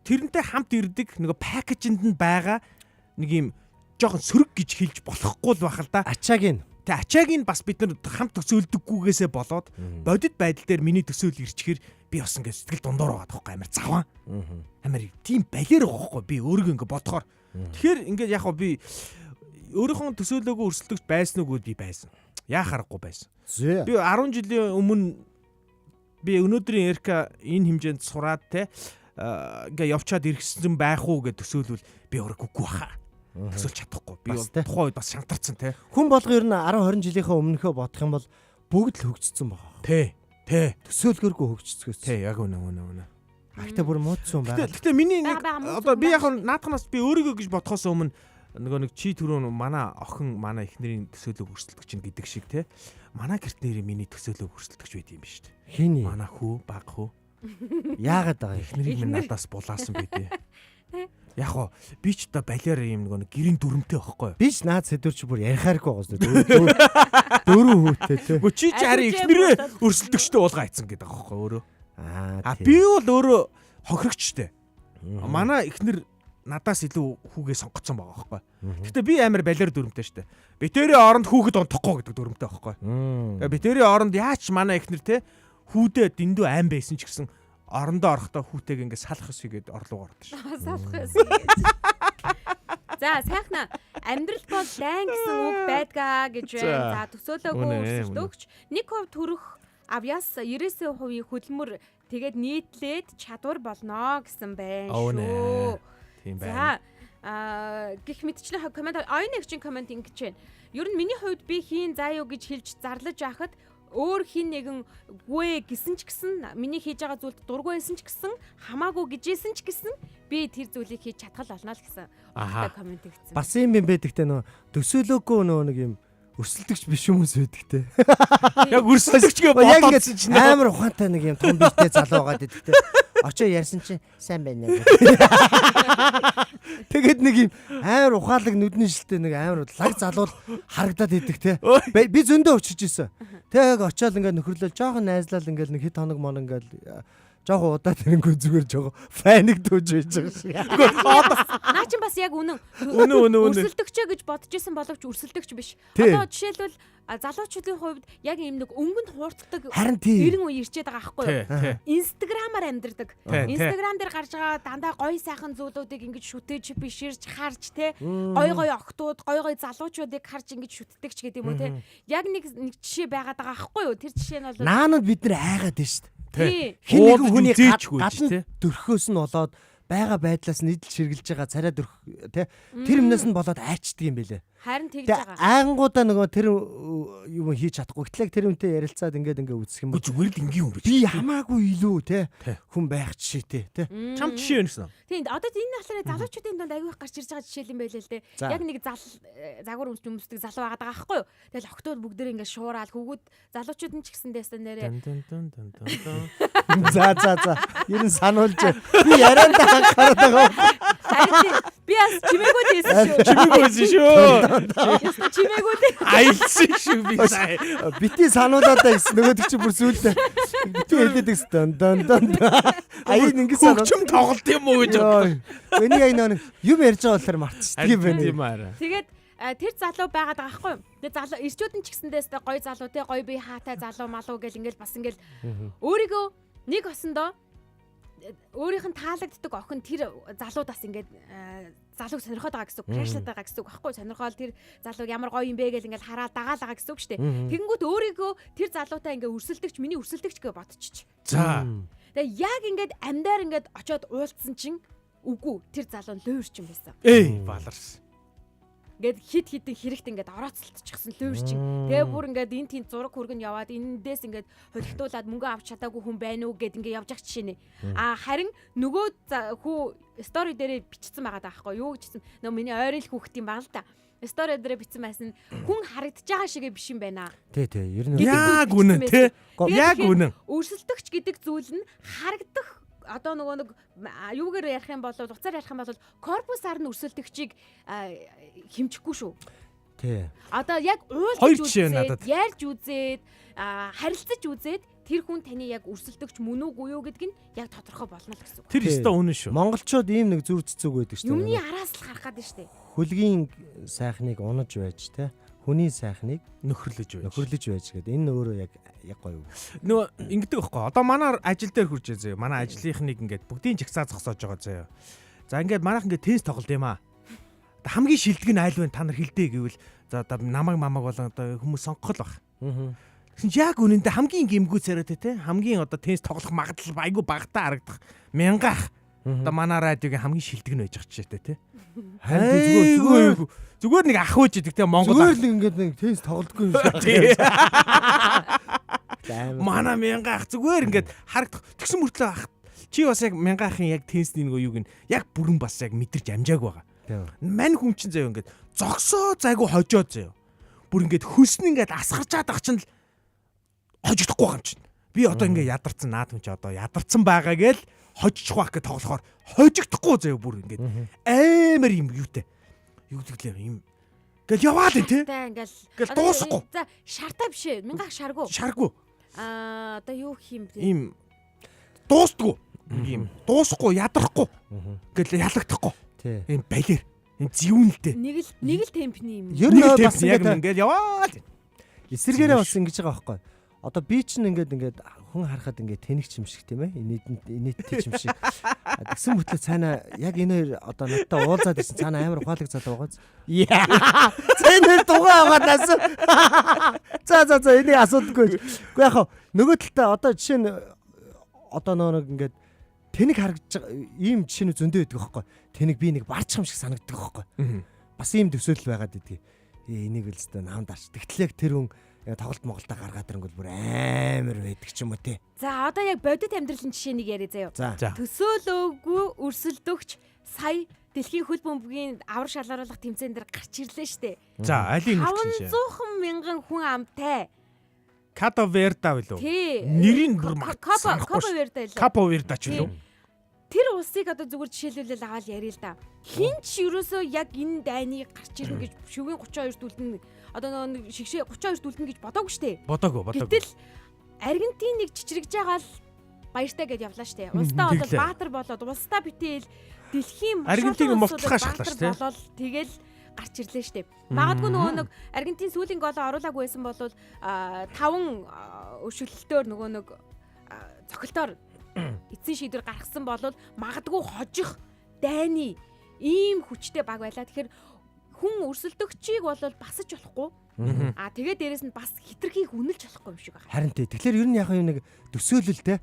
тэрнтэй хамт ирдэг нөгөө пакэжинд нь байгаа нэг юм жоохон сөрөг гэж хэлж болохгүй л байх л да. Ачааг нь. Тэ ачааг нь бас бид нар хамт төсөөлдөггүйгээсээ болоод бодит байдал дээр миний төсөөл ирчихээр би бас ингээд сэтгэл дундуур байгаа тоххой амар заван. Амар тийм балер байгаа хөөхгүй би өөрийгөө ингээд бодохоор. Тэгэхээр ингээд яг хөө би өөрийнхөө төсөөлөөгөө өрсөлдөгч байсан уу би байсан. Яа харахгүй байсан. Зөө. Би 10 жилийн өмнө би өнөөдрийн Эрка энэ хэмжээнд сураад те ингээ явчаад иргэсэн байх уу гэж төсөөлвөл би өөрөө үгүй баха. Төсөөлж чадахгүй. Би Бас бол те. тухайн үед бас шантарсан те. Хүн болго ер нь 10 20 жилийнхээ өмнөхөө бодох юм бол бүгд л хөгжсөн байгаа. Тэ. Тэ. Төсөөлгөөргүй хөгжцгөөс. Тэ яг үнэ үнэ үнэ. А гэтээ бүр муудсан юм Гэтэ байгаа. гэтэ миний нэг Бага, бага, муу одоо би зүйл яг наадханаас би өөрийгөө гэж бодохоос өмнө нөгөө нэг чи түрүү манай охин манай эхнэрийн төсөөлөг өрсөлдөгч нь гэдэг шиг те. Манай гэрт нэрээ миний төсөөлөг өрсөлдөгч байд юм биш үү? Хин юм? Манай хүү баг хүү Яагаад байгаа юм? эхнэрийг минь надаас булаасан байдээ. Яг гоо би ч одоо балиар юм нөгөө нэг гэрийн дүрмтэй байхгүй юу? Би ч наад сэдвэр чи бүр ярихааргүй байгаа зү. Дөрөв хүүтэй те. Гэхдээ чи ч харин Аль эхнэрээ хэзээ өрсөлдөгчтэй уулга айцсан гэдэг байгаа байхгүй юу өөрөө. Аа. А би бол өөрөө хохирогчтой. Манай эхнэр надаас илүү хүүгээ сонгоцсон байгаа байхгүй. Гэтэ би амар балиар дүрмтэй штэ. Битэрийн оронд хүүхэд онтохгүй гэдэг дүрмтэй байхгүй. Тэгээ битэрийн оронд яаж ч манай эхнэр те хүүдээ дэндүү айн байсан ч гэсэн орондоо орохдоо хүүтэйг ингээ салах ёсгүй гээд орлого ордог ш. салах байсан гэж. За сайхна амьдрал бол дайн гэсэн үг байдгаа гэж байна. За төсөөлөөгүй Үнэ, өрсөлдөгч 1% төрөх авьяас 99% хөдөлмөр тэгээд нийтлээд чадвар болноо гэсэн байна Үнэ. шүү. Тийм байна. За гих мэтчлэн комент оюун нэгчийн комент ингэж байна. Ер нь миний хувьд би хийн заа юу гэж хэлж зарлаж байхад өөр хин нэгэн гүй гэсэн ч гэсэн миний хийж байгаа зүйлд дургүй байсан ч гэсэн хамаагүй гэжсэн ч гэсэн би тэр зүйлийг хийж чадхал болно л гэсэн Аха. утгатай комент өгсөн. Бас юм юм байдаг те нөө төсөөлөөгүй нөө нэг юм өрсөлдөгч биш хүмүүс байдаг те. Яг өрсөлдөгчгээ Яг бодоод ингээд чинь амар ухаантай нэг юм том биетэй залуу байгаа гэдэг те. Очоо ярьсан чинь сайн байна гэх. Тэгээд нэг юм амар ухаалаг нүдний шилтэй нэг амар лаг залуу харагдаад идэг те. Би зөндөө өчөж исэн. Тэг яг очоод ингээд нөхөрлөл жоохон найзлал ингээд нэг хэд хоног мон ингээд жоохон удаа тэрэнгүү зүгээр жоохон фаник дүүж байж байгаа шиг. Наа чин бас яг үнэн. Үнэн, үнэн, үнэн. Өрсөлдөгчөө гэж бодож исэн боловч өрсөлдөгч биш. Тий. Одоо жишээлбэл залуучуудын хувьд яг ийм нэг өнгөнд хуурцдаг Харин тий. 90 үе ирчээд байгаа байхгүй юу? Тий, тий. Инстаграмаар амьдардаг. Тий, тий. Инстаграм дээр гарч байгаа дандаа гоё сайхан зүйлүүдийг ингэж шүтэж, биширч, харж те гоё гоё охтууд, гоё гоё залуучуудыг харж ингэж шүтдэг ч гэдэг юм уу те. Яг нэг нэг жишээ байгаад байгаа байхгүй юу? Тэр жишээ нь бол Наанад бид нар айгаад байна шүү дээ. тий. Хин нэгэн Уулзаж хүний үзээчгүй гэж, гадна тий. дөрхөөс нь болоод байгаа байдлаас нь идэл ширгэлж байгаа царай дөрх тий тэр юмнаас нь болоод айчдаг юм бэлээ. Харин тэгж Тэгээ байгаа. айнгуудаа нөгөө тэр юм хийж чадахгүй. Гэтэл яг тэр үнтэй ярилцаад ингээд ингээд үзэх юм бол Зүгээр л энгийн юм биш. би хамаагүй илүү тий Тий. хүн байх жишээтэй тий. Чам жишээ байна гэсэн. Тийм одоо энэ болохоор залуучуудын дунд аягүй их гарч ирж байгаа жишээ юм байлээ л дээ. За. Яг нэг зал загвар өмсч өмсдөг залуу байгаад байгаа байхгүй юу? Тэгэл октод бүгдээр ингээд шуураал хөвгүүд залуучууд нь ч гэсэн дээсэн нэрээ. Дан дан дан дан дан дан. За за за. Ер нь сануулж би яриандаа анхаарал байгаа. Харин тий, би бас чимээгүй л байсан шүү. Чимээгүй байсан шүү. Яста чимээгүй л. Аялсан шүү би сая. Бити сануулаад гэсэн нөгөөдөг чи бүр сүулдэ. Бити хэлээд гэсэн дан дан дан. Аян ингэ сануул. Хөгжим тоглолт юм уу гэж бодлоо. Миний аян нэг юм ярьж байгаа болохоор мартчихдаг юм байна. Тийм аа. Тэгээд тэр залуу байгаад байгаа байхгүй юу? Тэгээд залуу ирчүүд нь ч гэсэндээ өстой гоё залуу те гоё бие хаатай залуу малуу гэл ингээл бас ингээл өөрийгөө нэг осондоо өөрийнх нь таалагддаг охин тэр залуудаас ингээд залууг сонирхоод байгаа гэсэн үг, крашлаад байгаа гэсэн үг байхгүй юу? Сонирхоол тэр залууг ямар гоё юм бэ гэл ингээл хараад дагаал байгаа гэсэн үг шүү дээ. Тэгэнгүүт өөрийгөө тэр залуутай ингээ өрсөлдөгч, миний өрсөлдөгч гэж бодчих. За. Тэгээ яг ингээд амьдаар ингээд очиод уулзсан чинь үгүй тэр залуу нь луйварч юм байсан. Эй, баларс. Ингээд хит хитэн хэрэгт ингээд орооцолтчихсан луйварчин. Тэгээ бүр ингээд энэ тэнд зураг хүргэн яваад энэндээс ингээд хулигтуулаад мөнгө авч чадаагүй хүн байна уу гэд ингээд явж ах жишээ нэ. А харин нөгөө хүү стори дээрээ бичсэн байгаа даахгүй юу гэжсэн. Нөгөө миний ойрын л хүүхэд юм байна л да. Стори дээрээ бичсэн байсан нь хүн харагдаж байгаа шигээ биш юм байна. Тий, тий. Ер нь Яг үнэн те. Яг үнэн. Өрсөлдөгч гэдэг зүйл нь харагдах одоо нөгөө нэг юугаар ярих юм бол уцаар ярих юм бол корпусаар нь өрсөлдөгчийг хэмжихгүй шүү. Тий. Одоо яг Хоёр уулзаж жишээ үзээд, надад. ярьж үзээд, харилцаж үзээд тэр хүн таны яг өрсөлдөгч мөн үгүй юу гэдг нь яг тодорхой болно л гэсэн үг. Тэр Тий. өстой үнэн шүү. Монголчууд ийм нэг зүр цэцэг байдаг шүү Юмны дээ. араас л харах гэдэг шүү дээ. Хөлгийн сайхныг унаж байж те. Хүний сайхныг Нөхөрлөж байж. нөхөрлөж байж гэдэг. Энэ өөрөө яг яг гоё үг. Нөгөө ингэдэг байхгүй. Одоо манай ажил дээр хурж заяа. Манай ажлынхныг ингээд бүгдийн жагсаа зогсоож байгаа заяа. За ингээд манайх ингээд теннис тоглолт юм аа. Одоо хамгийн шилдэг нь айл вэ та нар хилдэ гэвэл за одоо намайг мамаг болон одоо хүмүүс сонгох л баг. Тэгсэн чи яг үнэндээ хамгийн гимгүү царайтай те хамгийн одоо теннис тоглох магадлал айгүй багтаа харагдах мянгаах. Одоо манай радиогийн хамгийн шилдэг нь байж байгаа жишээтэй те. Харин тий, зүгээр зүгээр зүгээр нэг ах үуч идэг те Монгол зүгээр ах. л ингээд нэг теннис тоглодгүй юм шиг. Тий. Амар. Манай мянгаах зүгээр ингээд харагдах. Тэгсэн мөртлөө ах чи бас яг мянгаахын яг теннисний нөгөө юуг нь яг бүрэн бас яг мэдэрч амжааг байгаа. Тийм. Мань хүн чинь заяа ингээд зогсоо зайгүй хожоо заяа. Бүр ингээд хөлсөн ингээд асгарчаад ах чинь л хожигдохгүй байгаа юм чинь. Би одоо ингээд ядарсан наад хүн чи одоо ядарсан байгаа гээл хожчих байх гэж тоглохоор хожигдохгүй заяа бүр ингээд амар юм юутай. Юу гэдэг лээ юм. Гэл яваал энэ те. Та ингээл Ингээл одоо дуусахгүй. За шартаа биш ээ. Мянгаах шаргуу. Шаргуу. Аа одоо юу гэх юм бэ? Ийм дуустдаггүй. Ийм дуусахгүй, ядрахгүй. Гэл ялагдахгүй. Тий. Ийм балер. Ийм зэвүүнэлтэй. Нэг л темпний юм. Ер нь Нэг бас темп яг ингээд ингээд яваал. эсэргээрээ бас ингэж байгаа байхгүй. Одоо би чинь ингээд ингээд хүн харахад ингээд тэнэгч юм шиг тийм ээ. Инээдтэй юм шиг. Тэгсэн мөртлөө цаана яг энэ хоёр одоо надтай уулзаад ирсэн цаана амар ухаалаг залуу байгаа. Яа. Цаана дугаа аваад асан. За за за энийг асуудаггүй. Гэхдээ яг хав нөгөө талдаа одоо жишээ нь одоо нөгөө нэг ингээд тэнэг харагдаж байгаа ийм жишээ нь зөндөө байдаг байхгүй. Тэнэг би нэг барчих юм шиг санагддаг байхгүй. Бас ийм төсөөлөл байгаад идэгий. Энийг л өстой нам дарч. Тэгтэл яг тэр хүн тоглолт Монголдо гаргаад ирэнгүүт бүр амар байдаг ч юм уу те. За одоо яг бодит амьдралын жишээ нэг яриа заяа. За. За. Төсөөлөөгүй өрсөлдөгч сая дэлхийн хөл бөмбөгийн авар шалгаруулах тэмцээн дээр гарч ирлээ штэ. За, алийг нэгтгэн жишээ. 500 мянган хүн амтай. Капо Верда билүү? Тий. Нэрийг бүр Капо санахгүй Капо ш. Верда илүү. Капо Верда ч билүү? Тэр улсыг одоо зүгээр жишээлбэл аваад ярил л да. Хин ч ерөөсөө яг энэ дайныг гарч ирнэ гэж шүгийн 32-т үлдэнэ. Одоо нөгөө нэг шигшээ 32-т үлдэнэ гэж бодоогүй штэ. Бодоогүй, бодоогүй. Гэтэл Аргентиныг чичрэгж байгаа л баяртай гэд явлаа штэ. Улсдаа бол Тэглээ. баатар болоод улсдаа битэл дэлхийн маш Аргентин олон мултлахаа улсуудад шахлаа баатар штэ. болоод тэгэл гарч ирлээ штэ. Магадгүй нөгөө нэг Аргентин сүүлийн голоо оруулаагүй байсан бол таван өшөглөлтөөр нөгөө нэг цохилтоор эцсийн шийдвэр гаргасан бол магадгүй хожих дайны ийм хүчтэй баг байлаа. Тэгэхээр хүн өрсөлдөгчийг бол басаж болохгүй. Аа тэгээ дээрэс нь бас хитрхийг үнэлж болохгүй юм шиг байна. Харин тий. Тэгэхээр ер нь яг юм нэг төсөөлөл те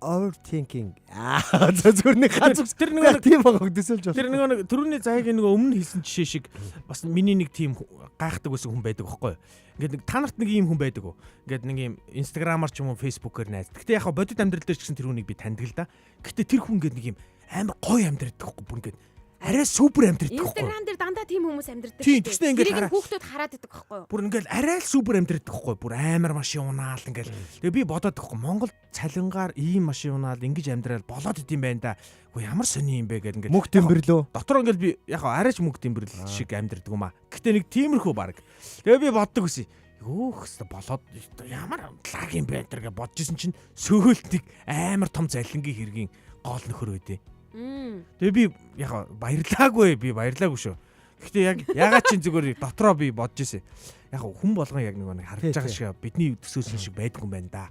overthinking. Аа зүгээр нэг ганц үгс. Тэр нэг тийм байгаа төсөөлж Тэр болох. нэг түрүүний заяагийн нэг өмнө хэлсэн жишээ шиг бас миний нэг тийм гайхдаг байсан хүн байдаг аахгүй юу. Ингээд нэг та нарт нэг ийм хүн байдаг уу? Ингээд нэг ийм Instagram-аар ч юм уу Facebook-оор найз. Гэтэ яг бодит амьдрал дээр ч гэсэн тэр хүнийг би таньдаг л да. Гэтэ тэр хүн ингээд нэг ийм амар гоё амьдрдаг аахгүй бүр ингээд Арай супер амьдрдаг байхгүй. Instagram дээр дандаа тийм хүмүүс амьдрдаг. Тийм, тэгснэ ингээд Тэрийг нь хараа. хүүхдүүд хараад идэх байхгүй юу? Бүр ингээл арай л супер амьдрдаг байхгүй. Бүр амар машин унаал ингээл. Тэгээ би бодоод байхгүй. Монгол цалингаар ийм машин унаал ингэж амьдрал болоод идэм байх да. Үгүй ямар сони юм бэ гэл ингээл. Мөнх тэмбэрлөө. Дотор ингээл би яг арайч мөнгө тэмбэрлэл шиг амьдрдаг юм аа. Гэтэ нэг тиймэрхүү баг. Тэгээ би боддог гэсэн. Хөөх хэвээр болоод ямар лаг юм бэ энэ гэж бодож исэн чинь сөөлт нэг амар том залингийн хэргийн гол нөхөр байдیں۔ Тэгээ би яг баярлаагүй, би баярлаагүй шүү. Гэхдээ яг ягаад чинь зүгээр дотроо би бодож исэн. Яг хүн болгон яг нэг харагдаж байгаа шиг бидний төсөөсөн шиг байдгүй юм байна да.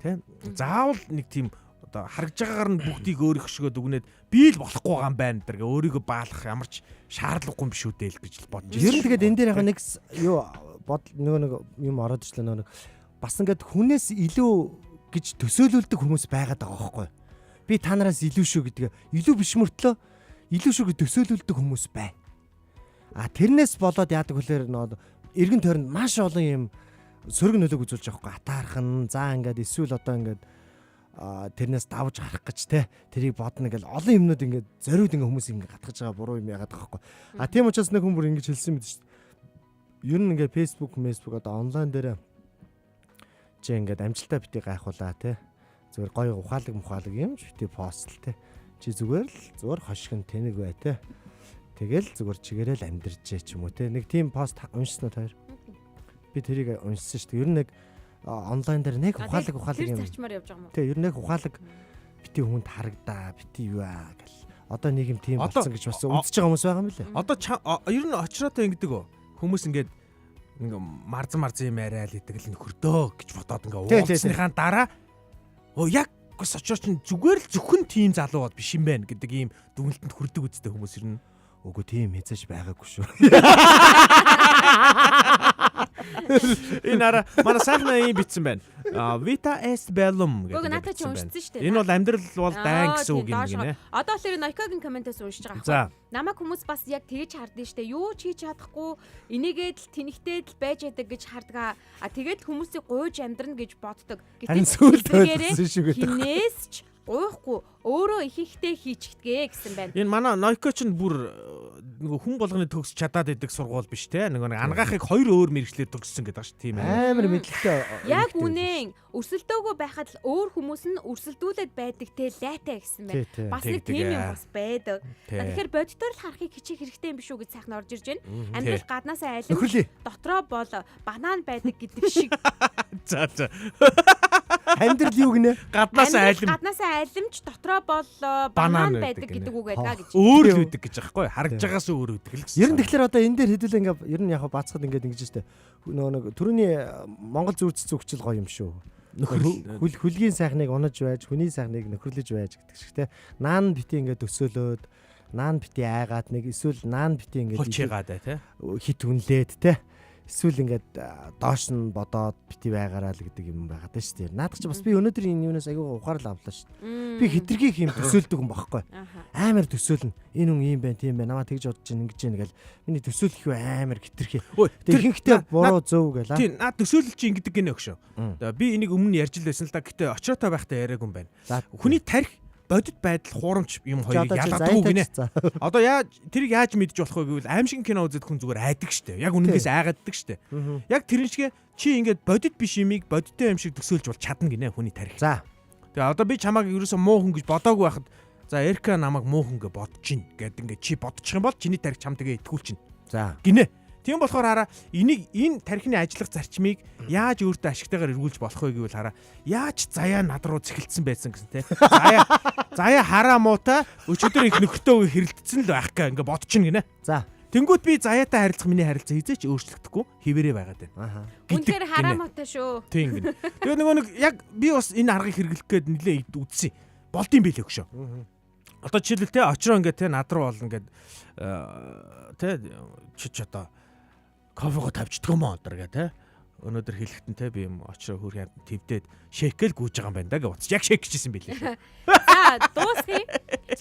Тэ? Заавал нэг тийм одоо харагдж байгаагаар нь бүгдийг өөрөх шигөө дүгнээд би л болохгүй байгаа юм байна гэдэг өөрийгөө баалах ямар ч шаардлагагүй юм биш үү дээ л гэж л бодож Ер нь тэгээд энэ дээр яг нэг юу бод нөгөө нэг юм ороод ирлээ нөгөө нэг бас ингээд хүнээс илүү гэж төсөөлүүлдэг хүмүүс байгаад байгаа байхгүй. Би та нараас илүү шүү гэдгээ илүү биш мөртлөө илүү шүү гэж төсөөлүүлдэг хүмүүс байна. А тэрнээс болоод яадаг вэлэр нөгөө эргэн тойронд маш олон юм сөрөг нөлөөг үзүүлж байгаа байхгүй. Атаархан за ингээд эсвэл одоо ингээд тэрнээс давж гарах гэж те тэрийг бодно гэл олон юмнууд ингээд зориуд ингээд хүмүүс ингээд гатгаж байгаа буруу юм яагаад байгаа байхгүй. А тийм учраас нэг хүн бүр ингэж хэлсэн мэт шүү дээ. Ер нь ингээд Facebook, Facebook одоо онлайн дээр чи ингээд амжилтаа бити гайхуулаа те. Зүгээр гоё ухаалаг мухаалаг юм ч бити постл те. Чи зүгээр л зүгээр хошигн тэнэг бай те. Тэгэл зүгээр чигээрэл амьдарчээ ч юм уу те. Нэг тийм пост уншсан уу таар? Би тэрийг уншсан шүү дээ. Ер нь нэг онлайн дээр нэг ухаалаг ухаалаг юм. юм. Тэр зарчмаар явж байгаа юм уу? Тэ ер нь нэг ухаалаг бити хүнд харагдаа, бити юу аа гэл. Одоо нэг юм тийм болсон гэж бас үзэж байгаа хүмүүс байгаа юм лээ. Одоо ер нь очроотой ингэдэг үү? Хүмүүс ингээд ингээ марзан марзан юм яриа л идэг л нөхөрдөө гэж бодоод ингээ уулзсныхаа дараа өө яг сочор чинь зүгээр л зөвхөн тийм залуу бод биш юм байна гэдэг ийм дүгнэлтэнд хүрдэг үстэй хүмүүс ер нь. Үгүй тийм хэзээч байгаагүй шүү. Энэ ара манай сайхан ийм бичсэн байна. Vita est bellum гэдэг. Үгүй Надад чи уншсан шүү дээ. Энэ бол амьдрал бол дайн гэсэн үг юм гинэ. Одоо л Нойкогийн комментээс уншиж байгаа байхгүй. Намайг хүмүүс бас яг тэгэж хардсан шүү дээ. Юу ч хийж чадахгүй энийгээд л тэнэгтэй л байж яадаг гэж хардгаа. А тэгээд хүмүүсийг гуйж амьдрна гэж боддог. Гэтэл сүулт ойлгосон шүү гэдэг. Хинээс ч гуйхгүй өөрөө ихэнхдээ хийчихдэгэ гэсэн байна. Энэ манай Нойко ч бүр нөгөө хүн болгоны төгс чадаад идэг сургууль биш те. Нөгөө нэг ангаахыг хоёр өөр мэрэгчлэр төгссөн гэдэг ш тийм ээ. Амар мэдлэгтэй. Яг үнэн. Өрсөлдөөгөө байхад л өөр хүмүүс нь өрсөлдүүлээд байдаг те лайтай гэсэн байна. Бас нэг тийм юм бас байдаг. Тэгэхээр бодитоор л харахыг хичээх хэрэгтэй юм биш үү гэж сайхан орж ирж байна. Амьдрал гаднаасаа айлм дотроо бол банан байдаг гэдэг шиг. За за. Амьдрал юу гинэ? Гаднаасаа айлм. Гаднаасаа айлмч дотроо бол банан байдаг гэдэг үг байлгаа гэж. Өөр л үүдэг гэж аахгүй харагдж байгаас өөр үүдэг л гэсэн. Ер нь тэгэхээр одоо энэ дээр хэдүүлээ ингээ ер нь яг баацхад ингээд ингэж штэ. Нөгөө нэг түрүүний Монгол зүрц зүгчл гоё юм шүү. Нөхөр хүлгийн сайхныг унаж байж, хүний сайхныг нөхөрлөж байж гэдэг шиг те. Наан бити ингээд төсөөлөөд, наан бити айгаад нэг эсвэл наан бити ингээд хулчигаад те. Хит үнлээд те. Эсвэл ингээд доош нь бодоод бити байгаараа л гэдэг юм байгаа даа шүү дээ. Наадах чи бас би өнөөдөр энэ юунаас айгүй ухаарал авлаа шүү дээ. Би хитрхи юм төсөөлдөг юм багхгүй. Амар төсөөлнө. Энэ хүн ийм байна, тийм байна. Намаа тэгж бодож чинь ингэж юм гэл. Миний төсөөлөх юу амар хитрхи. Тэгээ ихэнхдээ буруу зөв гээл. Тийм, наа төсөөлөл чи ингэдэг гинэ өгшөө. Би энийг өмнө нь ярьж л байсан л да. Гэтэ очроотой байхдаа яриаг юм байна. Хүний тарих бодит байдал хуурамч юм хоёрыг ялгадаггүй гинэ. Одоо яаж тэрийг яаж мэдж болох вэ гэвэл аимшиг кино үзээд хүн зүгээр айдаг штэ. Яг үнэндээс айгааддаг штэ. Яг тэрэн шиг чи ингээд бодит биш юмыг бодиттой юм шиг төсөөлж бол чадна гинэ хүний тарих. За. Тэгээ одоо би чамааг ерөөсөө муу хүн гэж бодоогүй байхад за Эрка намайг муу хүн гэж бодож чинь гэд ингээд чи бодчих юм бол чиний тарих чам тэгээ итгүүлчихнэ. За. Гинэ. Тийм болохоор хараа энийг энэ тархины ажиллах зарчмыг яаж өөртөө ашигтайгаар эргүүлж болох вэ гэвэл хараа яаж заяа над руу цэхэлдсэн байсан гэсэн те. Заяа хараа муутай өчигдөр их нөхөртөө хэрэлдсэн л байх гэ ингээ бодчихно гинэ. За. Тэнгүүт би заяатай харилцах миний харилцаа хизээч өөрчлөгдөхгүй хэвээрээ байгаад байна. Аха. Үнэхээр хараа муутай шүү. Тийм гинэ. Тэгээ нөгөө нэг яг би бас энэ аргыг хэрэглэх гээд нэлээ үзсэн. Болдсон билээ өгшөө. Одоо жишээлбэл те очроо ингээ те над руу бол ингээд те чи одоо кофего тавьчихдаг юм уу өдр гэ те. Өнөөдөр хэлэхдээ те би юм очроо хөрх амт твдээд шейкэл гүйж байгаа юм байна да гэж бодчих. Яг шейк гэжсэн билээ шүү. За дуусгая.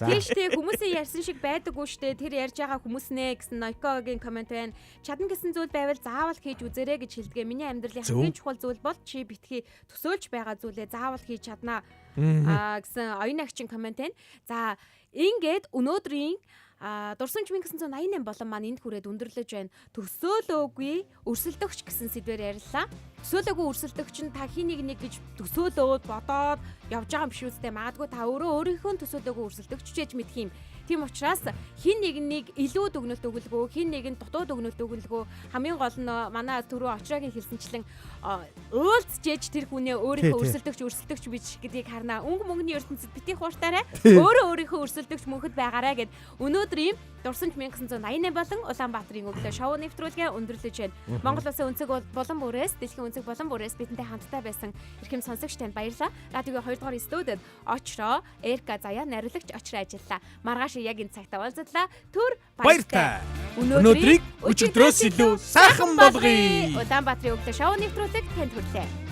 Тийш те хүмүүсийн ярьсан шиг байдаггүй штэ. Тэр ярьж байгаа хүмүүс нэ гэсэн Нойкогийн коммент байна. Чадна гэсэн зүйл байвал заавал хийж үзээрэй гэж хэлдэг. Миний амьдралын хамгийн чухал зүйл бол чи битгий төсөөлж байгаа зүйлээ заавал хийж чаднаа гэсэн оюун агчин коммент байна. За ингээд өнөөдрийн Дурсамж 1988 болон маань энд хүрээд өндөрлөж байна. Төсөөлөөгүй өрсөлдөгч гэсэн сэдвээр ярьлаа. Төсөөлөөгүй өрсөлдөгч нь та хин нэг нэг гэж төсөөлөөд бодоод явж байгаа юм биш үстэй. Магадгүй та өөрөө өөрийнхөө төсөөлөөгүй өрсөлдөгч ч гэж мэдх юм. Тийм учраас хин нэг нэг илүү дүгнэлт өгөлгөө, хин нэг нь дутуу дүгнэлт өгөлгөө. Хамгийн гол нь манай түрүү Очрогийн хэлсэнчлэн уулзчээж тэр хүнээ өөрийнхөө өрсөлдөгч өрсөлдөгч биш гэдгийг харнаа. Өнгө мөнгөний ертөнцид бити хууртаарай. Өөрөө өөрийнхөө өрсөлдөгч мөнхөд байгаарай гэд өнөөдрийн Дурсамж 1988 болон Улаанбаатарын өглөө шоу нэвтрүүлгээ өндөрлөж байна. Монгол Улсын өнцөг болон бүрээс, дэлхийн өнцөг болон бүрээс бидэнтэй хамтдаа байсан эрхэм сонсогч танд баярлалаа. Радиогийн 2 дугаар студид Очроо, Эрка Заяа найруулагч Очроо ажиллаа. Маргааш яг энэ цагт уулзлаа. Түр Баяртай. Өнөөдрийг өчигдрөөс илүү сайхан болгоё. Улаанбаатарын өглөө шоу нэвтрүүлэг танд хүрлээ.